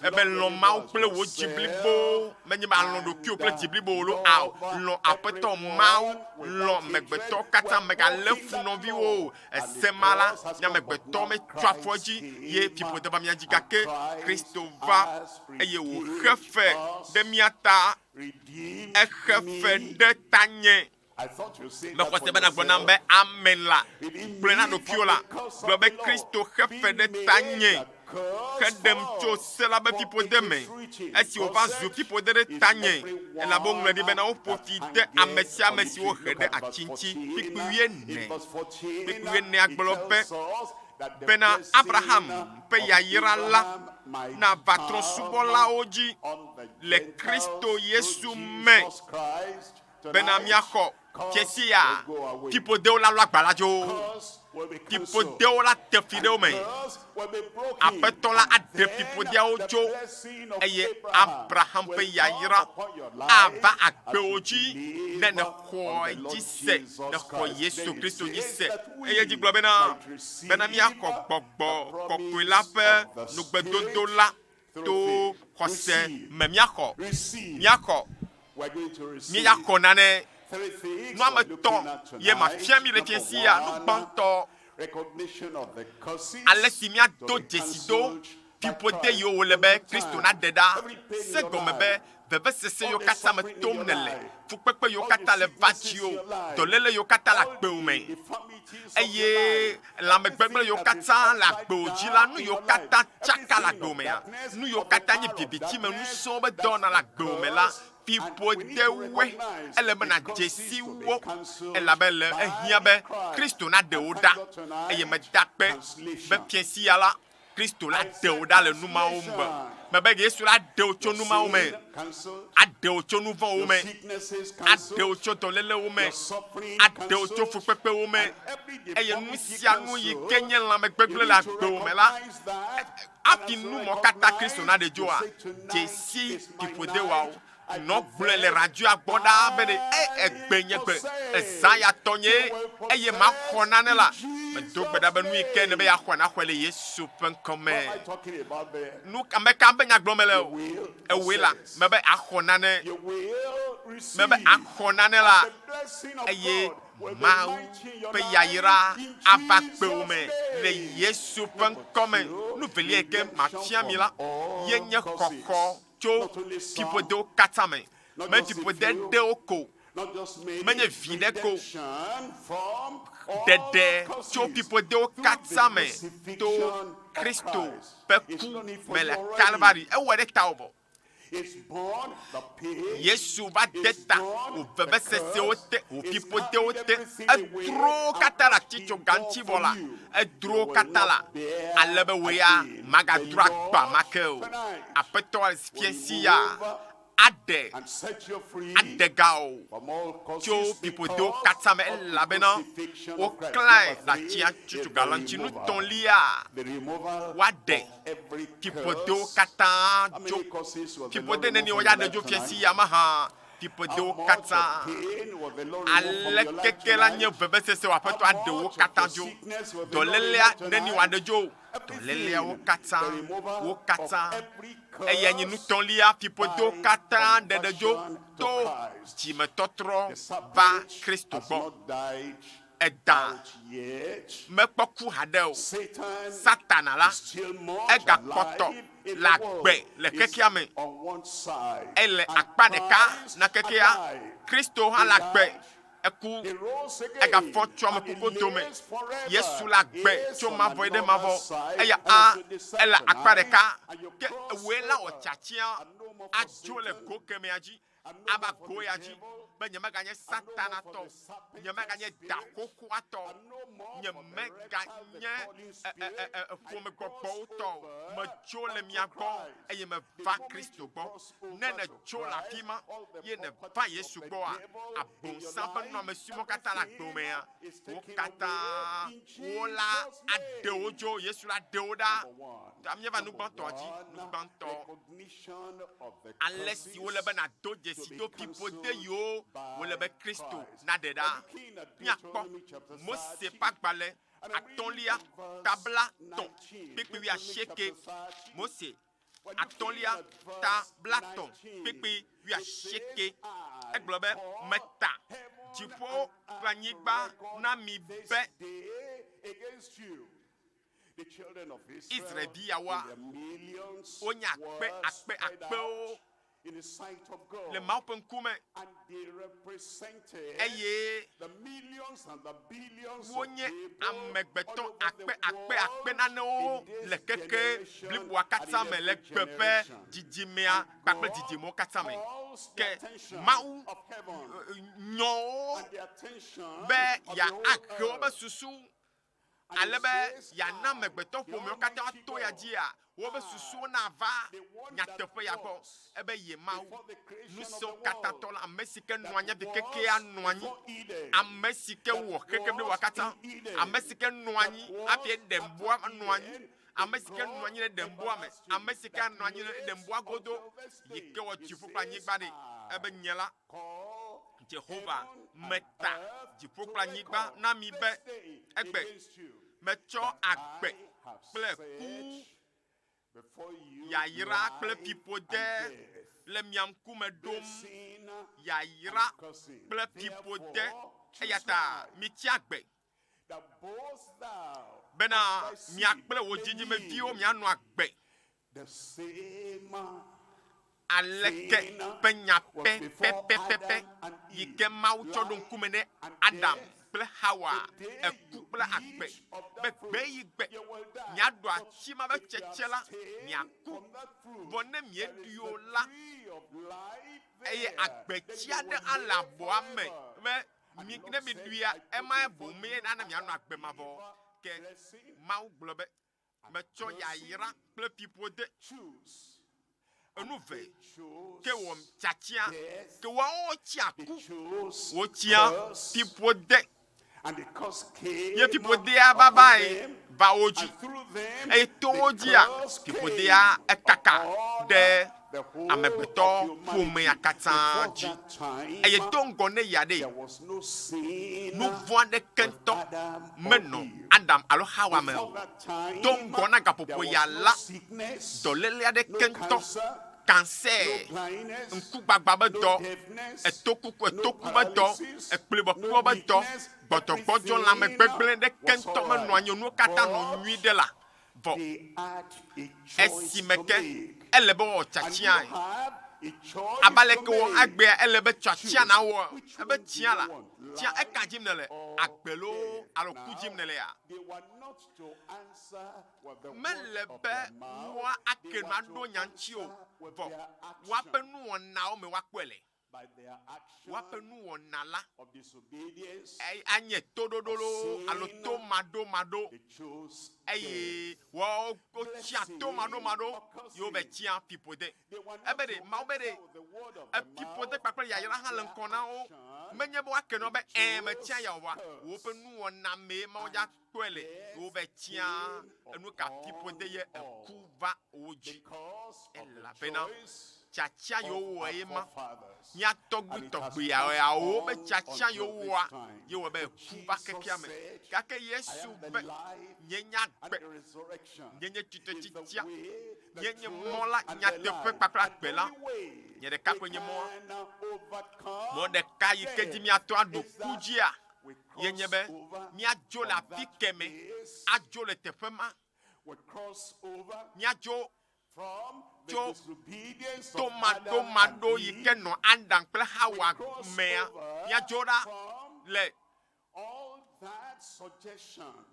ebe lɔ̃ Mawu kple wò dzi blibo, menye be alɔ̃ ɖokuiwò kple dzi blibo loo ao. Lɔ̃ Aƒetɔ Mawu, lɔ̃ amegbetɔ katã, mègalé fu nɔviwò o. Ese ma la, mi amegbetɔ metsɔ afɔ edzi ye fiƒode va mía dzi, gake Kristo va eye wòxe fe ɖe mía ta. Exe fe ɖe tanye. Mexɔ se be nàgblɔ nam be amen la. Gblɔe na ɖokuiwò la. Gblɔ be Kristo xe fe ɖe tanye heɖem tso se la ƒe fiƒode me. Esi wòva zu fiƒode ɖe tanye, elabe woŋlɔe ɖi bena woƒo fi de ame sia ame si wohe ɖe ati ŋuti. Kpukpui wuiene. Kpukpui wuienea gblɔ be, bena Abraham ƒe yayra la nava trɔ̃subɔlawo dzi le Kristo Yesu me, bena míaxɔ fiasia. Fiƒodewo la lɔ agba la dzo, fiƒodewo la te fi ɖe wo me. Aƒetɔ la aɖe fiƒodeawo tso, eye Abraham ƒe yayra ava agbewo dzi ne nèxɔe dzi se, nèxɔ Yesu Kristo dzi se. Eye edzi gblɔ bena, bena míaxɔ Gbɔgbɔ Kɔkɔe la ƒe nugbedodo la to xɔse me. Míaxɔ, míaxɔ, míaxɔ nane. Nu ame etɔ̃ ye mafia mi le fiẽ sia. Nu gbãtɔ, ale si míado dzesi do fiƒode yiwo wòle be Kristo naɖe ɖa. Se gɔme be vevesese yiwo katã me tom nèle, fukpekpe yiwo katã le va dziwò, dɔléle yiwo katã le agbewò me, eye lãmegbegblẽ yiwo katã le agbewò dzi la, nu yiwo katã tsaka le agbewò mea, nu yiwo katã nye viviti me ŋusẽwo be dɔwɔna le agbewò me la, fiƒodewoe. Ele be nàdze si wo, elabe le ehiã be Kristo naɖe wo ɖa. Eye meda akpe be fiẽ sia la, Kristo la ɖe wò ɖa le nu mawo me. Mebe Yesu la ɖe wò tso nu mawo me. Aɖe wò tso nu vɔ̃wo me. Aɖe wò tso dɔlélewo me. Aɖe wò tso fukpekpewo me. Eye nu sia nu yi ke nye lãmegbegblẽ le agbewò me la, hafi nu mawo katã Kristo naɖe dzoa, dzesi fiƒodewoawo. Nɔ gblɔe le radioa gbɔ ɖaa be ɖe, E, egbe nye gbe, ezã ya tɔnyee, eye maxɔ nane la, medo gbe ɖa be nu yi ke nèbe yeaxɔa, naxɔe le Yesu ƒe ŋkɔ me. Nu, ame ka ƒe nya gblɔm mele o? Ewòe la, mebe axɔ nane, mebe axɔ nane la, eye Mawu ƒe yayra ava kpewò me le Yesu ƒe ŋkɔ me. Nu velia yi ke mafia mi la, ye nye xɔxɔ tso fiƒodewo katã me. Menye fiƒode ɖewo ko. Menye vi ɖe ko ɖeɖe tso fiƒodewo katã me to Kristo ƒe ku me le Kalvari. Ewɔe ɖe tawò vɔ. Yesu va de ta wò vevesesewo te, wò fiƒodewo te. Edro wo katã le atitsoga ŋuti vɔ la, edro wo katã la, ale be wò ya màgadro agba ma ke o. Aƒetɔ fiẽ sia aɖe aɖe ga o tso fiƒodewo katã me elabena woklãe le atia tsutsuga la ŋuti. Nu tɔ̃lia, woaɖe fiƒodewo katã dzo. Fiƒode nenie woaɖe dzo fia si ya mahã? Fiƒodewo katã. Aleke ke la nye vevesese o, Aƒetɔ aɖe wo katã dzo. Dɔlélea nenie woaɖe dzo? Dɔléleawo katã, wo katã. Eyae nye nu tɔ̃lia, fiƒodewo katã ɖeɖe dzo to dzimetɔtrɔ va Kristo gbɔ. Eda mekpɔ ku haɖe o. Satana la, egakpɔtɔ le agbe le xexea me. Ele akpa ɖeka na xexea. Kristo hã le agbe. Eku, egafɔ tso ame kukuwo dome. Yesu le agbe tso mavɔ yi ɖe mavɔ. Eya hã ele akpa ɖeka. Ke wòe la wɔ tiatia adzo le go kemɛa dzi. ava go ya dzi be nyemeganye Satana tɔ o, nyemeganye da xoxoa tɔ o, nyemeganye ƒomegbɔgbɔwo tɔ o. Medzo le mia gbɔ eye meva Kristo gbɔ. Ne nèdzo le afi ma ye nèva Yesu gbɔa, Abosam ƒe nunɔamesiwo katã le agbe mea, wo katã wola aɖe wo dzo. Yesu la ɖe wo ɖa. Ta míeva nu gbãtɔa dzi. Nu gbãtɔ, ale si wole be nàdo dzesi do fiƒode yiwo wòle be Kristo naɖe ɖa. Míakpɔ Mose ƒe agbalẽ atɔ̃lia ta blatɔ̃ kpukpui wuiasieke. Mose atɔ̃lia ta blatɔ̃ kpukpui wuiasieke. Egblɔ be, Meta dziƒo kple anyigba na mi be Israel-vi yawoa, wonye akpe akpe akpewo le Mawu ƒe ŋkume, eye wonye amegbetɔ akpe akpe akpe nanewo le xexe bliboa katã me le gbe ƒe dzidzimea kpakple dzidzimewo katã me. Ke Mawu nyɔ wo be yeahe woƒe susu ale be yeana amegbetɔ ƒomewo katã to ya dzia, woƒe susuwo nava nyateƒe ya gbɔ, ebe ye Mawu, Ŋusẽwokatãtɔ la, ame si ke nɔ anyi hafi xexea nɔ anyi, ame si ke wɔ xexe bliboa katã, ame si ke nɔ anyi hafi Eɖemboa nɔ anyi, ame si ke nɔ anyi ɖe Eɖemboa me, ame si ke anɔ anyi ɖe Eɖemboa godo, yi ke wɔ dziƒo kple anyigba ɖe, ebe nye la, Jehova, meta dziƒo kple anyigba na mi be egbe metsɔ agbe kple ku, yayra kple fiƒode le mia ŋkume ɖom, yayra kple fiƒode, eya ta mitsi agbe bena mia kple wò dzidzimeviwo mianɔ agbe. Aleke ƒe nya pɛpɛpɛpɛ yi ke Mawu tsɔ ɖo ŋkume ne Adam kple Xawa, eku kple agbe, be gbe yi gbe miaɖu ati ma be tsetse la, miaku. Vɔ ne mieɖui o la, eye agbetsi aɖe hã le abɔa me be mi, ne miɖuia, emae boŋ ye nana mianɔ agbe mavɔ. Ke Mawu gblɔ be, Metsɔ yayra kple fiƒode enu ve ke wɔ tiatia, ke woawo tsia ku, wotsia fiƒode. Ye fiƒodea va vae va wo dzi, eye to wo dzia, fiƒodea ekaka ɖe amegbetɔ ƒomea katã dzi. Eye do ŋgɔ ne ya ɖe, nu vɔ̃ aɖeke ŋutɔ menɔ Adam alo Xawa me o. Do ŋgɔ na gaƒoƒo ya la, dɔléle aɖeke ŋutɔ, kansɛ, ŋkugbagba be dɔ, etokuku, etoku be dɔ, ekplibɔkplɔ be dɔ, gbɔdzɔgbɔdzɔ, lãmegbegblẽ ɖeke ŋutɔ menɔ anyi o. Nuwo katã nɔ nyui ɖe la vɔ esime ke ele be woawɔ tiatiae. Abe aleke wɔ egbea ele be tiatia nawɔ ebe tia la, tia eka dzim nèle, agbe loo alo ku dzim nèlea? Mele be woa ake nu aɖo nya ŋuti o, vɔ woaƒe nuwɔnawo me woakpɔe le. Woaƒe nuwɔna la anye toɖoɖo loo alo tomaɖomaɖo, eye woawo wotsia tomaɖomaɖo ye wove tsia fiƒode. Ebe ɖe Mawu be ɖe efiƒode kpakple yayra hã le ŋkɔ na wo. Menye be woake nɔ be ɛ̃ metsia ya o vɔa woƒe nuwɔna mee Mawu dza kpɔe le ye wove tsia enu ka fiƒode ye eku va wo dzi. Elabena tiatia yi wowɔ ye ma. Mía tɔgbui tɔgbuiawo be tiatia yi wowɔa ye wɔ be eku va xexea me. Gake Yesu be, Nye nye agbe, nye nye tsitretsitsia, nye nye mɔ la, nyateƒe kpakple agbe la. Nye ɖeka koe nye mɔa. Mɔ ɖeka yi ke dzi míato aɖu ku dzia ye nye be míadzo le afi keme, adzo le teƒe ma, míadzo tso tomaɖomaɖo yi ke nɔ Adam kple Xawa mea, míadzo ɖa le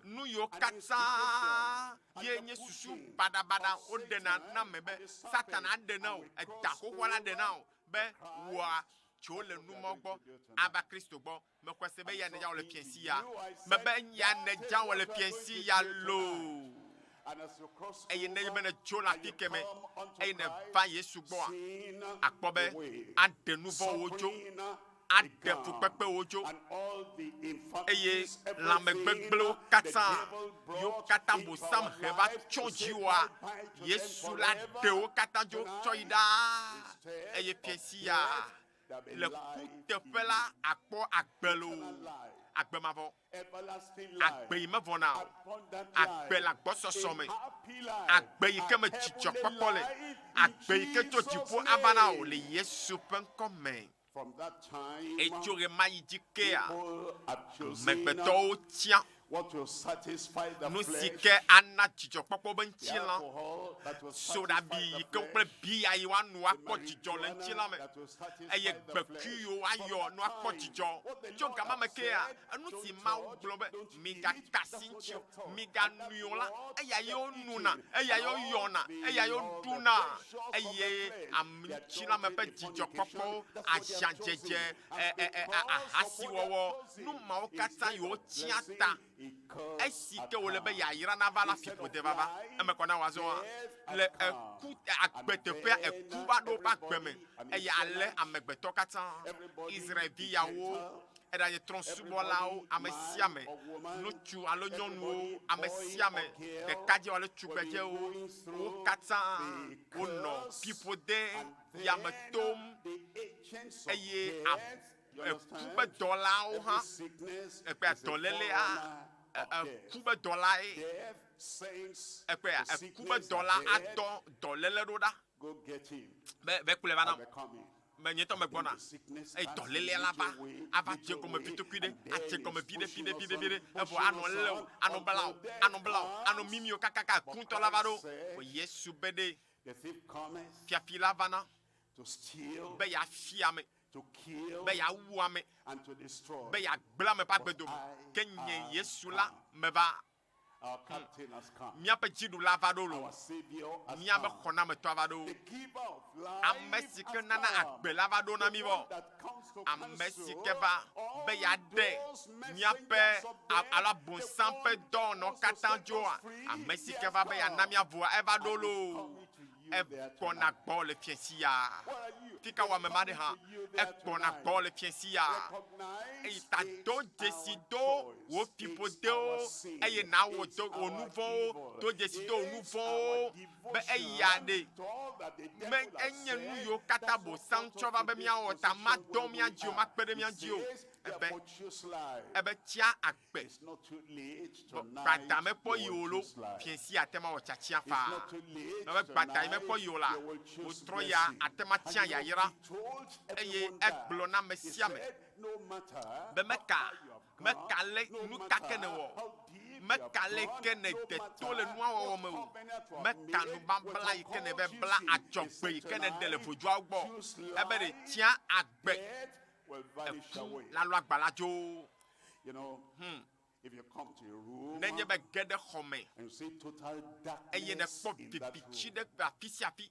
nu yiwo katã ye nye susu baɖabaɖa woɖena na ame be Satana aɖe na wò, eda xoxoa la ɖe na wò be wòa tso le numɔ gbɔ ava Kristo gbɔ. Mexɔe se be eya nèdza wɔ le fiẽsi ya. Mebe eya nèdza wɔ le fiẽsi ya loo. Eye ne be nèdzo le afi keme eye nèva Yesu gbɔa, akpɔ be aɖe nu vɔ̃wo dzo, aɖe fukpekpewo dzo, eye lãmegbegblẽwo katã yiwo katã Bosam he va tsyɔ dziwòa, Yesu la ɖe wo katã dzo tsɔ yi ɖaa. Eye fiẽsi ya Le ku teƒe la, àkpɔ agbe loo, agbe mavɔ, agbe yi mevɔna o, agbe le agbɔsɔsɔ me, agbe yi ke me dzidzɔkpɔkpɔ le, agbe yi ke tso dziƒo ava na wò le Yesu ƒe ŋkɔ me. Etso ɣemaɣi dzi kea, amegbetɔwo tia Nu si ke ana dzidzɔkpɔkpɔ woƒe ŋutilã, soɖabi yi ke wo kple biya yi woano akpɔ dzidzɔ le ŋutilã me, eye gbekui yiwo woayɔ ne woakpɔ dzidzɔ. Tso gama me kea, enu si Mawu gblɔ be, Migaka asi ŋuti o, miganui o la, eya ye wonona, eya ye woyɔna, eya ye woɖuna, eye ame ŋutilã me ƒe dzidzɔkpɔkpɔwo, ahiãdzedze, ahasiwɔwɔ, nu mawo katã yewo tsiã ta esi ke wòle be yayra nava la fiƒode vava. Eme kɔ na wò azɔa? Le eku agbe teƒea, eku va ɖo woƒe agbe me eye ale amegbetɔ katã, Israel-vi yawo, eɖanye trɔ̃subɔlawo, ame sia ame, ŋutsu alo nyɔnuwo, ame sia ame, ɖekadzewo alo tugbedzewo, wo katã wonɔ fiƒode yame tom eye eku ƒe dɔlawo hã ekpea dɔlélea eku ƒe dɔlae ekpea eku ƒe dɔla adɔ dɔléle ɖo ɖa be be kplɔe va nam me nye tɔ megbɔna eye dɔlélea la va ava dze gɔme vitokui ɖe adze gɔme viɖe viɖe viɖe viɖe evɔ anɔ lé o anɔ bla o anɔ bla o anɔ mimi o kakaka ekuŋutɔ la va ɖo Yesu be ɖe fiafi la vana be yeafia ame, be yeawu ame, be yeagblẽ ame ƒe agbe dome. Ke nye Yesu la meva. Míaƒe dziɖula va ɖo loo. Míaƒe xɔnametɔa va ɖo. Ame si ke nana agbe la va ɖo na mí vɔ. Ame si ke va be yeaɖe míaƒe alo Abosam ƒe dɔwɔnawo katã dzoa, ame si ke va be yeana míavoa, eva ɖo loo. Egbɔna gbɔ le fiẽsi ya. Fika wɔ ame ma ɖe hã? Egbɔna gbɔ le fiẽsi ya. Eyi ta do dzesi do wò fiƒodewo eye nàwɔ do wò nu vɔ̃wo. Do dzesi do wò nu vɔ̃wo be eya ɖe me enye nu yiwo katã Bosam tsɔ va be míawɔ ta madɔ mía dzi o, makpe ɖe mía dzi o. Ebe, ebe tsia agbe. Gbada mekpɔ yi o lo, fiẽsi ate ma wɔ tiatia faa. Ebe gbada yi mekpɔ yi o la, wòtrɔ ya ate ma tia yayra. Eye egblɔ na ame sia ame be meka, meka le nu ka ke nèwɔ. Meka le ke ne de to le nua wɔwɔ me o. Meka nubabla yi ke ne be bla adzɔgbe yi ke ne ɖe le vodzuawo gbɔ. Ebe ɖe tia agbe. Eku la lɔ agba la dzo. Nenye be ge ɖe xɔ me eye nèkpɔ viviti ɖe afi sia afi,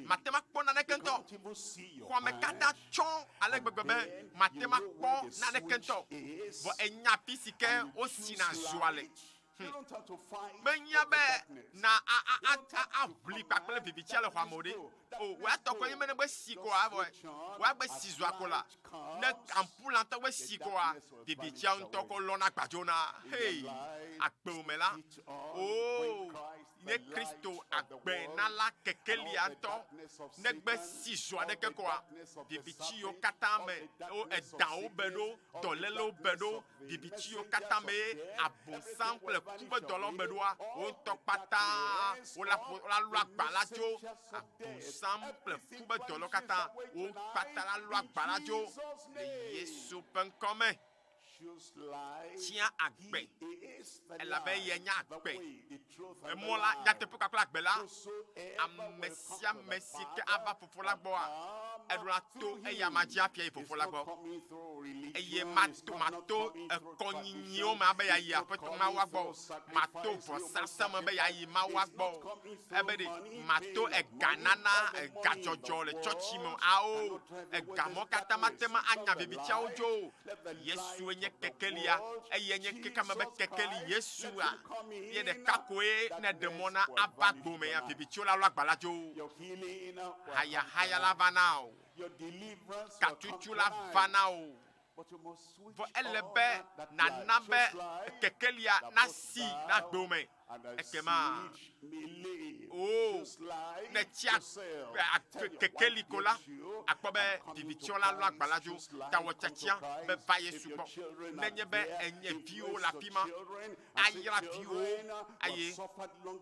mate ŋu akpɔ naneke ŋutɔ. Xɔa me katã tsyɔ ale gbegbe be mate ŋu akpɔ naneke ŋutɔ. Vɔ ènya afi si ke wosina zua le. Menya be na a a a a aʋli kpakple vivitia le xɔa me o ɖe. O, wò ya tɔ koe nye be negbe si koa evɔ. Wò ya gbe si zua ko la, ne ampula ŋutɔ gbe si koa, vivitia ŋutɔ ko lɔna gbadzo na. Hei, agbewò me la, o, nye Kristo agbe nala kekelia ŋutɔ, negbe si zua ɖeke koa, viviti yiwo katã me wo edawo be ɖo, dɔlélewo be ɖo, viviti yiwo katã me abosam kple ku be dɔlawo be ɖoa, wo ŋutɔ kpata wola ƒo, wola lɔ agba la tso abosam kple ku be dɔlawo katã, wo kpata la lɔ agba la tso le Yesu ƒe ŋkɔ me. Tia agbe, elabe eyae nye agbe. Emɔ la, nyateƒe kpakple agbe la. Ame sia ame si ke ava Fofo la gbɔa, eɖo la to eyama dzi hafi ayi Fofo la gbɔ. Eye mato mato ekɔnyinyiwo me abe yeayi Aƒetɔ Mawua gbɔ o. Mato vɔsasa me be yeayi Mawua gbɔ o. Ebe ɖe mato eganana, egadzɔdzɔ le tsɔtsi me o. Ao, egamɔ katã mate ŋu anya vivitiawo dzo o. Yesue nye kekelia, eyae nye xexeame be kekeli. Yesua ye ɖeka koe ne ɖe mɔ na ava gbomea, vivitiwo la lɔ agba la dzo. Hayahaya la va na wò, katutu la va na wò. Vɔ ele be nàna be kekelia nasi na gbewò Ekema, oo, ne tsia kekeli ko la, akpɔ be vivitiɔ la lɔ agba la dzo. Tawɔ tiatia be va Yesu gbɔ. Nenye be enye viwò le afi ma, ayra viwòwo eye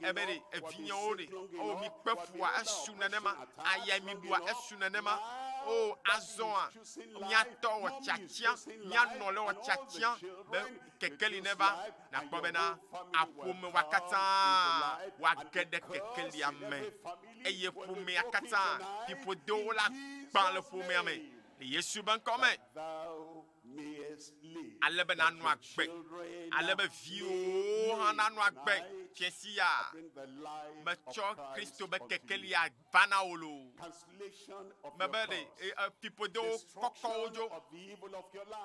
ebe ɖe evinyewo ɖe, oo, mikpe fua, esu nenema, aya miɖua, esu nenema. Oo, azɔa, míatɔ wɔ tiatia, míanɔ le wɔ tiatia be kekeli neva, nàkpɔ bena aƒomewa katã woage ɖe kekelia me, eye ƒomea katã, fiƒodewo la gbã le ƒomea me le Yesu be ŋkɔ me, ale be nànɔ agbe, ale be viwòwo hã nanɔ agbe. Fiẽ sia, metsɔ Kristo be kekelia va na wò loo. Mebe ɖe fiƒodewo kɔkɔ wo dzo,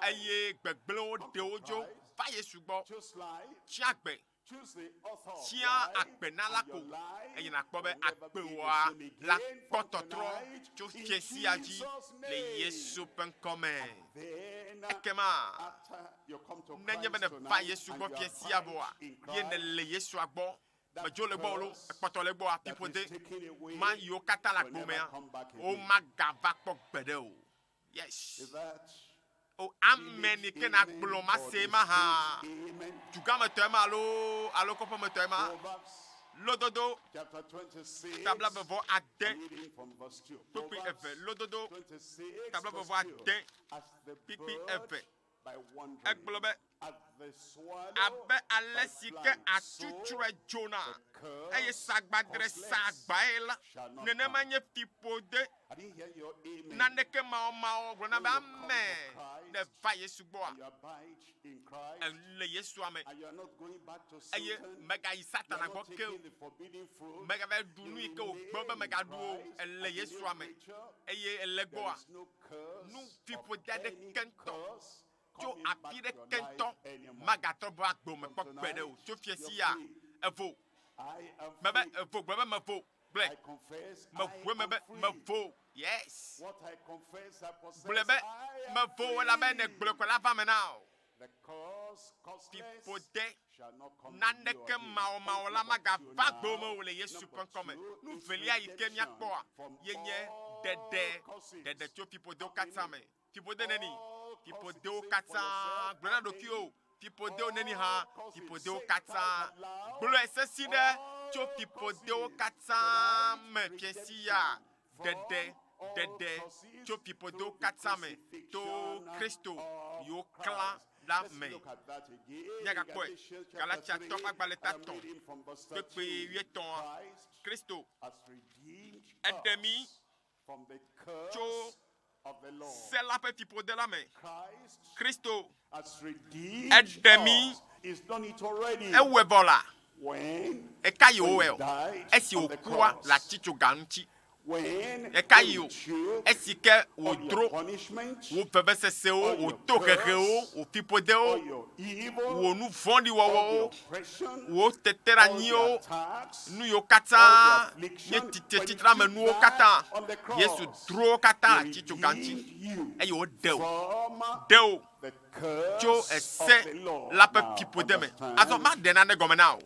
eye gbegblẽwo ɖe wo dzo va Yesu gbɔ. Tsi agbe, tia agbenala ko, eye nàkpɔ be agbewòa la kpɔ tɔtrɔ tso fiẽ sia dzi le Yesu ƒe ŋkɔ me. Ekema nenye be nèva Yesu gbɔ fiẽ sia vɔa, ye nèle Yesua gbɔ. Medzo le gbɔwò lo, ekpɔtɔ le gbɔwòa, fiƒode ma yiwo katã le agbo mea, womagava kpɔ gbeɖe o. Yes. O, amen yi ke nàgblɔ masee mahã. Dugãmetɔe ma alo alo kɔƒemetɔe ma? Lododo ta blaeve-vɔ-ade kpukpui eve. Lododo ta blaeve-vɔ-ade kpukpui eve. Egblɔ be, Abe ale si ke atsutsrɔe dzona eye sagbadre saa agbae la, nenema nye fiƒode. Naneke mawɔmawɔ gblɔna be, Amen, ne va Yesu gbɔa, èle Yesua me eye mègayi Satana gbɔ ke o. Mègava ɖu nu yi ke wògbe be mègaɖu o. Èle Yesua me eye èle egbɔa, nu fiƒode aɖeke ŋutɔ tso afi ɖeke ŋutɔ magatrɔ va agbo me kpɔ gbeɖe o. Tso fiẽ sia, evo. Mebe, evo, gblɔ be mevo. Gblɔe. Meʋu eme be mevo. Yes. Gblɔe be mevo elabe ne gblɔe ko la va me na wò. Fiƒode naneke mawɔmawɔ la magava agbo me o le Yesu ƒe ŋkɔ me. Nu velia yi ke míakpɔa ye nye ɖeɖe, ɖeɖe tso fiƒodewo katã me. Fiƒode neni? Fiƒodewo katã. Gblɔe na ɖokuiwò. Fiƒodewo neni hã? Fiƒodewo katã. Gblɔe sesi ɖe tso fiƒodewo katã me fiẽ sia. Ɖeɖe, ɖeɖe tso fiƒodewo katã me to Kristo yiwo klã. la Let's me. look at that again. Míagakpɔe. Galatians chapter Galatiatɔ 3, ƒe agbalẽ and ta I'm tɔ̃, reading from verse kpekpe 13. wuietɔ̃a. Christ Kristo has redeemed eɖe mí us from the tso curse of the law. se la ƒe fiƒode la me. Christ Kristo has redeemed eɖe mí. us. He's done it already. Ewɔe vɔ la. When Eka yi when wòwɔe he o? died Esi on the wòkua cross. le atitsoga ŋuti. When Eka yi o? he took Esi ke all your wòdro punishment, wò vevesesewo, all wò your tohehewo, curse, wò fiƒodewo, all your evil, wò nu vɔ̃ɖi all wɔwɔwo, the oppression, wò all the teteɖeanyiwo, attacks, nu yiwo all katã the nye affliction, when he took titretitreamenuwo that katã, on the Yesu cross, dro wo katã he le atitsoga ŋuti redeemed you eye wòɖe wò, from ɖe wò the tso curse of ese the law. la ƒe Now, fiƒode me. Azɔ understand, maɖe nane gɔme na wò.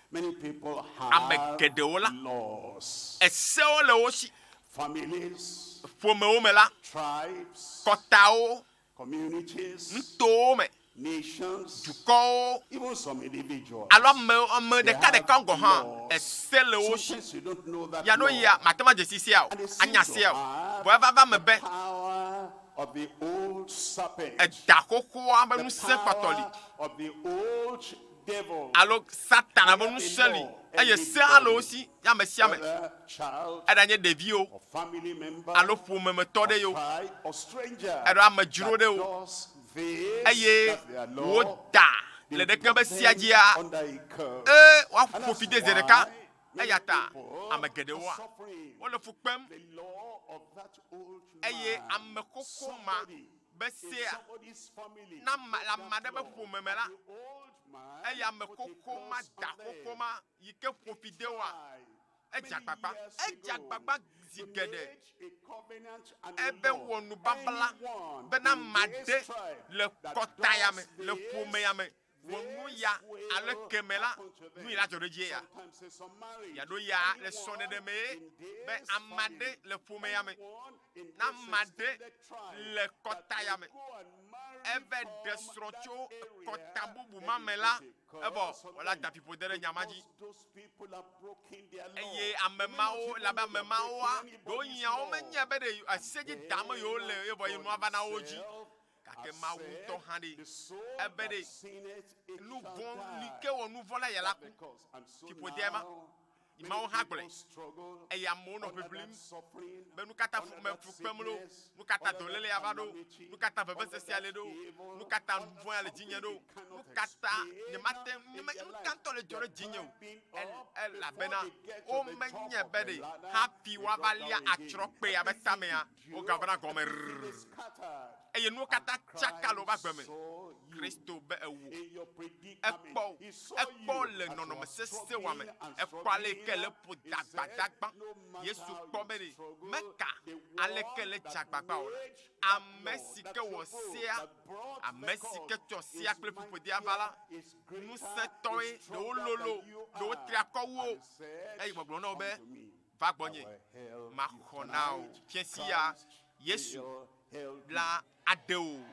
many people Ame have geɖewo la, laws. esewo le wo si. Families, Ƒomewo me la, tribes, kɔtawo, communities, nutowo me, nations, dukɔwo, even some individuals. alo ame ame They ɖeka have ɖeka gɔ̃ hã, laws. ese le wo si. Sometimes you don't know that Ya no law. yia, mate ŋu adze si sia o, And they seem anya to sia o. have Vɔ eva va me the be power of the old serpent, eda xoxoa ƒe the ŋusẽ kpɔtɔ li power of the old devil. alo satana ƒe They have a ŋusẽ li law, eye se hã le wo anybody, si ya ame sia ame whether child eɖanye ɖeviwo or family member alo ƒomemetɔ or ɖe yewo tribe or stranger alo amedzro that ɖewo does this, eye that's their law, woda they le will ɖeke put be sia them dzia under a curse. ee And woaƒo that's fi de zi ɖeka why many eya ta people ame are geɖewoa suffering. wole fu kpem The law of that old eye man, ame xoxo ma somebody be in sea somebody's family na ma, broke le ame that aɖe be law, ƒome me and la the old man eye ame put a xoxo ma curse da on xoxo them. ma yi ke ƒo fi de woa Tried edze many agbagba years edze ago, agbagba zi they geɖe made a covenant and a ebe law. wɔ nubabla Anyone bena in ame aɖe this tribe le that kɔta ya me does le ƒome ya me this, wɔ nu this ya alo will keme la happen to nu yi them. la dzɔ ɖe edzi ya Sometimes in some marriage, yaɖo ya le srɔ̃ɖeɖe anyone mee in be this ame aɖe family, le ƒome ya me anyone in na this ame aɖe extended tribe le that kɔta ya will me go and marry eve ɖe from srɔ̃ that tso kɔta area, bubu then ma they me la put a evɔ curse on wòla them da fiƒode ɖe nya ma dzi because those people have broken their law. eye ame They may not mawo even labe know ame they are mawoa breaking ɖewo anybody's nyawo law. menye be ɖe ese dzi dam yewo le Then ye vɔ ye God nua va na wo dzi himself gake has Mawu said, ŋutɔ hã ɖe the soul ebe that ɖe sinneth, it nu shall vɔ̃ li die. ke wɔ nu vɔ̃ la ya la That's ku the cause. And so fiƒodea ma now, many Mawu hã people gblɔe struggle eye amewo nɔ under ʋiʋlim that suffering, be nu katã under me that fu kpem ɖo sickness, nu katã under that dɔléle ya va ɖo calamity, nu katã under vevesesea le that ɖo evil, nu katã nu under vɔ̃ ya le dzinye something ɖo they nu cannot katã explain nyemate in nyeme their nu life. ka ŋutɔ le dzɔ They ɖe are dzinye o climbing El up before elabena they get to the top womenye of be the ɖe ladder, hafi they woava drop lia down again. atsrɔkpe ya be Everything tamea endure, wogavana gɔme everything rrrr is scattered. eye nuwo And katã tsaka le woƒe agbe Christ me saw you Kristo be ewo in your predicament. ekpɔ wo He saw ekpɔ you le as you nɔnɔme are sesẽ wa me struggling and ekpɔ ale yi ke struggling. le ƒo He said, dagbadagba no matter Yesu how kpɔ you be ɖe struggle, meka the aleke one le dze that agbagba o la made that ame law, si that ke wɔ trouble, sea that brought the ame si ke curse tsɔ sea is kple ƒuƒodea va la mightier, is greater, ŋusẽtɔe is ɖewo stronger lolo than you ɖewo are. tri akɔ wu And wo he said, eye gbɔgblɔ na wo be unto me, va I gbɔnye will help you. maxɔ na wò Tonight, fiẽ sia Christ Yesu will help you. la aɖe wò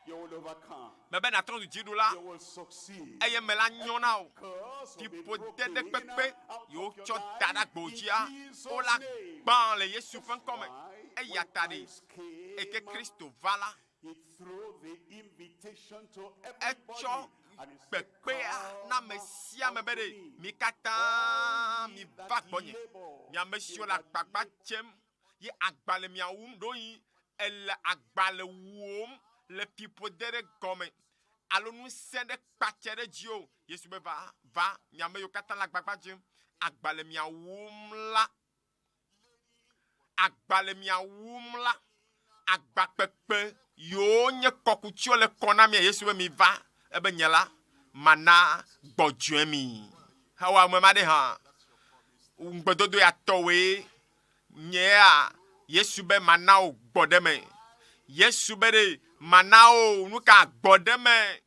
You will overcome. mebe nàtrɔ zu dziɖula You will succeed. eye me la nyɔ na wò Curse will be fiƒode broken ɖe kpekpe out yiwo of your tsɔ da ɖe life agbo in dzia Jesus' wola name. gbã le Yesu ƒe ŋkɔ me Why? eya When ta ɖe Christ eke came, Kristo va la he threw the invitation to etsɔ everybody and he said, kpekpea na Come ame sia ame be unto ɖe me, mi katã all mi ye va that gbɔnye labor mi ame siwo in le that agbagba dzem ye agba le mia wum ɖoyi ele agba le wuwòm le fiƒode ɖe gɔme alo ŋusẽ ɖe kpatse ɖe dzi o Yesu be va va mi ame yiwo katã le agbagba dzem agba le mia wum la agba le mia wum la agba kpekpe yiwo nye kɔkutsiwo le kɔ na mia Yesu be mi va ebe nye la mana gbɔdzɔe mi hewɔ ame ma ɖe hã ŋugbedodo ya tɔwoe nyea Yesu be mana wò gbɔ ɖe me Yesu be ɖe mana wò nu ka gbɔ ɖe me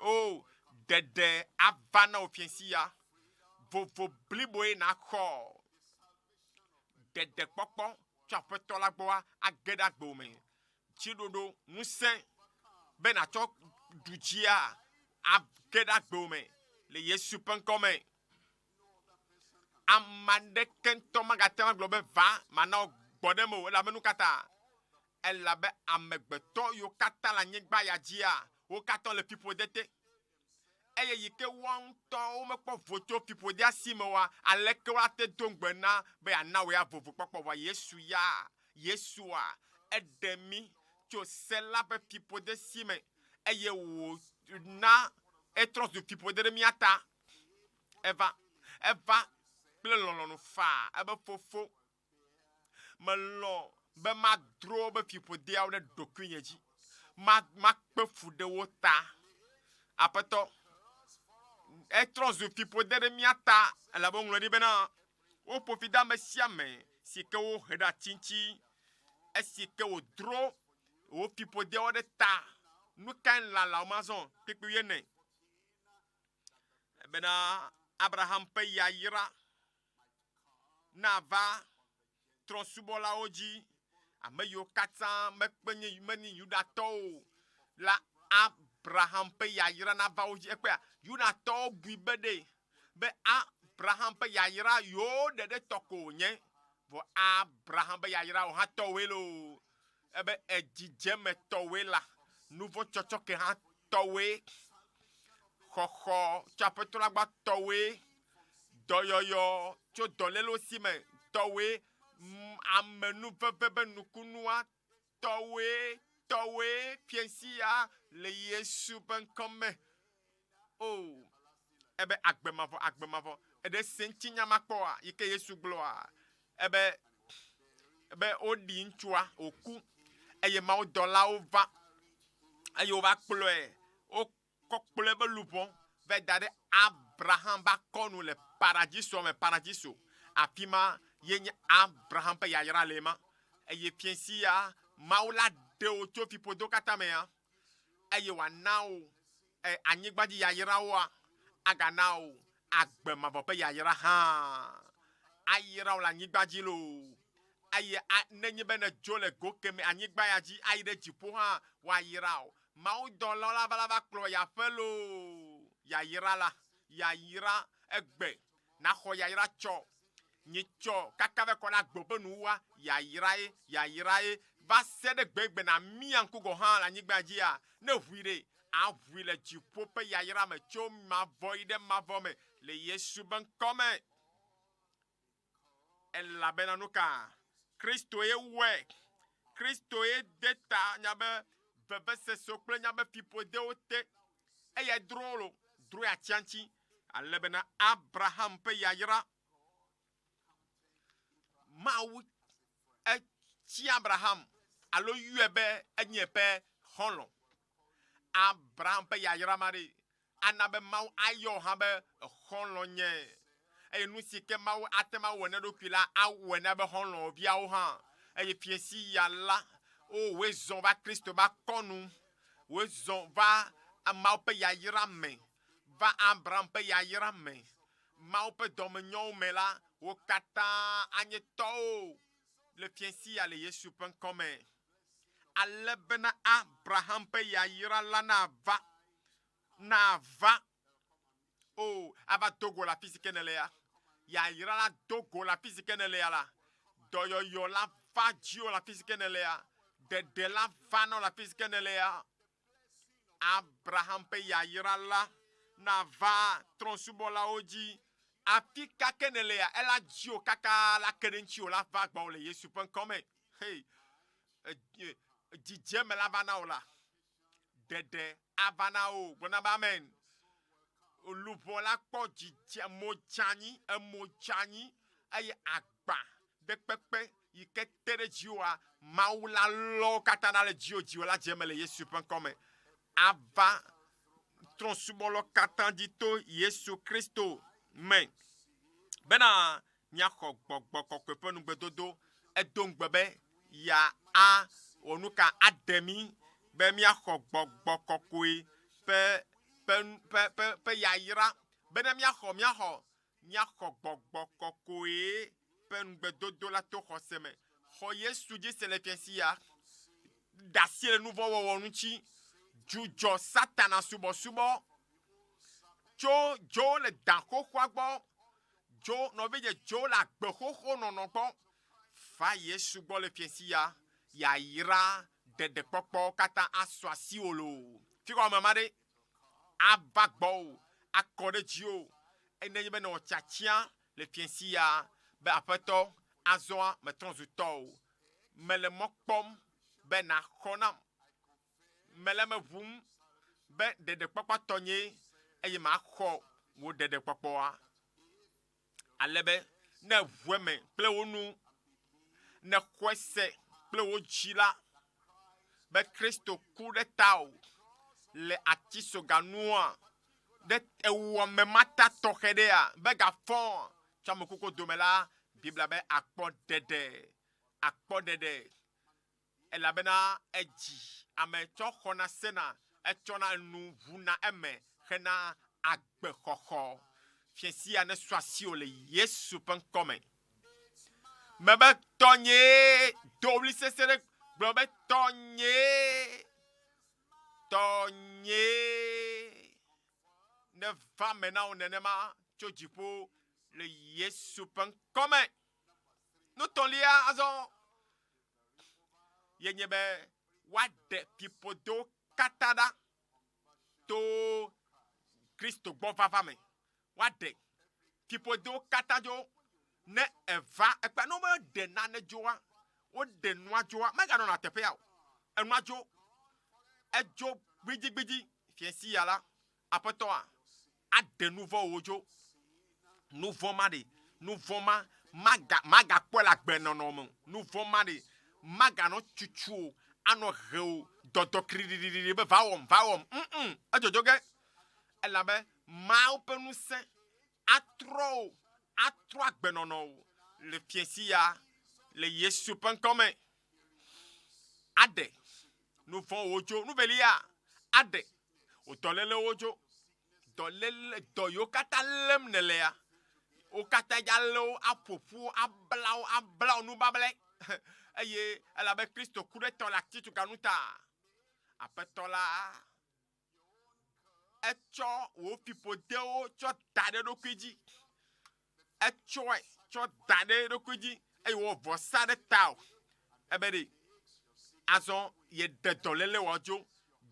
o ɖeɖe ava na wò fiẽ sia vovo bliboe naxɔ ɖeɖekpɔkpɔ tso aƒetɔ la gbɔa age ɖe agbo me tsiɖoɖo ŋusẽ be nàtsɔ ɖu dzia age ɖe agbo me le Yesu ƒe ŋkɔ me ame aɖeke ŋutɔ magate ŋu agblɔ be va mana wò gbɔ ɖe me o elabe nu katã Elabe amegbetɔ yiwo katã le anyigba ya dzia, wo katã le fiƒode te. Eye yi ke woa ŋutɔwo mekpɔ vo tso fiƒodea si me oa, aleke woate do ŋugbe na be yeana wò ya vovokpɔkpɔ? Vɔa Yesu ya, Yesua, eɖe mí tso se la ƒe fiƒode si me, eye wòna etrɔ zu fiƒode ɖe mía ta. Eva, eva kple lɔlɔ̃nu faa, ebe, Fofo, Melɔ̃ be madro woƒe fiƒodeawo ɖe ɖokuinye dzi. Ma, makpe fu ɖe wo ta. Aƒetɔ, etrɔ zu fiƒode ɖe mía ta, elabe woŋlɔe ɖi bena, Woƒo fi de ame sia ame si ke wohe ɖe ati ŋuti, esi ke wòdro wò fiƒodeawo ɖe ta. Nu kae lala wo mazɔ? Kpukpui wuiene. Bena Abraham ƒe yayra nava trɔ̃subɔlawo dzi, ame yiwo katã mekpe nye menye Yudatɔwo o la, Abraham ƒe yayra nava wo dzi. Ekpɔea, Yudatɔwo bui be ɖe be Abraham ƒe yayra yewo ɖeɖe tɔ ko wònye, vɔ Abraham ƒe yayra wò hã tɔwòe loo. Ebe edzidze me tɔwòe la, nuvɔ̃tsɔtsɔke hã tɔwòe, xɔxɔ tso Aƒetɔ la gbɔ tɔwòe, dɔyɔyɔ tso dɔlélewo si me tɔwoe, amenuveve be nukunua tɔwoe, tɔwoe, fiẽsia le Yesu ƒe ŋkɔ me. O, ebe agbe mavɔ, agbe mavɔ. Eɖe se ŋutinya ma kpɔa, yi ke Yesu gblɔa, ebe, ebe woɖi ŋutsua wòku eye mawudɔlawo va eye wova kplɔe. Wo kɔ kplɔe be luʋɔ va da ɖe Abraham ƒe akɔnu le paradisoa me, paradiso. Afima ye nye Abraham ƒe yayra le ema. Eye fiẽsi ya, Mawu la ɖe wò tso fiƒodo katã mea, eye wòana wò e, anyigba dzi yayrawoa, agana wò agbe mavɔ ƒe yayra hã. Ayra wò le anyigba dzi loo, eye a, nenye be nèdzo le go kemɛ anyigba ya dzi ayi ɖe dziƒo hã, woayra wò. Mawudɔlawo la va la va kplɔ yi aƒe loo, yayra la, yayra egbe, naxɔ yayra tsɔ, nyitsɔ kaka vɛ kɔ ɖe agbe ƒe nuwuwua, yayra ye, yayra ye, va se ɖe gbegbe na mia ŋku gɔ̃ hã le anyigba dzia, ne ʋui ɖe, aʋui le dziƒo ƒe yayra me tso mavɔ yi ɖe mavɔ me le Yesu ƒe ŋkɔ me. Elabena nuka? Kristoe wɔe. Kristoe de ta nyabe vevesesewo kple nyabe fiƒodewo te. Eyae dro lo, droe atia ŋuti, ale bena Abraham ƒe yayra. Mawu etsi Abraham alo yɔe be enye eƒe xɔlɔ̃. Abraham ƒe yayra ma ɖe ana be Mawu ayɔ wò hã be xɔlɔ̃ nye. Eye nu si ke Mawu ate ŋu awɔ na eɖokui la, awɔe na eƒe xɔlɔ̃viawo hã. Eye fiẽsi ya la, o, wòe zɔ va Kristo ƒe akɔnu, wòe zɔ va Mawu ƒe yayra me, va Abraham ƒe yayra me, Mawu ƒe dɔmenyɔwo me la, wo katã anye tɔwò le fiẽsi ya le Yesu ƒe ŋkɔ me. Ale bena Abraham ƒe yayra la nava, nava, o, ava do go le afi si ke nèlea. Yayra la do go le afi si ke nèlea la. Dɔyɔyɔ la va dziwò le afi si ke nèlea. Ɖeɖe la va na wò le afi si ke nèlea. Abraham ƒe yayra la nava trɔ̃subɔlawo dzi. Afi ka ke nèlea, ela dziwò kaka la ke ɖe ŋutiwò la va gbɔwò le Yesu ƒe ŋkɔ me. Hei, dzidzeme la va na wò la, ɖeɖe ava na wò. Gblɔ na be amen. Luʋɔ la kpɔ dzidze, modzeanyi, emodzeanyi eye agba ɖe kpekpe yi ke te ɖe dziwòa, Mawu la lɔ wo katã ɖa le dziwò, dziwò la dze eme le Yesu ƒe ŋkɔ me. Ava trɔ̃subɔlawo katã dzi to Yesu Kristo me bena míaxɔ gbɔgbɔ kɔkɔe ƒe nugbedodo. Edo ŋugbe be yeawɔ nu ka aɖe mí be míaxɔ gbɔgbɔ kɔkɔe ƒe ƒe ƒe ƒe ƒe yayra bene míaxɔ míaxɔ míaxɔ gbɔgbɔ kɔkɔe ƒe nugbedodo la to xɔse me. Xɔ Yesu dzi se le fiẽ sia. Ɖe asi le nuvɔ̃wɔwɔ ŋuti. Dzudzɔ Satana subɔsubɔ. Tso dzo le da xoxoa gbɔ. Dzo, nɔvinye, dzo le agbe xoxo nɔnɔ gbɔ. Va Yesu gbɔ le fiẽ sia. Yayra ɖeɖekpɔkpɔwo katã asu asiwò loo. Fi ka ame ma ɖe ava gbɔwò, akɔ ɖe dziwò, eye nenye be nèwɔ tiatia le fiẽsi ya be Aƒetɔ, azɔa metrɔ zu tɔwò. Mele mɔ kpɔm be nàxɔ nam. Mele eme ʋum be ɖeɖekpɔkpɔ tɔnyee eye maxɔ wò ɖeɖekpɔkpɔa. Ale be ne èʋu eme kple wò nu, nèxɔe se kple wò dzi la, be Kristo ku ɖe tawò le atisoga nua, ɖe ewɔ ame ma ta tɔxɛ ɖea, be gafɔ tso ame kuku dome la, Biblia be akpɔ ɖeɖe, akpɔ ɖeɖe. Elabena edzi ame tsɔ xɔna sena, etsɔna enu ʋuna eme hena agbexɔxɔ. Fiẽ sia nesu asiwò le Yesu ƒe ŋkɔ me. Mebe tɔnyee, do ɣli sesẽ ɖe gblɔ be tɔnyee, tɔnyee. Neva me na wò nenema tso dziƒo le Yesu ƒe ŋkɔ me. Nutɔ̃lia azɔ ye nye be woaɖe fiƒodewo katã ɖa to Kristo gbɔ vava me. Woaɖe fiƒodewo katã dzo ne eva ekpea ne womeɖe nane dzoa, woɖe nua dzoa, meganɔna teƒea o. Enua dzo, edzo gbidigbidi fiẽsi ya la, Aƒetɔa aɖe nu vɔ̃wo dzo. Nu vɔ̃ ma ɖe, nu vɔ̃ ma maga magakpɔe le agbenɔnɔ me o. Nu vɔ̃ ma ɖe maganɔ tutu o, anɔ he o, dɔdɔ kriɖiɖiɖi be va wɔm, va wɔm. Mm, edzodzo ge. Elabe Mawu ƒe ŋusẽ atrɔ wò, atrɔ agbenɔnɔ wò le fiẽsi ya le Yesu ƒe ŋkɔ me. Aɖe nu vɔ̃wo dzo. Nu velia, aɖe wò dɔlélewo dzo. Dɔléle, dɔ yiwo katã lém nèlea, wo katã dza lé wo, aƒo ƒu, abla wo, abla wo nubablɛ. Eye elabe Kristo ku ɖe tɔ le atitsoga nu ta. Aƒetɔ la etsɔ wò fiƒodewo tsɔ da ɖe eɖokui dzi. Etsɔe tsɔ da ɖe eɖokui dzi eye wòwɔ vɔsa ɖe tawò. Ebe ɖe azɔ yeɖe dɔléle wɔ dzo.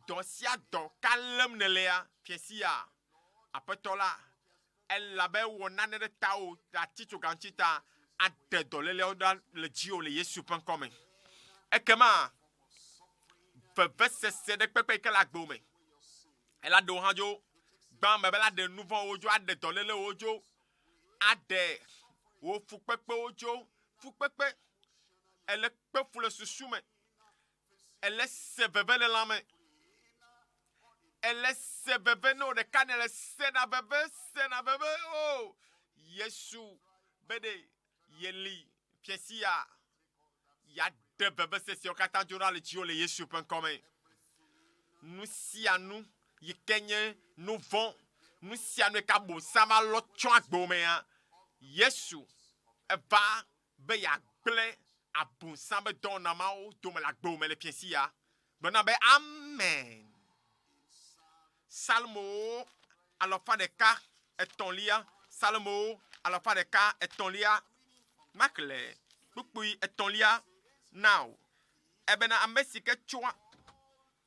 Dɔ sia dɔ ka lém nèlea fiẽ sia? Aƒetɔ la, elabe ewɔ nane ɖe tawò le atitsoga ŋuti ta aɖe dɔléleawo ɖa le dziwò le Yesu ƒe ŋkɔ me. Ekema vevesese ɖe kpekpe yi ke le agbewò me, ela ɖe wò hã dzo. Gbã me be la ɖe nu vɔ̃wo dzo, aɖe dɔlélewo dzo, aɖe wò fukpekpewo dzo. Fukpekpe, ele kpe fu le susu me, ele se veve le lãme, ele se veve ne wò ɖeka nèle sena veve, sena veve. O Yesu be ɖe yeli fiasia yeaɖe vevesesewo katã dzo ɖa le dziwò le Yesu ƒe ŋkɔ me. Nu sia nu yi ke nye nu vɔ̃, nu sia nu yi ke Abosam va lɔ tsɔ agbewò mea, Yesu eva be yeagblẽ Abosam ƒe dɔwɔna mawo dome le agbewò me le fiẽsi ya. Gblɔ na be, Amen. Psalmowo alɔfa ɖeka etɔ̃lia, Psalmowo alafa ɖeka etɔ̃lia, maxlẽ kpukpui etɔ̃lia na wò. Ebena ame si ke tsɔa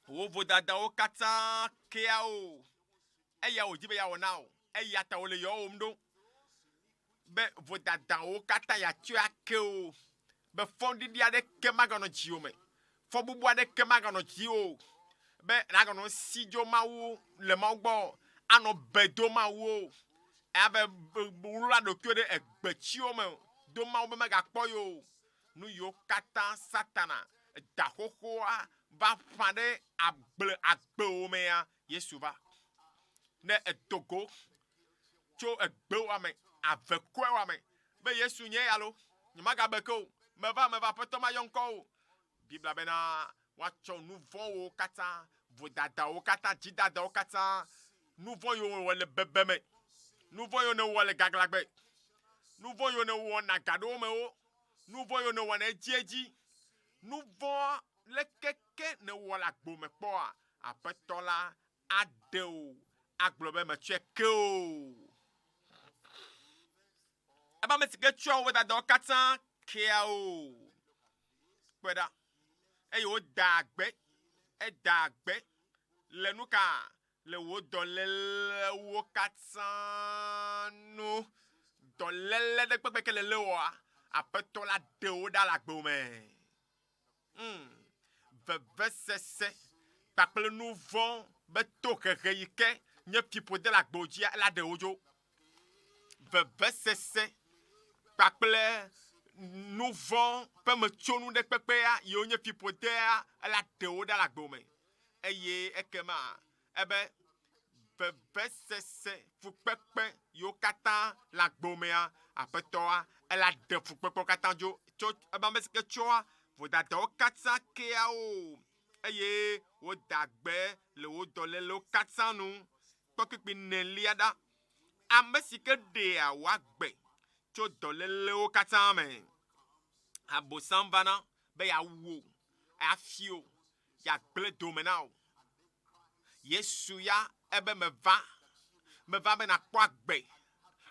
wò vodadawo katã kea wò, eya wòdi be yeawɔ na wò, eya ta wòle yɔwòm ɖo be vodadawo katã yeatsɔe ake wò, be fɔɖiɖi aɖeke maganɔ dziwò me, fɔbubu aɖeke maganɔ dziwò o, be nàganɔ si dzo Mawu le Mawu gbɔ, anɔ be do Mawu o, abe wla ɖokuiwò ɖe egbetsiwo me do Mawu be megakpɔ ye o. Nu yiwo katã Satana da xoxoa va ƒã ɖe agble agbewò mea, Yesu va. Ne èdo go tso egbewoa me, avekɔewoa me, be Yesu nye ya lo, nyemagabe ke o, meva, meva, Aƒetɔ mayɔ ŋkɔ o. Biblia bena woatsɔ nu vɔ̃wo katã, vodadawo katã, dzidadawo katã, nu vɔ̃ yiwo wòwɔ le bebeme, nu vɔ̃ yiwo nèwɔ le gaglãgbe, nu vɔ̃ yiwo nèwɔna gaɖewomewo, nu vɔ̃ yiwo nèwɔna edziedzi, nu vɔ̃ leke ke nèwɔ le agbo me kpɔa, Aƒetɔ la aɖe wò agblɔ be metsɔe ke o. Ebe ame si ke tsɔa woƒe dadawo katã kea o. Kpɔe ɖa. Eye woda gbe, eda gbe le nu ka? Le wò dɔlélewo katã nu. Dɔléle ɖe kpekpe ke le léwòa, Aƒetɔ la ɖe wo ɖa le agbe me. Mm. Vevesese kpakple nu vɔ̃ be tohehe yi ke nye fiƒode le agbewo dzia, ela ɖe wo dzo. Vevesese kpakple nu vɔ̃ ƒe metsonu ɖe kpekpea yiwo nye fiƒodea, ela ɖe wo ɖa le agbewo me. Eye ekema ebe vevesese, fukpekpe yiwo katã le agbewo mea, Aƒetɔa ela ɖe fukpekpewo katã dzo tso ebe ame si ke tsɔa vodadawo katã kea wo eye woda gbe le wo dɔlélewo katã nu. Kpɔ kpukpui nelia ɖa. Ame si ke ɖea wò agbe tso dɔlélewo katã me. Abosam vana be yeawu wò, yeafi wò, yeagblẽ dome na wò. Yesu ya ebe meva, meva be nakpɔ agbe,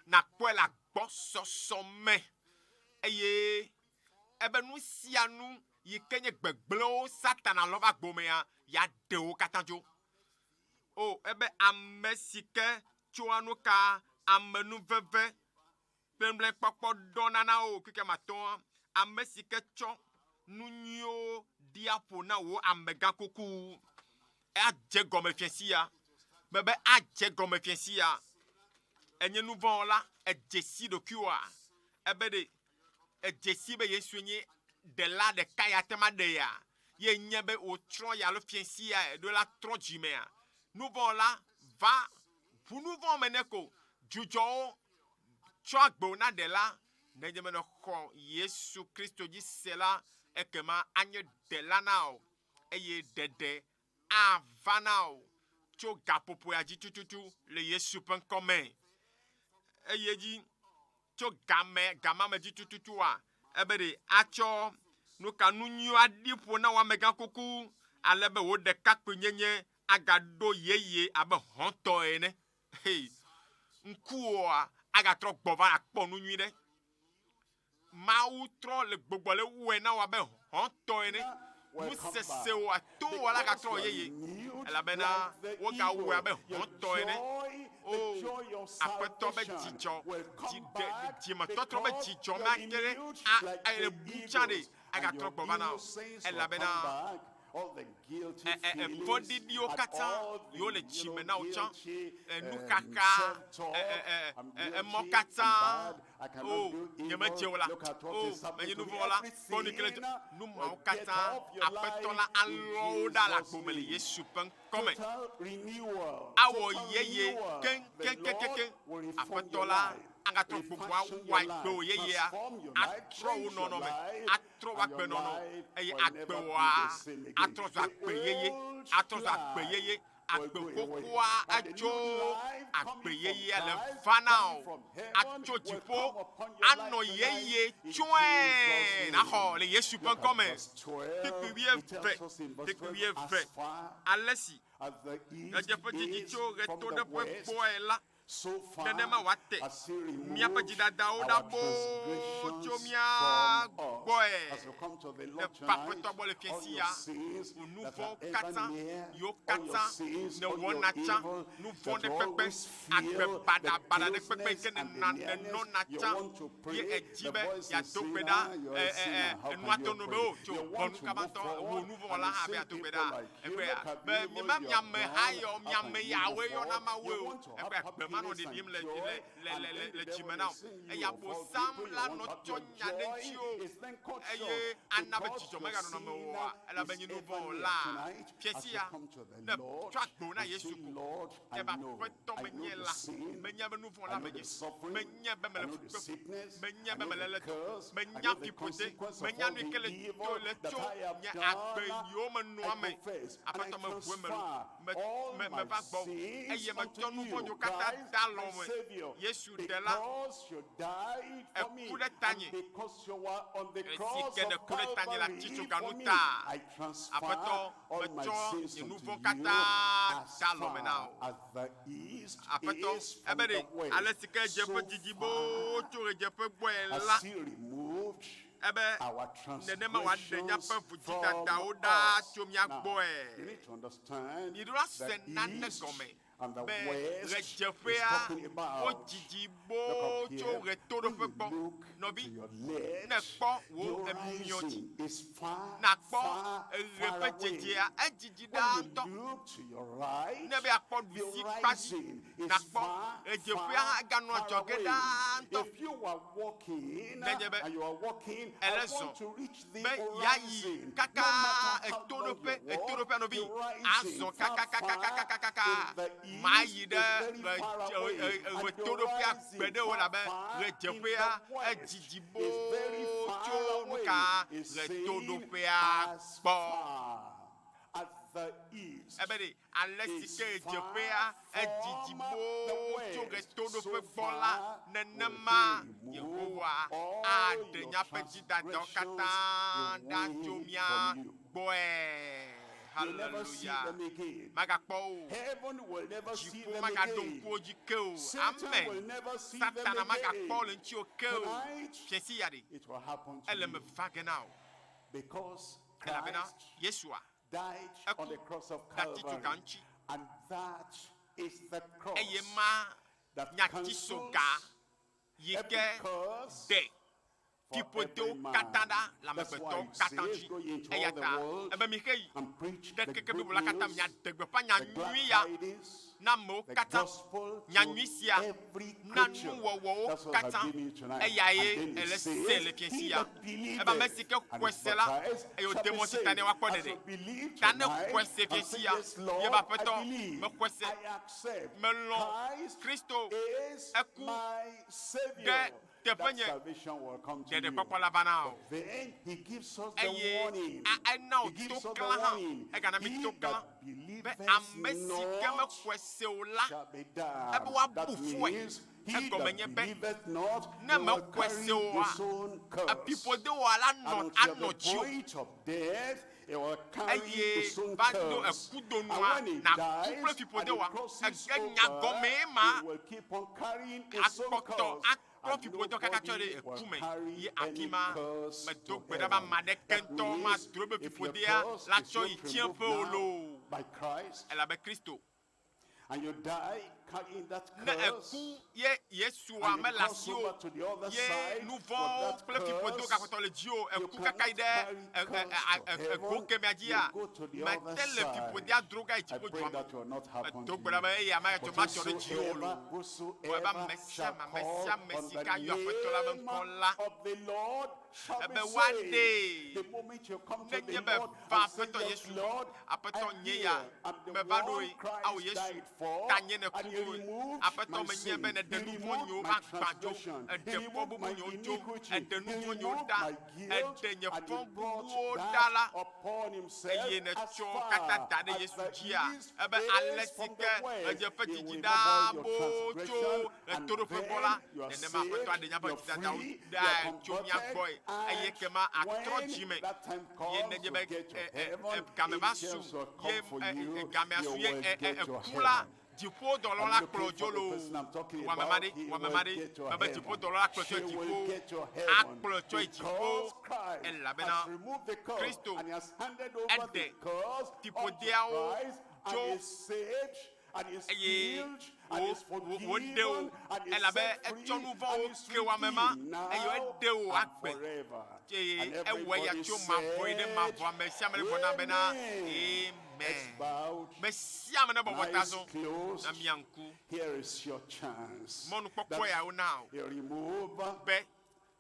nakpɔe le agbɔsɔsɔ me. Eye ebe nu sia nu yi ke nye gbegblẽwo Satana lɔ va agbomea, yeaɖe wo katã dzo. O, ebe ame si ke tsoa nu ka amenuveve kple nublanuikpɔkpɔ ɖɔna na wò keke matɔa, ame si ke tsɔ nu nyuiwo ɖia ƒo na wò amegãkuku. Adze gɔme fiẽ sia. Mebe adze gɔme fiẽ sia. Enye nu vɔ̃ wɔla, èdze si ɖokuiwòa? Ebe ɖe èdze si be Yesue nye Ɖela ɖeka ya ate ŋu aɖe yea? Ye nye be wòtsrɔ̃ ye alo fiẽ sia eɖo la trɔ dzimea? Nu vɔ̃ wɔla, va ʋu nu vɔ̃ me ne ko dzudzɔwo Tsɔ agbewo na ɖela. Nenye be nèxɔ Yesu Kristo dzi se la, ekema anye ɖela na wò, eye ɖeɖe ava na wò tso gaƒoƒoea dzi tututu le Yesu ƒe ŋkɔ me. Eye dzi tso game gama me dzi tututua, ebe ɖe atsɔ nuka nu nyuiwo aɖi ƒo na wò amegã kuku, ale be wò ɖekakpuinyenye agaɖo yeye abe hɔ̃tɔ ene. Hey, ŋkuwòa agatrɔ gbɔ va akpɔ nu nyui ɖe. Mawu trɔ le gbogbɔ le wɔe na wò abe hɔ̃tɔ ene. Nusesewo ato wò la gatrɔ yeye elabena wogawɔe abe hɔ̃tɔ ene. O, Aƒetɔ be dzidzɔ, dzimetɔtrɔ be dzidzɔ ma ke ɖe a ebu tsã ɖe agatrɔ gbɔ va na wò elabena vɔ̃ɖiɖiwo katã yiwo le dzi me na wò tsã, nuxaxa, emɔ katã, o, nyemedze o la, o, menye nuvɔ̃wɔla, kpɔ nu yi ke le dzɔ, nu mawo katã, Aƒetɔ la alɔ wo ɖa le agbo me le Yesu ƒe ŋkɔ me. Awɔ yeye keŋkeŋkeŋkeŋ. Aƒetɔ la agatrɔ gbogbo awɔ agbe yeyea, atrɔ wò nɔnɔme, atrɔ wò agbenɔnɔ, eye agbewòa atrɔ zu agbe yeye, atrɔ zu agbe yeye, agbe xoxoa atso agbe yeyea le va na wò, atso dziƒo anɔ yeye tsɔe naxɔ le Yesu ƒe ŋkɔ me. Kpukpui wuieve, kpukpui wuieve, ale si ɣedzeƒe didi tso ɣetoɖoƒe gbɔe la, Nenema wòate míaƒe dzidadawo ɖa boo tso mía gbɔe. Ne va Aƒetɔ gbɔ le fiẽ sia, wò nu vɔ̃wo katã, yiwo katã nèwɔna tsã, nu vɔ̃ ɖe kpekpe, agbe baɖabaɖa ɖe kpekpe yi ke nèna nènɔna tsã, ye èdi be yeado gbe ɖa, ɛ, ɛ, ɛ, enua to nɔ be, o, tso ʋɔnu kaba ŋutɔ, wò nu vɔ̃ wɔla hã be yeado gbe ɖa. Egbea be miema miame ha yɔ miame yawoe yɔna mawoe o. Egbea gbe ma nɔ ɖiɖim le le le le le le dzime na wò. Eya Abosam la nɔ tsɔ nya ɖe ŋutiwò eye ana be dzidzɔ meganɔ mewò oa? Elabe nye nu vɔ̃ la fiasia ne tsɔ agbewo na Yesu ko. Ebe Aƒetɔ menye la, menya be nu vɔ̃ la menye. Menya be mele fu kpem. Menya be mele lé dɔ. Menya fiƒode. Menya nu yi ke le to le tso nye agbe yiwo menɔa me. Aƒetɔ meʋu eme lo. Me, me, meva gbɔwò eye metsɔ nu vɔ̃ yiwo katã de alɔ me. Yesu Ɖela, èku ɖe tanye. Esi ke nèku ɖe tanye le atitsoga nu ta, Aƒetɔ, metsɔ nye nu vɔ̃ katã de alɔ me na wò. Aƒetɔ, ebe ɖe ale si ke dzeƒe didi boo tso ɣedzeƒe gbɔe la, Ebe our nenema wòaɖe transgressions míaƒe vodzidadawo from ɖa us. tso mía Now, gbɔe. you need to understand Miɖo la se the nane east gɔme and the be west is ɣedzeƒea talking about. wodzidzi Look boo up tso here. ɣetoɖoƒe When you gbɔ. look Nɔvi, to your left, ne kpɔ wò the emiɔ dzi, horizon is far, nakpɔ far, eɣe far ƒe away. dzedzea, edzidzi ɖaa When you ŋutɔ. look to your right, Ne be akpɔ the ɖusi kpa dzi, horizon is nakpɔ far, ɣedzeƒea far, hã eganɔ far adzɔge away. ɖaa ŋutɔ. If you are walking Nenye be and you are walking, I ele want zɔ to reach the be yeayi horizon. kaka No matter how long etoɖoƒe you walk, etoɖoƒea nɔvi the horizon azɔ far, far kakakakakakaka in the east mayi is ɖe very far away, and the ɣetoɖoƒea horizon gbe ɖe o far, elabe far in ɣedzeƒea the west edzidzi is boo very far tso away. nuka It's saying ɣetoɖoƒea as gbɔ. far as the east Ebe ɖe ale si is ke far ɣedzeƒea edzidzi from boo the tso west, ɣetoɖoƒe so gbɔ la far will nenema he remove Yehowa all aɖe your míaƒe dzidadawo transgressions katã ɖa tso away mía from you. gbɔe. You'll never see Hallelujah. them again. Magakpɔ o. Heaven will never see Dziƒo them magaɖo again. ŋku wo dzi ke o. Satan Amen. will never see them Satana magakpɔ wo le again. ŋuti o ke o. Tonight, Fiɛsi ya ɖe, it will happen to ele me you va ge na o. because Elabena Christ Yesua died eku on the cross of ɖe atitsoga Calvary, ŋuti and that is the eye cross ma that nyatisoga cancels yi every ke curse ɖe for fiƒodewo every man. katã ɖa le That's why amegbetɔwo it katã says, dzi. go ye into Eya all the ta world ebe mixe yi and preach ɖe the keke good blibo la katã news, miade gbeƒã nya the glad nyui ya tidings, na amewo the katã. gospel Nya to nyui sia every na creature. nuwɔwɔwo That's what I've katã. given you tonight. Eyae And then ele it se le says, fiɛsi he ya. that Ebe ame believeth si ke and xɔe is se la, baptized eye shall wòde be mɔ si ta saved. ne woakpɔ As ɖeɖe. you believe Ta ne tonight xɔe se and say, fiɛsi ya, yes, Lord, ye be I aƒetɔ, believe, mexɔe se, I accept melɔ̃ Christ Kristo is eku my Savior. ɖe That teƒe nye salvation will come to you. ɖeɖekpɔkpɔ la va na o. But then he gives us the Eye warning. a- ena He wò gives to us the klã hã. warning. Egana mi He to klã that be believeth ame si ke not mexɔe se o la, shall be ebe damned. woabu That fɔe. means he Egɔme that nye be believeth not, ne he will mexɔe carry se oa, his own curse. epiƒodewoa la And nɔ until anɔ the dziwò point of death, he will carry eye his own va do curse. ekudo And nua when he naku kple dies and he fiƒodewoa crosses ege nya over, gɔmee ma he will keep on carrying his own akpɔtɔ curse. akplɔ And fiƒodewo kaka tsɔ ɖe nobody will eku me carry ye any afi ma curse medo to gbe ɖa be heaven. ame aɖeke That ŋutɔ means madro be if your fiƒodea curse la is tsɔ yi not tsiẽƒe removed o now loo by Christ, elabe Kristo and you die carrying that ne curse, eku ye Yesua and you mele cross asi over o to the other ye side nu with vɔ̃wo that kple fiƒodewo curse, gakpɔtɔ le dzi o you eku kaka yi cannot ɖe carry e- e- curse e- to e- ego heaven. kemea You dzia go to the mete other le side. fiƒodea dro ga yi I dziƒo pray dua me that will not happen medo to gbe ɖa be you. eya magatsɔ But matsɔ ɖe dziwò o whosoever, loo vɔ ebe whosoever ame sia shall ame ame call sia ame on si the ka yɔ Aƒetɔ la be name ŋkɔ la of the Lord shall be ebe saved. woaɖee The moment you come to nenye the be Lord va and say, Aƒetɔ Yes, Yesu gbɔ Lord, Aƒetɔ I'm nye ya here. I'm the meva one ɖoe awo Christ Yesu died for, ta nye ne and ku he ɖoe removed Aƒetɔ my menye sin. be He nèɖe nu vɔ̃ removed nyewo my va gbã dzo transgression. He eɖe fɔ removed bubu my nyewo dzo iniquity. eɖe He nu vɔ̃ nyewo removed ɖa my guilt, eɖe nye and he fɔ brought bubuwo ɖa that la upon himself eye as nètsɔ wo katã far da ɖe as Yesu the dzia east ebe ale is si from ke the west. ɣedzeƒe He dzidzi will ɖaa remove all your boo tso transgression, and ɣetoɖoƒe gbɔ la then you are nenema Aƒetɔ saved, aɖe míaƒe you're dzidadawo free, you ɖa are tso mía converted, gbɔe eye and kema atrɔ when dzi me that time ye comes nenye to be get to e- e- heaven, e- game va su angels will ye come for e- e- you, gamea you su ye will e- e- get to eku la heaven. dziƒo dɔlɔ I'm la looking kplɔ dzo for the loo person I'm talking wɔ ame ma about. ɖe He wɔ ame ma will ɖe get to mebe heaven. dziƒo dɔlɔ la kplɔ She tso will dziƒo get to heaven akplɔ tso yi dziƒo because Christ elabena has removed the curse Kristo and he has handed over the eɖe curse unto fiƒodeawo Christ and tso is saved and is eye healed and wo is wo woɖe wo forgiven and is elabe set etsɔ free nu and vɔ̃wo is ke wo ame ma redeemed eye now eɖe wo and agbe forever. eye And ewɔ eya everybody tso mavɔ yi ɖe said, mavɔ ame sia ame ɖe gblɔ na bena Amen. Heads amen bowed, me sia ame ne bɔbɔ ta eyes zɔ closed. na mia ŋku Here is your chance. mɔnukpɔkpɔ That yawo na o he'll remove be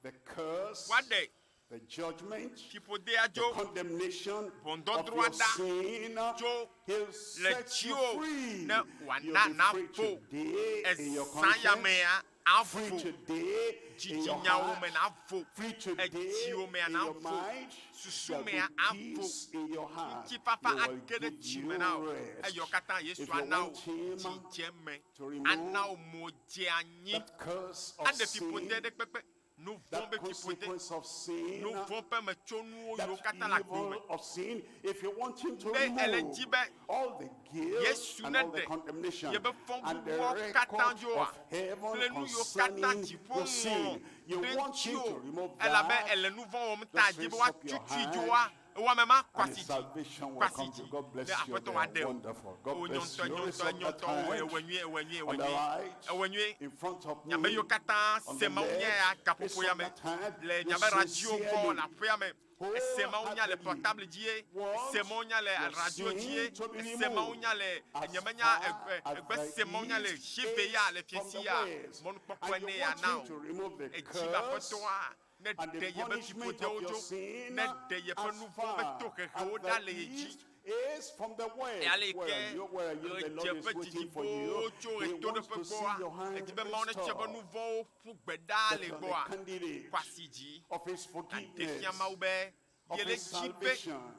the curse, woaɖe the judgment, fiƒodea the dzo condemnation of ʋɔnudɔdrɔ̃a your ɖa sin. tso He'll le set you dziwò free. ne You'll wòana be free naƒo today in your ezã ya conscience, mea free avo today in your dzidzinyawo me heart, navo free today edziwo mea in your navo mind. susu There'll be mea avo peace in your heart. He ŋutifafa will age ɖe give dzi me you na wò rest. eyawo katã Yesu If you ana wò want him dzidzeme to remove ana wò mo dze anyi that curse of aɖe fiƒode sin ɖe kpekpe Nu vɔ̃ that be fiƒode, consequence of sin, nu vɔ̃ ƒe metsonuwo that yiwo katã le agbe me. evil of sin, if you want him to Ne ele remove dzi be all the guilt Yesu and all the neɖe condemnation yeƒe and the fɔbubuawo katã record dzoa of heaven kple nu yiwo katã concerning dziƒo your ŋlɔ sin, you ɖe want him to ŋutiwò remove elabe that, ele nu vɔ̃ wɔm ta just dzi be raise up your woatutui hand dzoa, ewɔ ame ma kɔ and asi dzi, salvation kɔ will asi come to dzi you. God bless ne you. Aƒetɔ They are wòaɖe wò. wonderful. God Wò bless nyɔŋutɔ, you. Raise nyɔŋutɔ, up that nyɔŋutɔ, wò hand ewɔ nyuie, ewɔ nyuie, ewɔ on the nyuie, right, ewɔ nyuie. in front of Ame me, yiwo katã on se the Mawu nya ya left. Raise gaƒoƒo ya up me that hand. le You miaƒe radio gbɔ sincerely, le aƒea me. Ese Mawu nya le wholeheartedly portable dzie, want ese Mawu nya le your radio dzie, sin to be ese Mawu removed nya le as nyemenya far egbe as egbe the se Mawu nya le east xive is ya le from fiasi the ya west. mɔnukpɔkpɔe And ne you ya want na him o. to remove the Edzi be curse Aƒetɔa ne and the ɖe yeƒe punishment fiƒodewo of your tso, sin ne ɖe yeƒe as nu vɔ̃ be far tohehewo as ɖa the le ye dzi. east is from the west. Eya le yi Where ke are you? Where are you? The Lord ɣedzeƒe is waiting for dzidziƒowo you. tso He wants ɣetoɖoƒe to see gbɔa, your hand edzi be Mawu raised netsɔ eƒe up. nu vɔ̃wo ƒu gbe ɖa That le you are gbɔa, the candidate kɔ asi dzi. of his Nàɖe fia forgiveness, Mawu be of yele his dzi be salvation,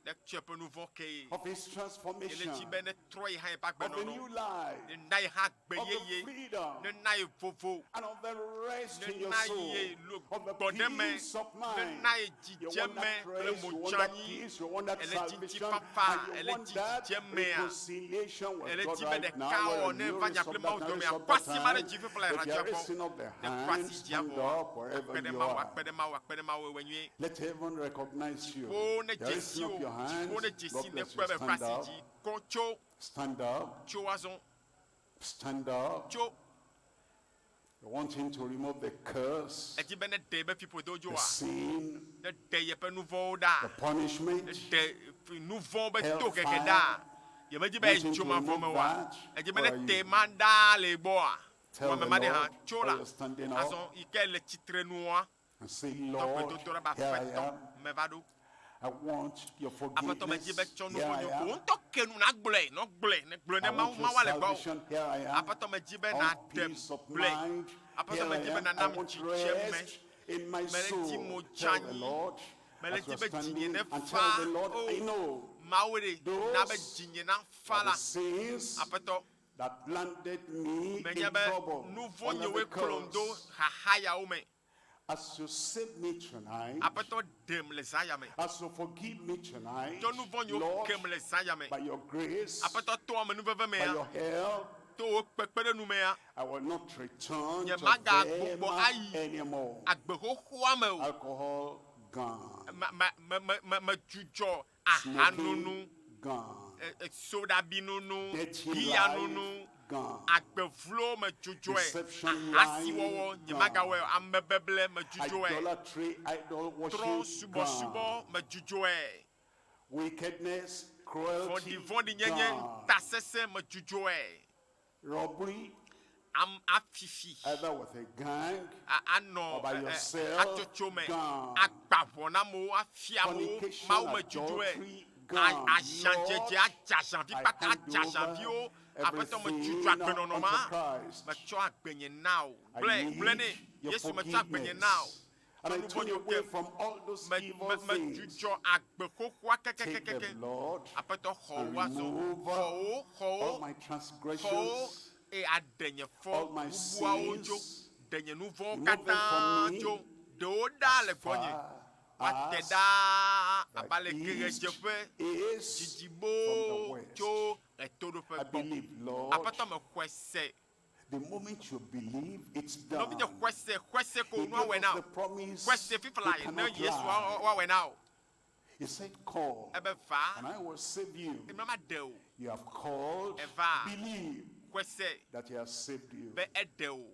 netsɔ eƒe nu vɔ̃ ke ye. of his Yele dzi transformation, be netrɔ ye hã yeƒe of a agbenɔnɔ, new life, nena ye hã agbe of the yeye, freedom, nena ye vovo, and of the rest in your nena soul, ye lo of the gbɔɖeme, peace of mind. nena ye You want dzidzeme that kple rest, you want that motsanyi. peace, you want that Ele dzi salvation, ŋutifafa, and you ele want dzi that dzidzemea. reconciliation with Ele God dzi be right now. ɖeka Where wɔ are ne you? va Raise nya up kple that Mawu hand, dome. raise up Akɔ that asi ma ɖe hand. dzi fifia le If you radioa are gbɔ. raising up the Ne kɔ hand, asi dzia stand vɔa, up wherever akpe ɖe you Mawu, are. akpe ɖe Mawu, akpe ɖe Mawu, ewɔ nyuie. Let heaven recognize you. Dziƒo ne You are dze raising si up o, your dziƒo hands. ne dze si God ne bless you. kpɔe be kɔ Stand asi up. dzi. Kɔ tso, Stand up. tso azɔ, Stand up. tso. You want him to remove the curse, Edzi be ne ɖe yeƒe fiƒodewo the dzoa, sin, ne ɖe yeƒe nu vɔ̃wo ɖa, the punishment, ne ɖe f- nu vɔ̃ be tohehe hellfire. ɖa. Yemedzi be Want him edzo to mavɔ me remove oa. that? Edzi be Where ne are te you? ma ɖaa le gbɔa, Tell wɔ ame the ma ɖe hã Lord tso while la. you're standing up Azɔ yi ke le tsitre nua, and say, tɔ Lord, gbedodo ɖa be here I Aƒetɔ, am. meva ɖo. I want your Aƒetɔ medzi be forgiveness. tsɔ nu Here vɔ̃ I nyo ko. am. Wò ŋutɔ ke nu nagblɔe, nɔgblɔe, ne gblɔe I ne Mawu want your Mawu le gbɔwò. salvation. Here I am. Aƒetɔ medzi be I want nàɖem peace of gblɔe. mind. Aƒetɔ Here I medzi be am. I nànam want dzidzeme. rest in my Mele dzi soul. mo Tell the tsanyi. Lord Mele as dzi you're be dzinye standing ne and fa. tell the Lord, O I know Mawu ɖe, na be those dzinye na fa are la. the sins Aƒetɔ, that landed me in menye be trouble nu vɔ̃ under nyewoe the kplɔm do curse. xaxa yawo me. As you save me tonight, Aƒetɔ ɖem le zã ya me. as you forgive me tonight, Tsɔ nu vɔ̃ nyewo Lord, kem le zã ya me. by your grace, Aƒetɔ to amenuveve by mea, your help, to wò kpekpe ɖe nu mea, I will not return nye to magagbugbɔ them ayi anymore. agbe xoxoa me o. Alcohol gone, Me me me me me medzudzɔ ahanunu, smoking gone, e- e- soɖabinunu, dirty biyanunu, life gone, agbe vlo medzudzɔe, deception ahasiwɔwɔ lying nye magawɔe gone, o, amebeble medzudzɔe, idolatry, idol trɔ̃ worship gone, subɔsubɔ medzudzɔe, wickedness, cruelty vɔ̃ɖivɔ̃ɖinyenye, gone, ŋutasesẽ medzudzɔe, robbery, am afifi either with a gang a- anɔ or by ɛ- ɛ, yourself, hatsotso me, gone, agba ʋɔ na amewo, afia amewo, fornication, Mawu medzudzɔe, adultery, A- gone. azãdzedze, Lord, adze azãvi I kpata, hand adze azãviwo, over Aƒetɔ medzudzɔ everything agbenɔnɔ unto ma, Christ. metsɔ agbenye na wò. I Gblɔe, gblɔe need nɛ, your Yesu metsɔ agbenye na wò. forgiveness. And Tsɔ I nu turn vɔ̃ nyewo away kem. from all those Me- evil me- things. medzudzɔ agbe xoxoa Take kekekeke. them, Lord, Aƒetɔ xɔ and wo azɔ. remove Xɔ wo, xɔ all wo, my xɔ wo transgressions, eye aɖe nye fɔ all my bubuawo tso. sins. Ɖe nye nu vɔ̃wo Remove them katã from me tso. Ɖe wo ɖa le as gbɔnye. far Woate as ɖaa the abe ale ke east ɣedzeƒe is dzidzi from the boo west. tso ɣetoɖoƒe I gbɔ. believe, Lord, Aƒetɔ mexɔe se. the moment you believe, it's Nɔvinye done. xɔe se, xɔe se ko He nua gave wɔe us na the wò. promise, Xɔe se he fifia ne cannot Yesu lie. wa- woawɔe na wò. He said, Call, Ebe va, and I will save you. ema ma ɖe o. You have called, Eva. believe Xɔe se that he has saved you. be eɖe o.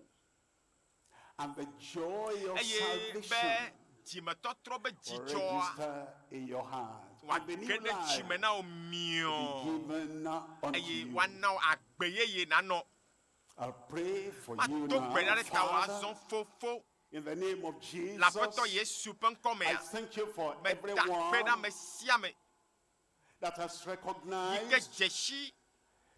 And the joy of Eye be salvation dzimetɔtrɔ be will dzidzɔa register in your heart. And the wòage new ɖe dzime life na wò will be miɔ. given unto Eye you. woana wò agbe yeye nanɔ. I'll pray for you Mato gbe ɖa now, ɖe ta wò Father, azɔ fofo. in the name of Le Jesus. Aƒetɔ Yesu ƒe I ŋkɔmea, thank you for meda akpe ɖe everyone ame sia ame that has yi ke recognized dze si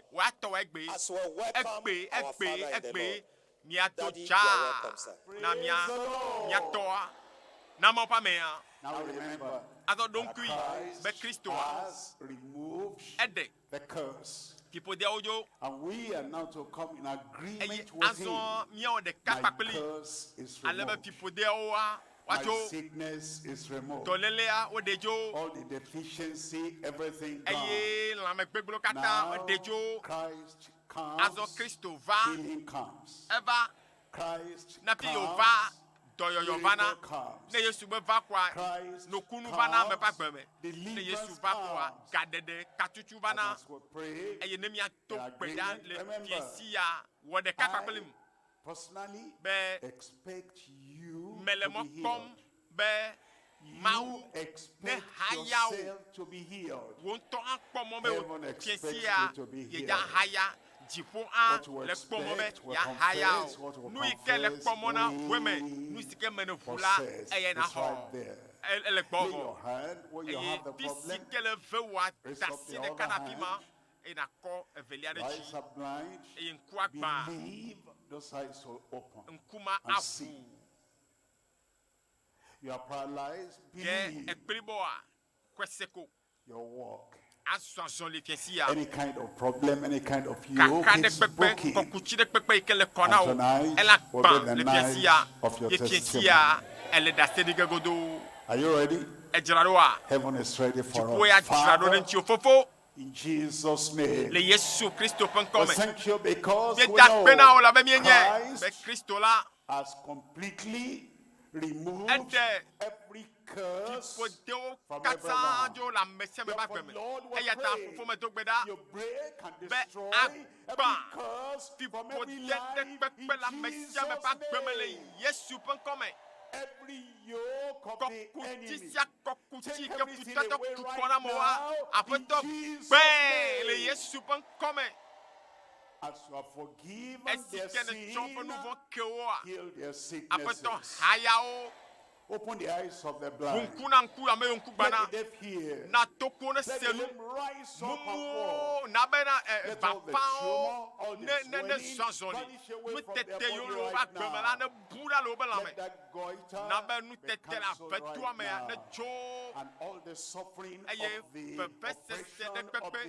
egbe, wò ya tɔwò egbe, As we welcome egbe, our egbe, Father in the egbe, Lord. míado Daddy, you dza are welcome, sir. na mía, mía tɔa, na Mawu ƒe amea. Now remember, Azɔ ɖo ŋkui be Kristoa, eɖe fiƒodeawo dzo, eye azɔ míawɔ ɖeka kpakpli ale be fiƒodeawoa woatso, dɔlélea woɖe dzo, eye lãmegbegblẽwo katã woɖe dzo. Azɔ Kristo va, eva, ne hafi wòva, dɔyɔyɔ vana. Ne Yesu be va koa, nukunu vana ame ƒe agbe me. Ne Yesu va koa, gaɖeɖe, katutu vana. Eye ne míado gbe ɖa le fiẽ sia, wɔ ɖeka kpakplim be mele mɔ kpɔm be Mawu ne haya wò. Wò ŋutɔ akpɔ mɔ be wò fiẽ sia yedza haya. Dziƒo hã le kpɔ mɔ be yeahaya wò. Nu yi ke le kpɔ mɔ na ʋue me, nu si ke me nèʋu la, eyae nàxɔ. Ele gbɔwò vɔ. Eye fi si ke le ve wòa, da asi ɖeka ɖe afi ma eye nàkɔ evelia ɖe dzi. Eye ŋkua gbã, ŋku ma aʋu. Ke ekplibɔa, xɔse ko azɔ azɔli fiẽ sia. Kaka ɖe kpekpe, kɔkuti ɖe kpekpe yi ke le kɔ na wò, ela gbã le fiẽ sia. Ye fiẽ sia ele ɖase ɖi ge godoo. Èdzra ɖoa? Dziƒo ya dzra ɖo ɖe ŋutiwò, Fofo. Le Yesu Kristo ƒe ŋkɔ me, míeda akpe na wò elabe míenyae be Kristo la eɖe fiƒodewo katã dzo le ame sia ame ƒe agbe me. Eya ta Fofo medo gbe ɖa be agbã fiƒode ɖe kpekpe le ame sia ame ƒe agbe me le Yesu ƒe ŋkɔ me. Kɔkuti sia kɔkuti yi ke futɔtɔ ku kɔ na amewoa, Aƒetɔ gbãe le Yesu ƒe ŋkɔ me. Esi ke nètsɔ woƒe nu vɔ̃ ke woa, Aƒetɔ haya wo. Ʋu ŋku na ŋku ame yiwo ŋku gbãna, na tokuwo nese nu, mumuwo na bena bafawo ne ne nezɔ azɔli, nutete yiwo le woƒe agbe me la nebu ɖa le woƒe lãme. Na be nutete le avetɔa mea netso eye vevesese ɖe kpekpe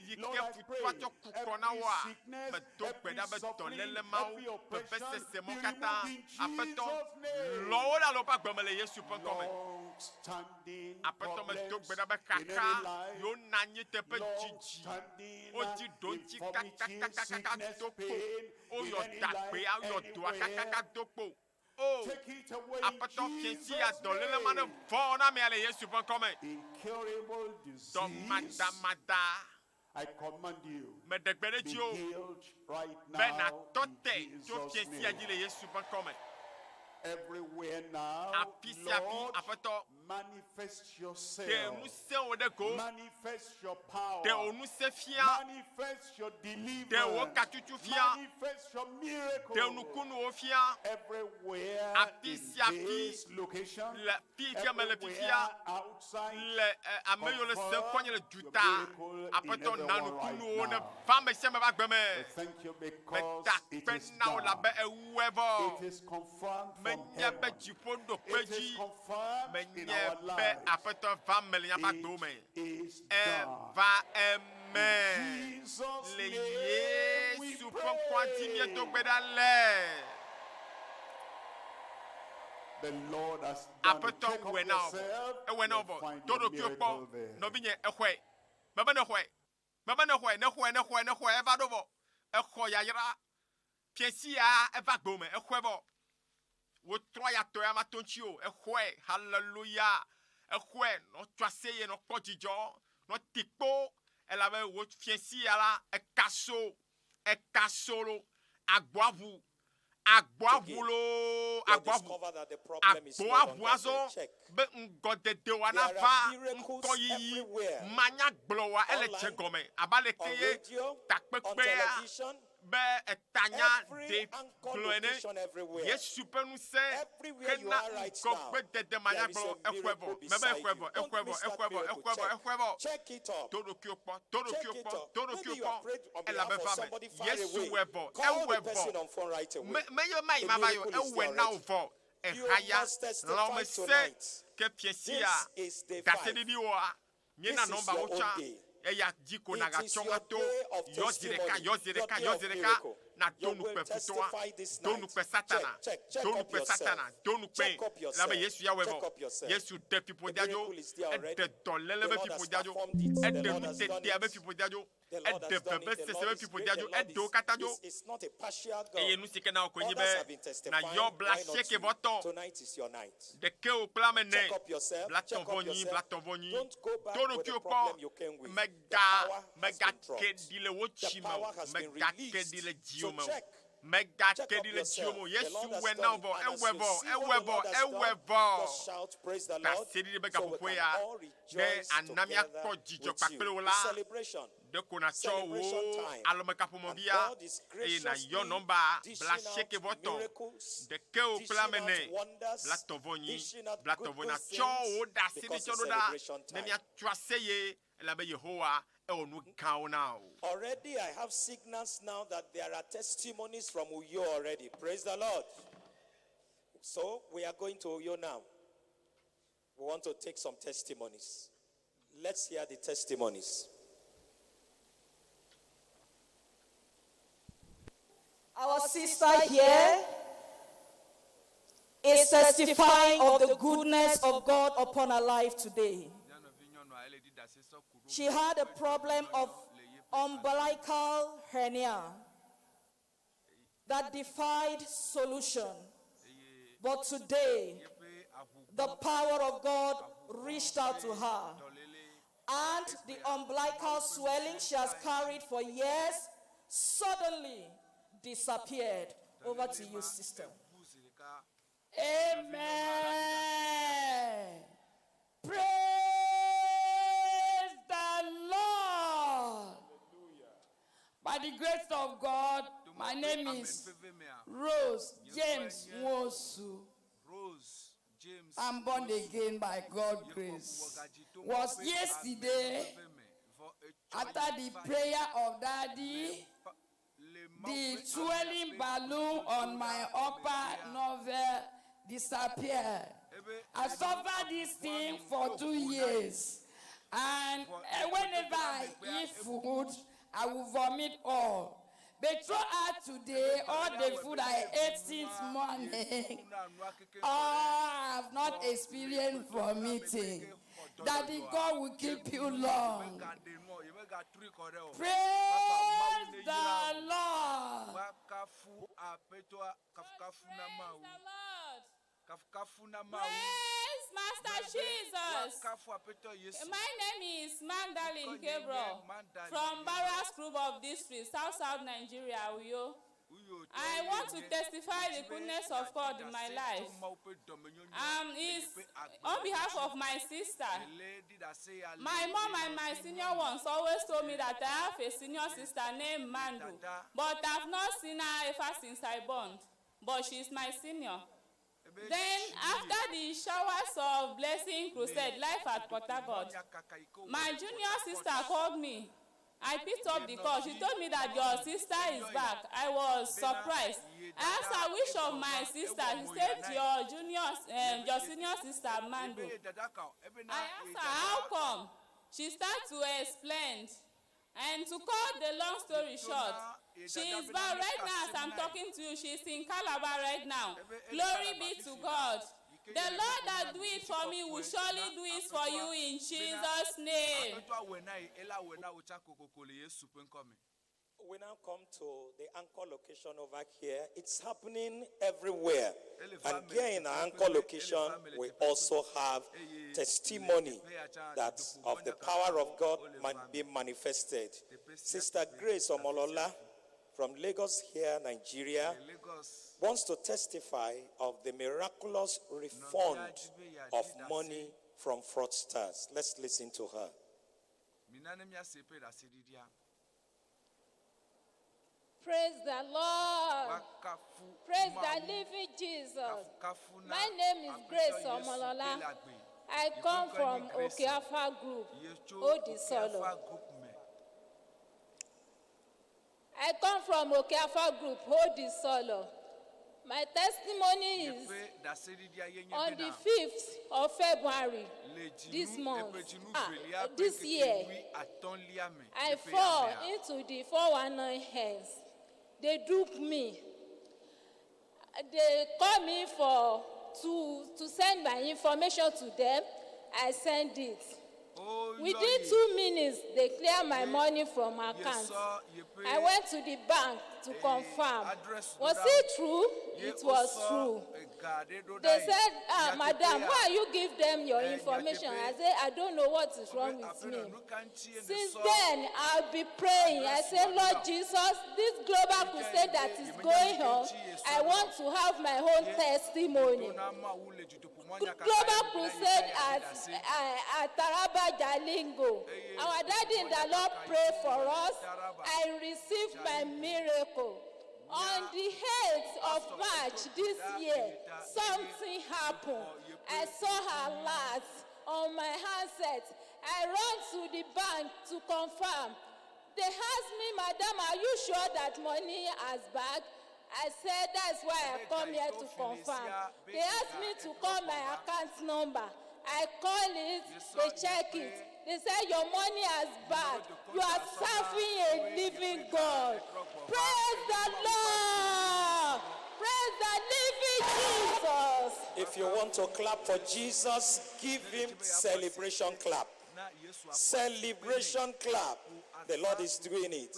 yi ke futua tsɔ ku kɔ na woa, medo gbe ɖa be dɔléle mawo, vevesese mawo katã, Aƒetɔ, lɔ wo ɖa le woƒe agbe me le Yesu ƒe ŋkɔ me. Aƒetɔ, medo gbe ɖa be xaxa yiwo nɔ anyi teƒe didi, wodi ɖoŋtsi kakakakaka do kpo, woyɔ dagbea, woyɔ dɔa kakaka do kpo. O, Aƒetɔ, fiẽ sia dɔléle ma ne vɔ na amea le Yesu ƒe ŋkɔ me. Dɔ madamada, meɖe gbe ɖe dziwò be nàtɔ te tso fiẽ sia dzi le Yesu ƒe ŋkɔ me. Afi sia afi, Aƒetɔ, ɖe ŋusẽ wò ɖe go, ɖe wò ŋusẽ fia, ɖe wò katutu fia, ɖe nukunuwo fia, afi sia afi, le fi yi ke mele fifia, le ame yiwo le se ŋkɔnye le duta. Aƒetɔ, na nukunuwo neva ame sia ame ƒe agbe me. Meda akpe na wò elabe èwɔe vɔ. Menye be dziƒo ɖo kpe edzi. Menye be Aƒetɔ va eme le míaƒe agbewo me. Eva eme. Le Yesu ƒe ŋkɔa dzi míedo gbe ɖa le. Aƒetɔ wɔe na wò vɔ. Ewɔe na wò vɔ. Do ɖokuiwò kpɔ, nɔvinye, exɔe. Mebe nexɔe. Mebe nexɔe, nexɔe, nexɔe, nexɔe. Eva ɖo vɔ. Exɔ yayra. Fiẽ sia eva gbewò me. Exɔe vɔ. Wotrɔ ya tɔ ya ma to ŋuti o. Exɔe. Haleluya. Exɔe. Nɔ tso aseye, nɔ kpɔ dzidzɔ, nɔ ti kpo. Elabe wò fiẽ sia la, eka so. Eka so lo. Agboa ʋu. Agboa ʋu loo, agboa ʋu. Agboa ʋu azɔ be ŋgɔdede wa nava ŋkɔyiyi manyagblɔ wa ele dze gɔme abe aleke ye takpekpea be etanya ɖee gblɔ ene. Yesu ƒe ŋusẽ hena ŋgɔgbedede manyagblɔ exɔe vɔ. Mebe exɔe vɔ, exɔe vɔ, exɔe vɔ, exɔe vɔ, exɔe vɔ. Do ɖokuiwò kpɔ, do ɖokuiwò kpɔ, do ɖokuiwò kpɔ elabe va eme. Yesu wɔe vɔ, ewɔe vɔ. Me, menye be mayi mava yi o, ewɔe na wò vɔ. Ehaya, lãwòmesẽ. Ke fiẽ sia This is day 5. ɖaseɖiɖiwoa, míena This is nɔmbawo your tsã own day. eya dzi ko It is nàgatsɔ your ato day of yɔ zi ɖeka, testimony, yɔ zi your ɖeka, day yɔ of zi ɖeka, miracle. nàdo You will nukpe futɔa, testify this do night. nukpe Satana, Check, check, check do up nukpe yourself. Satana, do nukpe Check up elabe yourself. Yesu ya wɔe Check vɔ. up yourself. Yesu ɖe The fiƒodea dzo, miracle is there already. eɖe dɔléle The be Lord has fiƒodea dzo, performed it. The eɖe Lord has done nutetea be it. fiƒodea dzo, The Lord eɖe has done it. The vevesese Lord be is great. fiƒodea The dzo, Lord eɖe wo is, katã dzo. is, is not a partial Eye God. nu si ke na wò koe nye Others be have been testifying. nàyɔ Why not blasieke you? vɔ tɔ. Tonight is your night. Ɖeke wò kple ame ene, Check up yourself. blatɔ Check vɔ up nyi, yourself. blatɔ vɔ nyi. Don't go back Do with the ɖokuiwò kpɔ, problem you came with. The mega power has been megake dropped. ɖi le wò The tsi me o, power has been megake ɖi released. le So dziwò me o, check. Check megake up ɖi le dziwò yourself. me o. The Yesu Lord has wɔe na done wò it. vɔ, And as ewɔe you vɔ, see what ewɔe the vɔ, Lord has ewɔe done, vɔ. just shout, Praise the Lord, Ɖaseɖiɖi be so we gaƒoƒo can ya all ne rejoice ana together míakpɔ dzidzɔ with you. kpakple wò It's la, celebration. ɖeko nàtsɔ wò Celebration time. And alɔmekaƒomɔvia God is eye nàyɔ graciously nɔmba dishing out blasieke vɔ tɔ. miracles, Ɖeke wò kple dishing ame out ene, wonders, blatɔ vɔ nyi, dishing out blatɔ good, vɔ good nàtsɔ things wò ɖaseɖi because tsɔ it's ɖo ɖa celebration ne time. míatso aseye elabe Yehowa ewɔ nu gãwo na wò. Already I have signals now that there are testimonies from Uyo already. Praise the Lord. So we are going to Uyo now. We want to take some testimonies. Let's hear the testimonies. Our sister here is testifying of the goodness of God upon her life today. She had a problem of umbilical hernia that defied solution. But today, the power of God reached out to her. And the umbilical swelling she has carried for years suddenly disappeared. Over to you, sister. Amen. Praise the Lord. By the grace of God, my name is Rose James Nwosu. Rose James I'm born again by God's grace. Was yesterday, after the prayer of Daddy, the swelling balloon on my upper navel disappeared. I suffered this thing for 2 years. And whenever I eat food, I will vomit all. But throughout today, all the food I ate since morning, I have not experienced vomiting. Daddy, God will keep you long. Praise the Lord. Kafu apetoa kafukafu na Mawu. Kafukafu na Mawu. Praise Master Jesus. Kafu apetɔ Yesu. My name is Magdalene Gabriel Magdalene from Barras Group of District, South South Nigeria, Uyo. I want to testify the goodness of God in my life. It's on behalf of my sister. My mom and my senior ones always told me that I have a senior sister named Mandu, but I've not seen her ever since I born. But she's my senior. Then, after the showers of blessing crusade, life at Port Harcourt, my junior sister called me. I picked up the call. She told me that your sister is back. I was surprised. I asked her which of my sister. She said your senior sister, Mandu. I asked her how come. She started to explain. And to cut the long story short, she is back right now as I'm talking to you. She is in Calabar right now. Glory be to God. The Lord that do it for me will surely do it for you in Jesus' name. Aƒetɔ awɔe na ye, ela wɔe na wò tsã kokoko le Yesu ƒe ŋkɔ me. We now come to the anchor location over here. It's happening everywhere. And here in our anchor location, we also have testimony that of the power of God might be manifested. Sister Grace Omolola from Lagos here, Nigeria, wants to testify of the miraculous refund of money from fraudsters. Let's listen to her. Mina ne míase eƒe ɖaseɖiɖia. Praise the Lord. Woakafu Praise the Mawu. living Jesus. Kafukafu na My name is Aƒetɔ Grace Yesu Omolola. kele agbe. I Yeƒe come ŋkɔe nye from Grace. Okeafa Group, Yetso Odisolo. Okeafa Group me. I come from Okeafa Group, Odisolo. My testimony is Yeƒe ɖaseɖiɖia ye nye on the bena 5th of February le this dzinu month, eƒe dzinu ah, velia ƒe this ŋkeke year, wui atɔ̃lia me I le ƒe ya fall mea, into the 419 hands. They dupe me. They call me for to, to send my information to them. I send it. Within 2 minutes, they clear my money from account. yesɔ yeƒe I went to the bank to confirm. address Was ɖo ɖa it true? ye It was wosɔ true. ega ɖe ɖo ɖa They yi. said, ah, Nyateƒea, madam, why you give them your eh, information? nyateƒe. I said, I don't know what is wrong with Aƒenɔ, me. nu ka ŋutie Since nèsɔ then, I'll be praying. I address say, wa ɖo Lord ɖa? Jesus, this global crusade that is going on, I want to have my own testimony. Do na Mawu le dutoƒomɔ nyakaka Global ya me bena crusade yeƒe yeaɖe at, ɖase. at Taraba Jalingo. Our daddy in the Lord prayed for us. I received my miracle. On the 8th of March this year, something happened. I saw her last on my handset. I ran to the bank to confirm. They asked me, Madam, are you sure that money has back? I said, that's why I come here to confirm. They asked me to call my account number. I call it, they check it. They said, your money has back. You are serving a living God. Praise the Lord. Praise the living Jesus. If you want to clap for Jesus, give him celebration clap. Celebration clap. The Lord is doing it.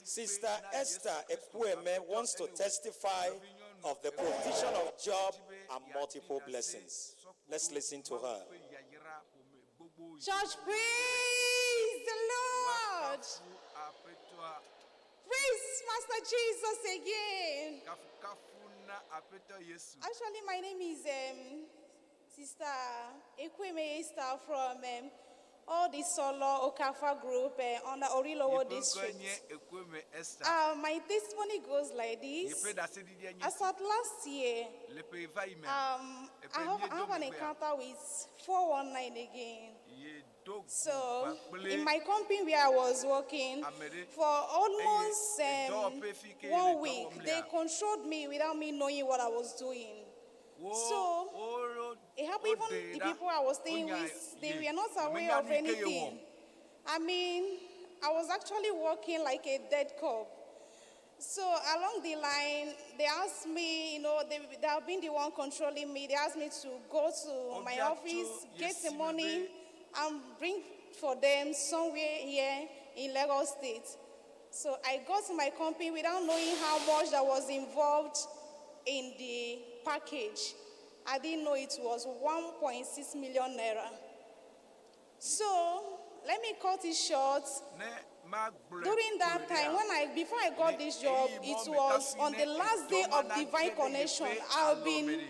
Sister Esther Ekwueme wants to testify of the provision of job and multiple blessings. Let's listen to her. Church, praise the Lord. Praise Master Jesus again. Kafukafu na Aƒetɔ Yesu. Actually, my name is Sister Ekwueme Esther from all the Solo Okafa group under Orilowo Yeƒe ŋkɔe district. nye Ekwueme Esther. My testimony goes like this. Yeƒe ɖaseɖiɖia nye As at last year, le ƒe va yi mea, I eƒe have, I míedo have an megbea, encounter with 419 again. yedo go So, kpakple in my company where I was working, ame ɖe for almost eye edɔwɔƒe fi ke le one dɔ week, wɔm they lea, controlled me without me knowing what I was doing. wo So, wo it happened woɖee even the ɖa, people I was staying wonya with, they ye. were not aware Menya of nu yi ke yewɔ. anything. I mean, I was actually working like a dead cop. So along the line, they asked me, you know, they have been the one controlling me. They asked me to go to my Wobia tso office, get the yesi me money, be and bring for them somewhere here in Lagos State. So I got to my company without knowing how much that was involved in the package. I didn't know it was 1.6 million naira. So let me cut it short. ne magblɔe During that kpuie time, ɖea, when I before I got this job, ɣeyiɣi it mɔ me was kafi on ne the last day edɔ ma of divine nage ɖe connection. yeƒe I've alɔme been ɖe.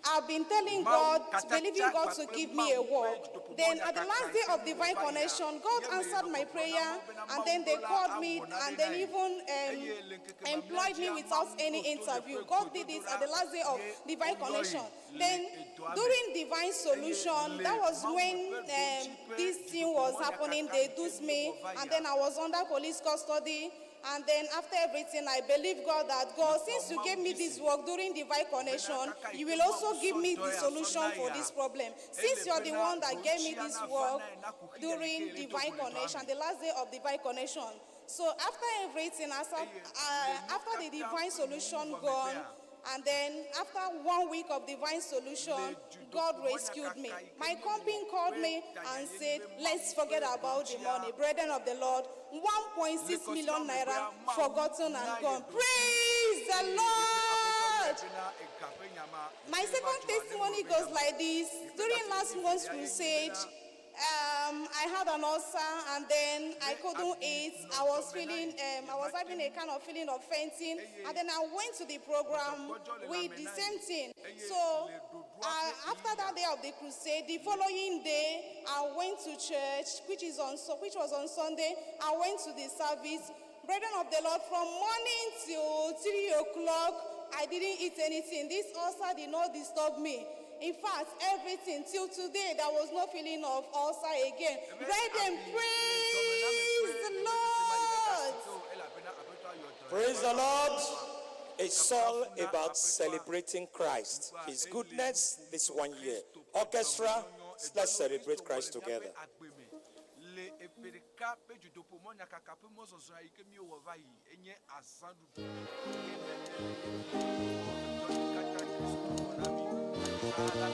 I've been telling Mawu God, katsatsa believing God to kpakple give me a Mawu ƒe work. dutoƒomɔ Then at the last nyakaka day yi of ke divine wòva yia, connection, God ye me answered yenɔ my gbɔgblɔm na prayer, Mawu bena and Mawu then they ɖo la called me, awɔ nane and then na ye. even Eye le ŋkeke mamlɛa employed me dzia, without Mawu any ɖo to interview. yeƒe God did it at the gbedodoɖa last day of ye divine woyɔe connection. le Then edɔa me. during divine Eye solution, le that was Mawu when ƒe ɖoɖi ƒe this thing was dutoƒomɔ happening. nyakaka They yi ke duped me, míewɔ va and yia, then I was under police custody. And then after everything, I believe God that God, mexɔ since you Mawu gave me dzi this se work during divine bena connection, kaka yi you ke will Mawu also sɔ give me dɔe the asɔ solution na for yea, this problem. ele Since you are the bena one that gave me ɖontsia this nava work na ye na kuxi ya yi during ke le do divine go le dɔa connection, me. the last day of divine connection. So after everything, Eye le nu after the katã divine ƒe solution nuwuwu vɔ gone, megbea, and then after 1 week of divine le solution, God dutoƒomɔ rescued me. nyakaka yi ke My míewɔ company called ƒe me and tanyenye said, be Mawu let's ƒe forget about the ɖontsia money. Brethren of the Lord, le 1.6 kɔsiɖa million megbea, naira Mawu forgotten na and ye gone. ɖontsi Praise the eye yeƒe Aƒetɔ yɔe Lord. bena ega ƒe nya ma My yi ke va second dzɔa ne testimony ŋlɔ be goes nya ma. like this. Yeƒe During last ɖaseɖiɖi month's velia ye nye crusade, bena I had an ulcer and then I ne couldn't abi eat. nɔ I was dɔme na feeling, ye, I was yemate having ŋu a kind of feeling of fainting. eye And then I went to the program gbɔdzɔgbɔdzɔ le with lãme the na same ye thing. eye So le ɖoɖoa ƒe after that ɣeyiɣia, day of the crusade, the le following day, I went to church, which was on Sunday. I went to the service. Brethren of the Lord, from morning till 3 o'clock, I didn't eat anything. This ulcer did not disturb me. In fact, everything till today, there was no feeling of ulcer again. ebe Brethren, abi le dɔme na me praise ƒe the vevesese ma Lord. yemegasi o elabena Aƒetɔa yɔ dɔ Praise eƒe the Lord. dɔme. It's all about celebrating Christ, His goodness this one year. Orchestra, let's celebrate Christ together. Le eƒe ɖeka ƒe dzodoƒo mɔ nyakaka ƒe mɔzɔzɔ yi ke míewɔ va yi enye azãɖuɖu ye mele katã Kristo wɔ na mí va la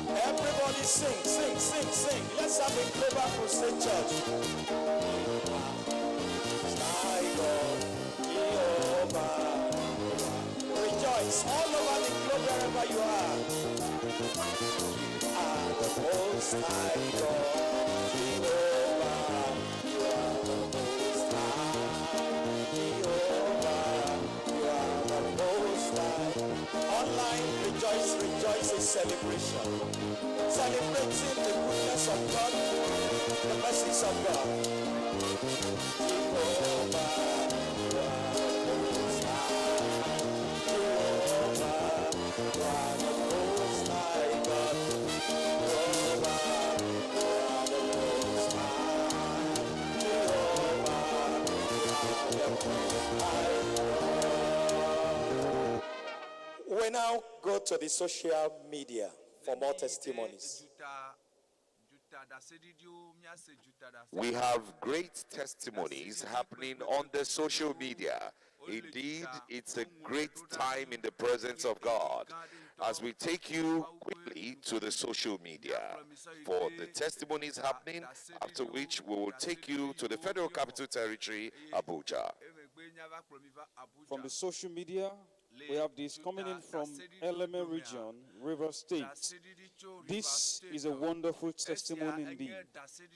Everybody sing, sing, sing, sing. Let's have a global crusade church. My God, Jehovah. Rejoice all over the globe wherever you are. You are the most high God, Jehovah. You are the most high, Jehovah. You are the most high. Online, rejoice, rejoice is celebration. Celebrating the goodness of God, the mercies of God. Jehovah, you are the most high. Jehovah, you are the most high God. Jehovah, you are the most high. Jehovah, you are the most high God. We now go to the social media for more testimonies. We have great testimonies happening on the social media. Indeed, it's a great time in the presence of God as we take you quickly to the social media for the testimonies happening, after which we will take you to the Federal Capital Territory, Abuja. From the social media, we have this coming in from Eleme region, River State. This is a wonderful testimony indeed.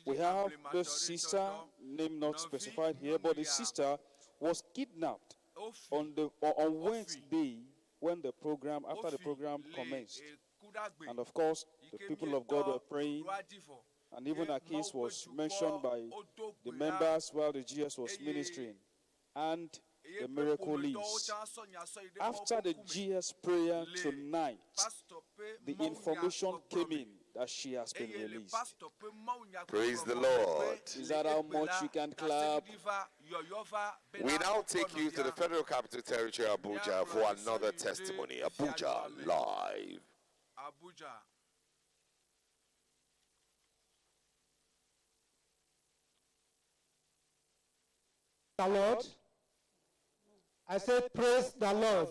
We have the sister, name not specified here, but the sister was kidnapped on the on Wednesday when the program, after the program commenced. And of course, the people of God were praying, and even a case was mentioned by the members while the GS was ministering. And the miracle is, after the GS prayer tonight, the information came in that she has been released. Praise the Lord. Is that how much you can clap? We now take you to the Federal Capital Territory, Abuja, for another testimony. Abuja Live. Abuja. The Lord. I say, Praise the Lord.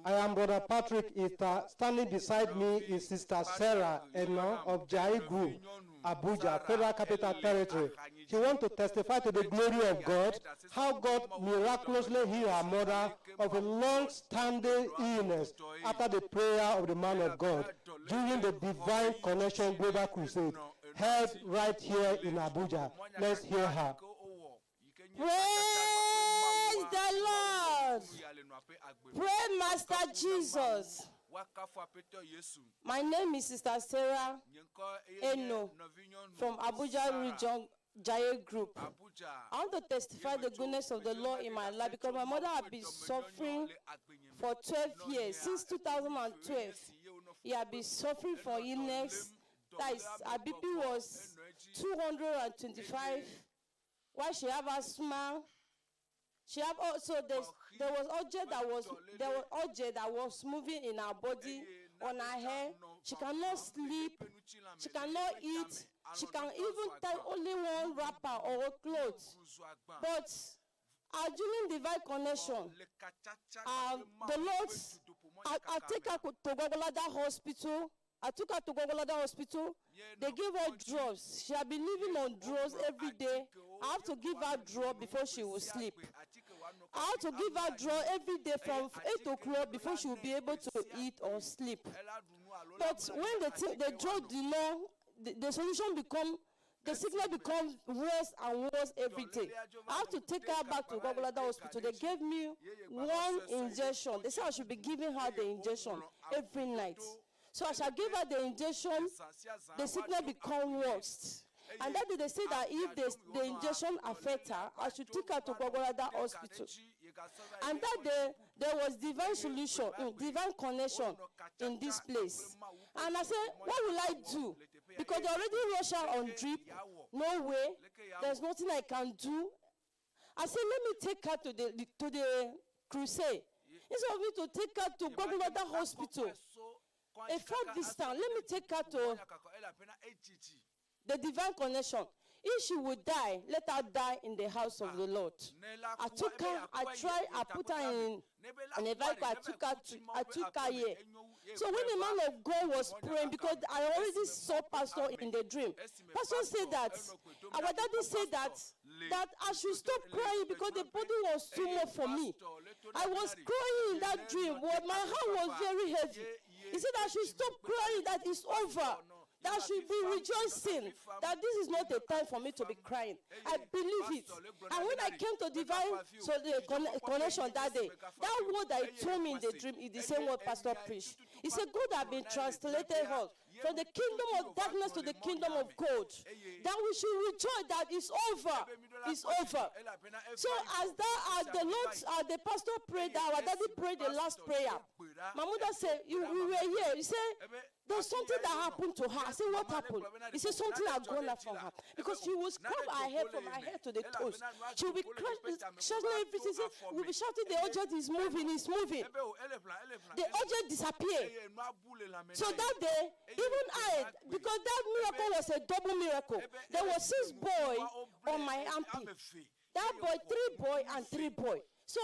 I am Brother Patrick Ita. Standing beside me is Sister Sarah Eno of Jai Group, Abuja, Federal Capital Territory. She wants to testify to the glory of God, how God miraculously healed her mother of a long-standing illness after the prayer of the man of God during the Divine Connection Global Crusade held right here in Abuja. Let's hear her. Praise the Lord. Pray, Master Jesus. My name is Sister Sarah Eno from Abuja Region Jaye Group. I want to testify the goodness of the Lord in my life because my mother had been suffering for 12 years, since 2012. He had been suffering for illness. That is, her BP was 225. Why she have asthma? She have also there's, there was object that was there was object that was moving in her body, on her hair. She cannot sleep. She cannot eat. She can even tie only one wrapper or a cloth. But during divine connection, the Lord, I take her to Gwagwalada Hospital. I took her to Gwagwalada Hospital. They gave her drugs. She had been living on drugs every day. I have to give her drug before she will sleep. I have to give her drug every day from 8 o'clock before she will be able to eat or sleep. But when the drug did not, the solution become The sickness becomes worse and worse every day. I have to take her back to Gwagwalada Hospital. They gave me one injection. They said I should be giving her the injection every night. So I shall give her the injection. The sickness become worse. And that day they say that if the injection affect her, I should take her to Gwagwalada Hospital. And that day, there was divine solution, divine connection in this place. And I said, what will I do? Because they already rushed her on drip. No way. There's nothing I can do. I said, let me take her to the crusade. Instead of me to take her to Gwagwalada Hospital, a far distance, let me take her to the divine connection. If she would die, let her die in the house of the Lord. I took her, I tried, I put her in a vehicle, I took her here. So when the man of God was praying, because I already saw Pastor in the dream, Pastor said that, our daddy said that I should stop crying because the body was too much for me. I was crying in that dream, but my heart was very heavy. He said I should stop crying, that it's over. That I should be rejoicing, that this is not a time for me to be crying. I believe it. And when I came to divine so the connection that day, that word that he told me in the dream is the same word Pastor preached. He said, God has been translated us from the kingdom of darkness to the kingdom of God. That we should rejoice that it's over. It's over. So as that, as the Lord, as the pastor prayed, our daddy prayed the last prayer. My mother said, we were here. He said, there's something that happened to her. I said, what happened? He said, something had gone out from her. Because she was scrub her head from her head to the toes. She will be shouting everything. She will be shouting, the object is moving, it's moving. The object disappeared. So that day, even I, because that miracle was a double miracle. There was 6 boys on my armpit. That boy, 3 boy and 3 boy. So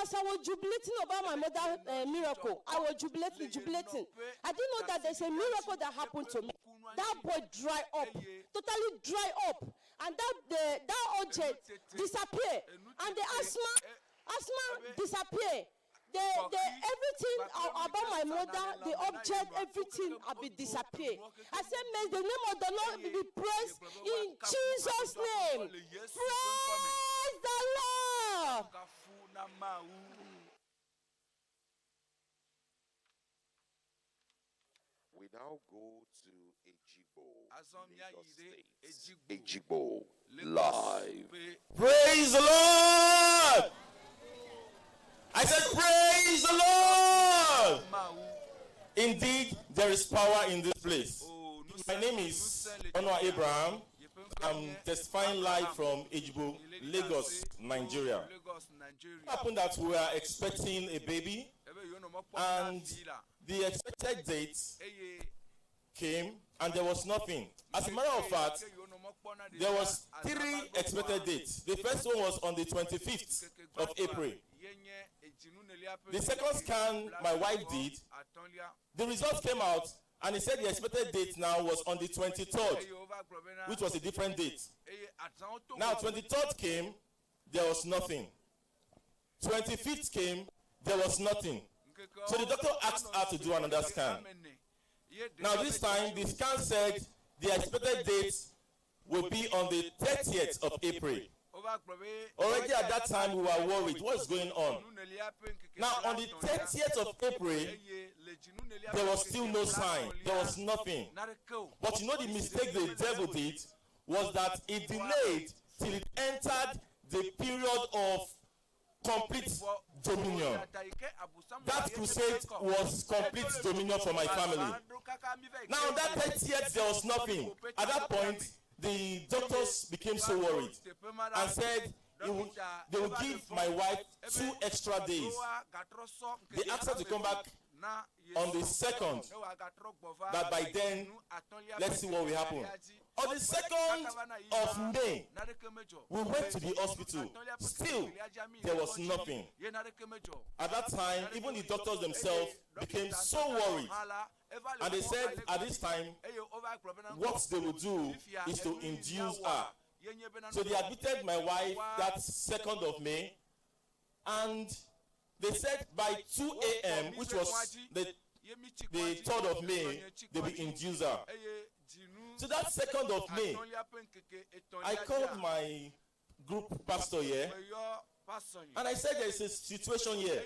as I was jubilating about my mother's miracle, I was jubilating, jubilating. I didn't know that there's a miracle that happened to me. That boy dry up, totally dry up. And that object disappeared. And the asthma disappeared. Everything about my mother, the object, everything have been disappeared. I said, may the name of the Lord be praised in Jesus' name. Praise the Lord. We now go to Ejigbo, Lagos State. Ejigbo, live. Praise the Lord! I said, praise the Lord! Indeed, there is power in this place. My name is Onwa Abraham. I'm testifying live from Ejigbo, Lagos, Nigeria. It happened that we were expecting a baby, and the expected date came, and there was nothing. As a matter of fact, there was 3 expected dates. The first one was on the 25th of April. The second scan my wife did, the results came out, and he said the expected date now was on the 23rd, which was a different date. Now, 23rd came, there was nothing. 25th came, there was nothing. So the doctor asked her to do another scan. Now, this time, the scan said the expected date will be on the 30th of April. Already at that time, we were worried. What's going on? Now, on the 30th of April, there was still no sign. There was nothing. But you know the mistake the devil did was that it delayed till it entered the period of complete dominion. That crusade was complete dominion for my family. Now, that 30th, there was nothing. At that point, the doctors became so worried and said they will give my wife 2 extra days. They asked her to come back on the 2nd, that by then, let's see what will happen. On the 2nd of May, we went to the hospital. Still, there was nothing. At that time, even the doctors themselves became so worried. And they said at this time, what they will do is to induce her. So they admitted my wife that 2nd of May, and they said by 2 a.m., which was the 3rd of May, they will induce her. So that 2nd of May, I called my group pastor here and I said there is a situation here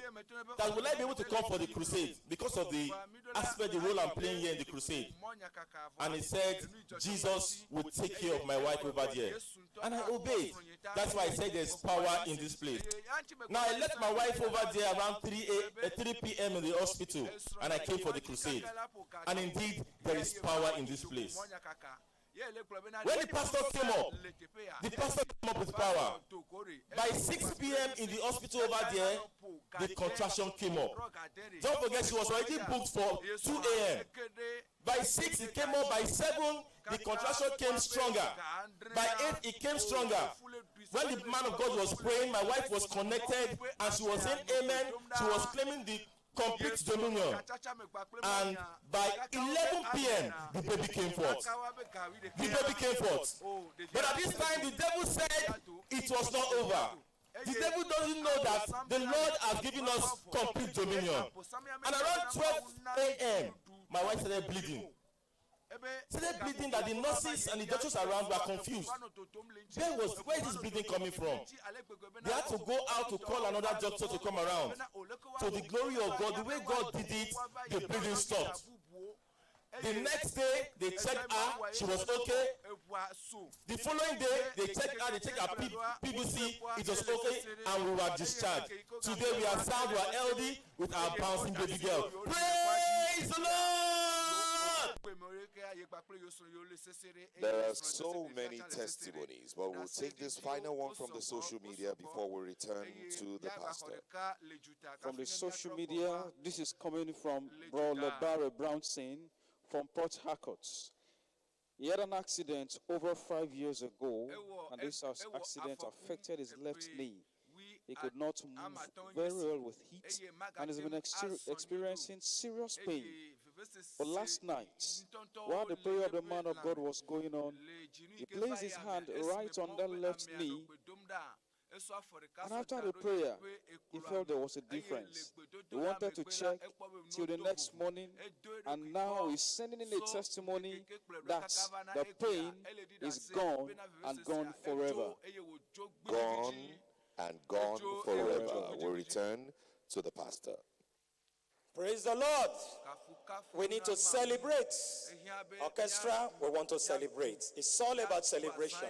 that will I be able to come for the crusade because of the aspect, the role I'm playing here in the crusade. And he said Jesus would take care of my wife over there. And I obeyed. That's why I said there's power in this place. Now I left my wife over there around 3 p.m. in the hospital, and I came for the crusade. And indeed, there is power in this place. When the pastor came up, the pastor came up with power. By 6 p.m. in the hospital over there, the contraction came up. Don't forget, she was already booked for 2 a.m. By 6, it came up. By 7, the contraction came stronger. By 8, it came stronger. When the man of God was praying, my wife was connected and she was saying amen. She was claiming the complete dominion. And by 11 p.m., the baby came forth. The baby came forth. But at this time, the devil said it was not over. The devil doesn't know that the Lord has given us complete dominion. And around 12 a.m., my wife started bleeding. Started bleeding that the nurses and the doctors around were confused. Where is this bleeding coming from? They had to go out to call another doctor to come around. To the glory of God, the way God did it, the bleeding stopped. The next day, they checked her. She was okay. The following day, they checked her. They checked her PVC. It was okay, and we were discharged. Today, we are sound, we are healthy with our bouncing baby girl. Praise the Lord! There are so many testimonies, but we'll take this final one from the social media before we return to the pastor. From the social media, this is coming from Bro Lebare Brownson from Port Harcourt. He had an accident over 5 years ago, and this accident affected his left knee. He could not move very well with heat and has been experiencing serious pain. But last night, while the prayer of the man of God was going on, he placed his hand right on that left knee, and after the prayer, he felt there was a difference. He wanted to check till the next morning, and now he's sending in a testimony that the pain is gone and gone forever. Gone and gone forever. We'll return to the pastor. Praise the Lord. We need to celebrate. Orchestra, we want to celebrate. It's all about celebration.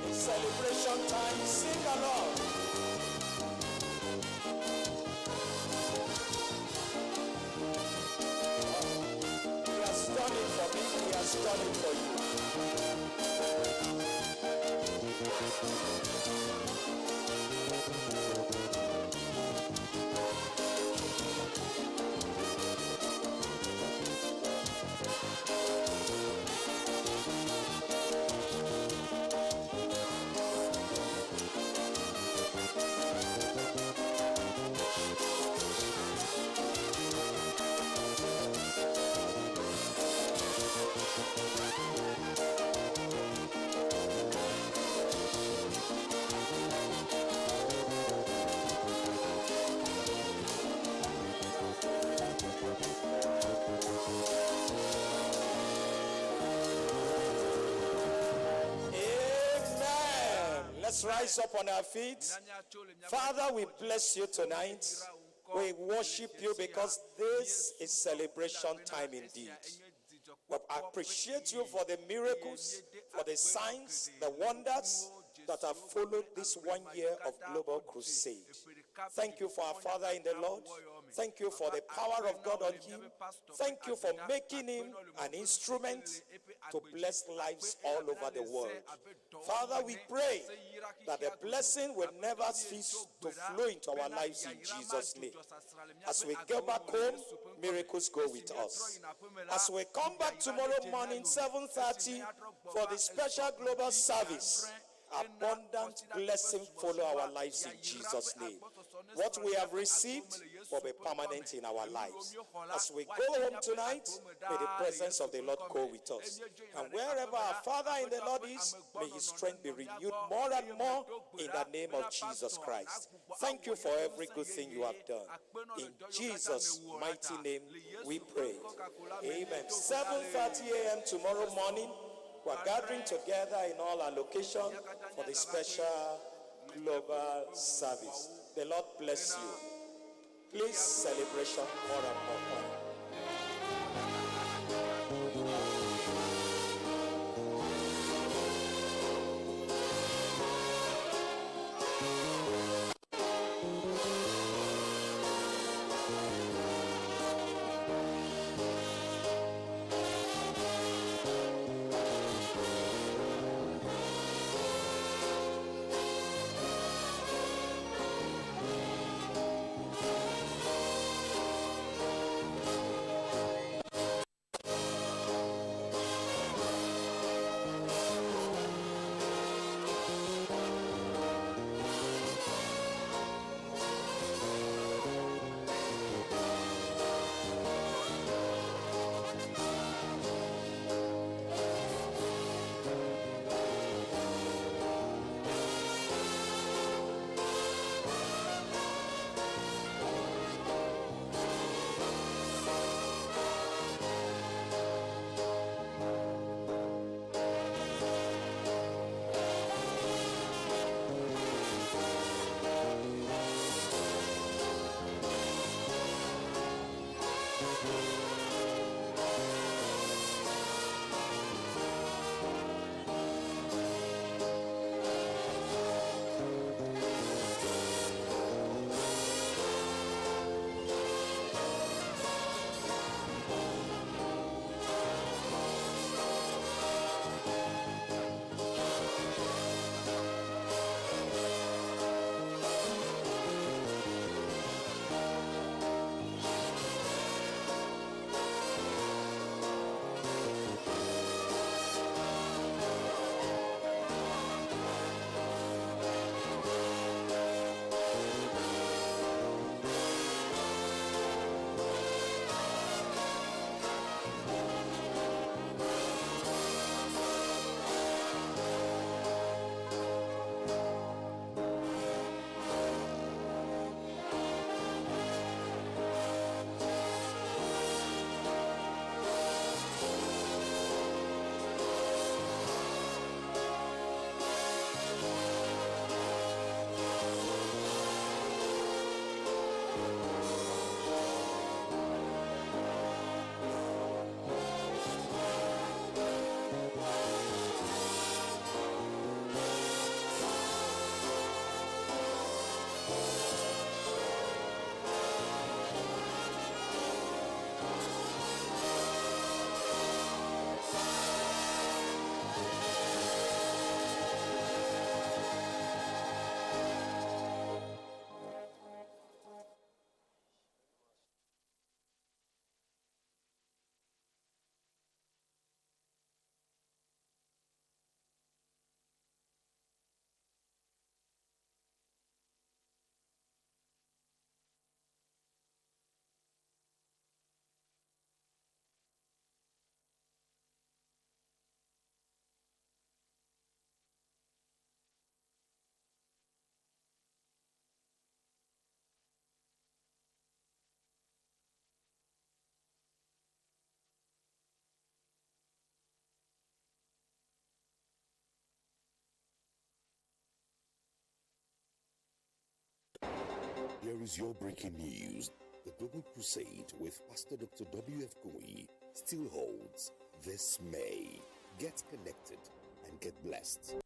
It's celebration time. Sing along. He has done it for me. He has done it for you. Amen. Let's rise up on our feet. Father, we bless you tonight. We worship you because this is celebration time indeed. We appreciate you for the miracles, for the signs, the wonders that have followed this 1 year of Global Crusade. Thank you for our Father in the Lord. Thank you for the power of God on him. Thank you for making him an instrument to bless lives all over the world. Father, we pray that the blessing will never cease to flow into our lives in Jesus' name. As we go back home, miracles go with us. As we come back tomorrow morning, 7:30, for the special global service, abundant blessing follow our lives in Jesus' name. What we have received will be permanent in our lives. As we go home tonight, may the presence of the Lord go with us. And wherever our Father in the Lord is, may his strength be renewed more and more in the name of Jesus Christ. Thank you for every good thing you have done. In Jesus' mighty name we pray. Amen. 7:30 a.m. tomorrow morning, we're gathering together in all our locations for the special global service. The Lord bless you. Please celebration more and more. Here is your breaking news. The Global Crusade with Pastor Dr. W.F. Kumuyi still holds this May. Get connected and get blessed.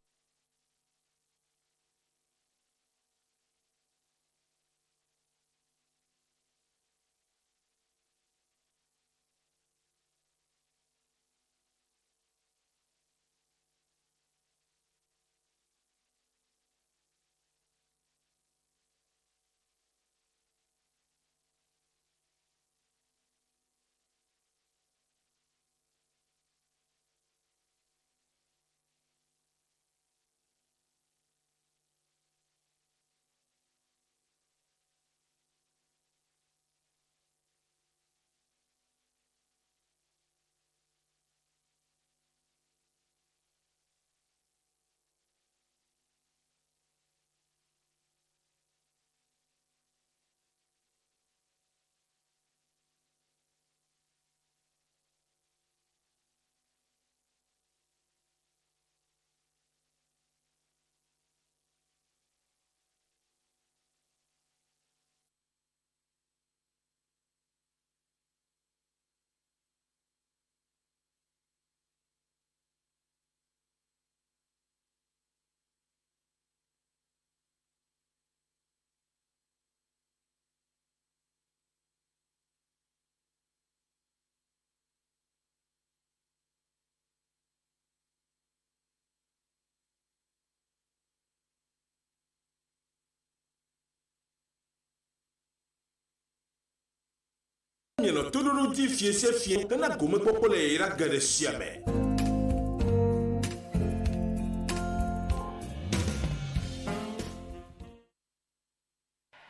mienɔ toɖoɖo dzi fie sia fie hena gomekpɔkpɔ le yayra geɖe sia me.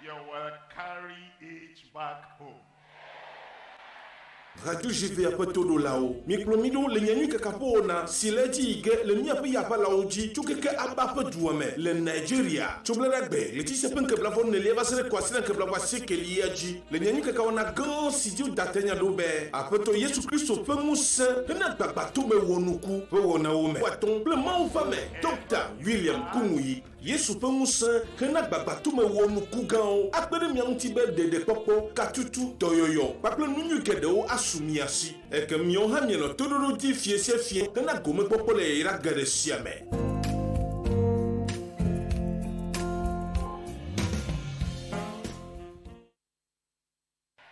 You will carry it back home. Radio GVA ƒe toɖolawo, mikplɔ mí ɖo le nyanyui kaka ƒe wɔna si le edzi yi ge le míaƒe yaʋalawo dzi tso keke Aba ƒe dua me le Nigeria tso Blaɖagbe ɣleti sia ƒe ŋke blaeve-nelia va se ɖe kwasiɖa ŋke blaeve-asiekelia dzi le nyanyui kaka wɔna gã si dzi woda te nya ɖo be Aƒetɔ Yesu Kristo ƒe ŋusẽ hena gbagbãtome wɔnuku ƒe wɔnawo me atɔ̃ kple Mawu ƒe ame Ɖɔkta William Kumuyi. Yesu ƒe ŋusẽ hena gbagbãtome wɔnuku gãwo akpe ɖe mia ŋuti be ɖeɖekpɔkpɔ, katutu, dɔyɔyɔ kpakple nu nyui geɖewo asu mia si. Eke miawo hã mianɔ toɖoɖo dzi fiẽ sia fiẽ hena gomekpɔkpɔ le yayra geɖe sia me.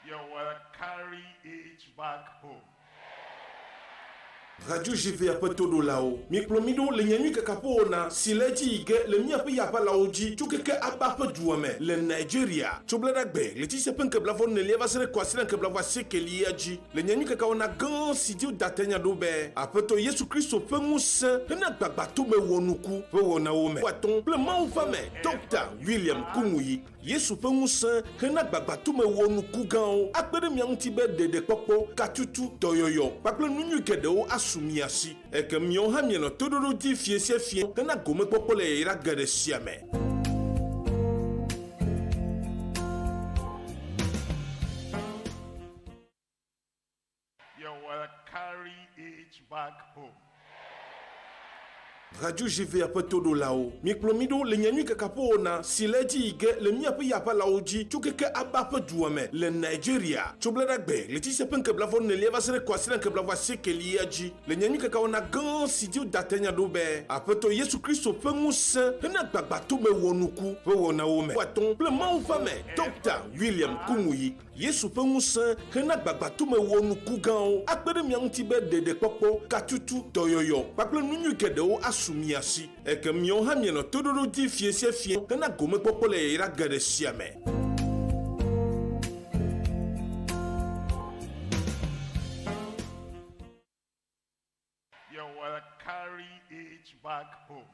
You will carry it back home. Radio GVA ƒe toɖolawo, mikplɔ mí ɖo le nyanyui kaka ƒe wɔna si le edzi yi ge le míaƒe yaʋalawo dzi tso keke Aba ƒe dua me le Nigeria tso Blaɖagbe ɣleti sia ƒe ŋke blaeve-nelia va se ɖe kwasiɖa ŋke blaeve-asiekelia dzi le nyanyui kaka wɔna gã si dzi woda te nya ɖo be Aƒetɔ Yesu Kristo ƒe ŋusẽ hena gbagbãtome wɔnuku ƒe wɔnawo me atɔ̃ kple Mawu ƒe ame Ɖɔkta William Kumuyi. Yesu ƒe ŋusẽ hena gbagbãtome wɔnuku gãwo akpe ɖe mia ŋuti be ɖeɖekpɔkpɔ, katutu, dɔyɔyɔ kpakple nu nyui geɖewo asu mia si. Eke miawo hã mianɔ toɖoɖo dzi fiẽ sia fiẽ hena gomekpɔkpɔ le yayra geɖe sia me. You will carry it back home. Radio GVA ƒe toɖolawo, mikplɔ mí ɖo le nyanyui kaka ƒe wɔna si le edzi yi ge le míaƒe yaʋalawo dzi tso keke Aba ƒe dua me le Nigeria tso Blaɖagbe ɣleti sia ƒe ŋke blaeve-nelia va se ɖe kwasiɖa ŋke blaeve-asiekelia dzi le nyanyui kaka wɔna gã si dzi woda te nya ɖo be Aƒetɔ Yesu Kristo ƒe ŋusẽ hena gbagbãtome wɔnuku ƒe wɔnawo me atɔ̃ kple Mawu ƒe ame Ɖɔkta William Kumuyi. Yesu ƒe ŋusẽ hena gbagbãtome wɔnuku gãwo akpe ɖe mia ŋuti be ɖeɖekpɔkpɔ, katutu, dɔyɔyɔ kpakple nu nyui geɖewo asu mia si. Eke miawo hã mianɔ toɖoɖo dzi fiẽ sia fiẽ hena gomekpɔkpɔ le yayra geɖe sia me. You will carry it back home.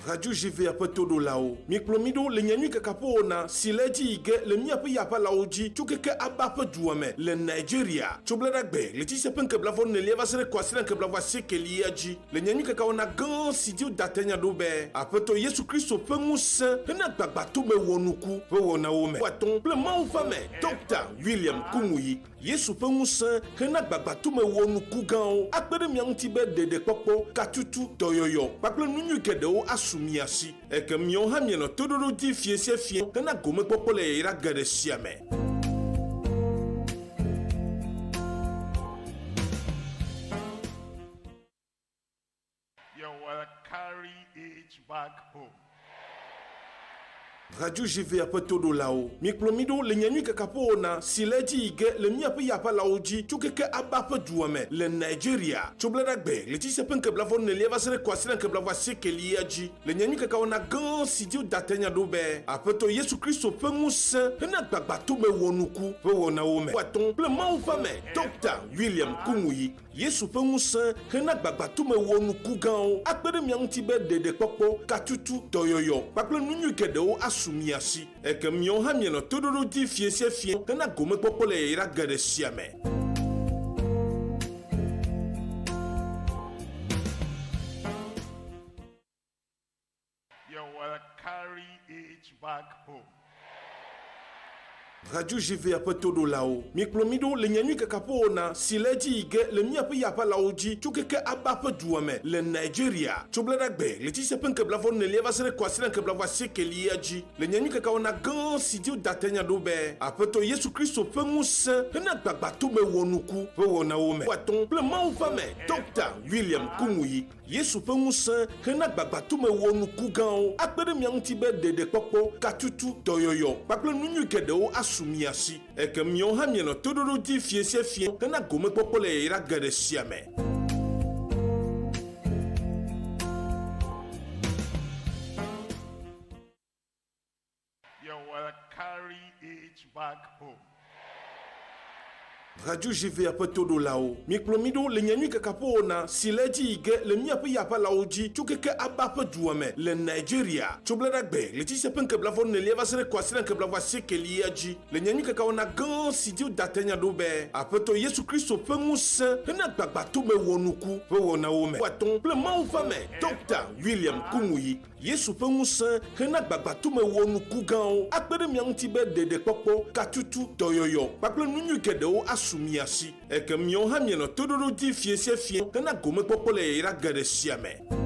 Radio GVA ƒe toɖolawo, mikplɔ mí ɖo le nyanyui kaka ƒe wɔna si le edzi yi ge le míaƒe yaʋalawo dzi tso keke Aba ƒe dua me le Nigeria tso Blaɖagbe ɣleti sia ƒe ŋke blaeve-nelia va se ɖe kwasiɖa ŋke blaeve-asiekelia dzi le nyanyui kaka wɔna gã si dzi woda te nya ɖo be Aƒetɔ Yesu Kristo ƒe ŋusẽ hena gbagbãtome wɔnuku ƒe wɔnawo me atɔ̃ kple Mawu ƒe ame Ɖɔkta William Kumuyi. Yesu ƒe ŋusẽ hena gbagbãtome wɔnuku gãwo akpe ɖe mia ŋuti be ɖeɖekpɔkpɔ, katutu, dɔyɔyɔ kpakple nu nyui geɖewo asu mia si. Eke miawo hã mianɔ toɖoɖo dzi fiẽ sia fiẽ hena gomekpɔkpɔ le yayra geɖe sia me. You will carry it back home. Radio GVA ƒe toɖolawo, mikplɔ mí ɖo le nyanyui kaka ƒe wɔna si le edzi yi ge le míaƒe yaʋalawo dzi tso keke Aba ƒe dua me le Nigeria tso Blaɖagbe ɣleti sia ƒe ŋke blaeve-nelia va se ɖe kwasiɖa ŋke blaeve-asiekelia dzi le nyanyui kaka wɔna gã si dzi woda te nya ɖo be Aƒetɔ Yesu Kristo ƒe ŋusẽ hena gbagbãtome wɔnuku ƒe wɔnawo me atɔ̃ kple Mawu ƒe ame Ɖɔkta William Kumuyi. Yesu ƒe ŋusẽ hena gbagbãtome wɔnuku gãwo akpe ɖe mia ŋuti be ɖeɖekpɔkpɔ, katutu, dɔyɔyɔ kpakple nu nyui geɖewo asu mia si. Eke miawo hã mianɔ toɖoɖo dzi fiẽ sia fiẽ hena gomekpɔkpɔ le yayra geɖe sia me. You will carry it back home. Radio GVA ƒe toɖolawo, mikplɔ mí ɖo le nyanyui kaka ƒe wɔna si le edzi yi ge le míaƒe yaʋalawo dzi tso keke Aba ƒe dua me le Nigeria tso Blaɖagbe ɣleti sia ƒe ŋke blaeve-nelia va se ɖe kwasiɖa ŋke blaeve-asiekelia dzi le nyanyui kaka wɔna gã si dzi woda te nya ɖo be Aƒetɔ Yesu Kristo ƒe ŋusẽ hena gbagbãtome wɔnuku ƒe wɔnawo me atɔ̃ kple Mawu ƒe ame Ɖɔkta William Kumuyi. Yesu ƒe ŋusẽ hena gbagbãtome wɔnuku gãwo akpe ɖe mia ŋuti be ɖeɖekpɔkpɔ, katutu, dɔyɔyɔ kpakple nu nyui geɖewo asu mia si. Eke miawo hã mianɔ toɖoɖo dzi fiẽ sia fiẽ hena gomekpɔkpɔ le yayra geɖe sia me. You will carry it back home. Radio GVA ƒe toɖolawo, mikplɔ mí ɖo le nyanyui kaka ƒe wɔna si le edzi yi ge le míaƒe yaʋalawo dzi tso keke Aba ƒe dua me le Nigeria tso Blaɖagbe ɣleti sia ƒe ŋke blaeve-nelia va se ɖe kwasiɖa ŋke blaeve-asiekelia dzi le nyanyui kaka wɔna gã si dzi woda te nya ɖo be Aƒetɔ Yesu Kristo ƒe ŋusẽ hena gbagbãtome wɔnuku ƒe wɔnawo me atɔ̃ kple Mawu ƒe ame Ɖɔkta William Kumuyi. Yesu ƒe ŋusẽ hena gbagbãtome wɔnuku gãwo akpe ɖe mia ŋuti be ɖeɖekpɔkpɔ, katutu, dɔyɔyɔ kpakple nu nyui geɖewo asu mia si. Eke miawo hã mianɔ toɖoɖo dzi fiẽ sia fiẽ hena gomekpɔkpɔ le yayra geɖe sia me.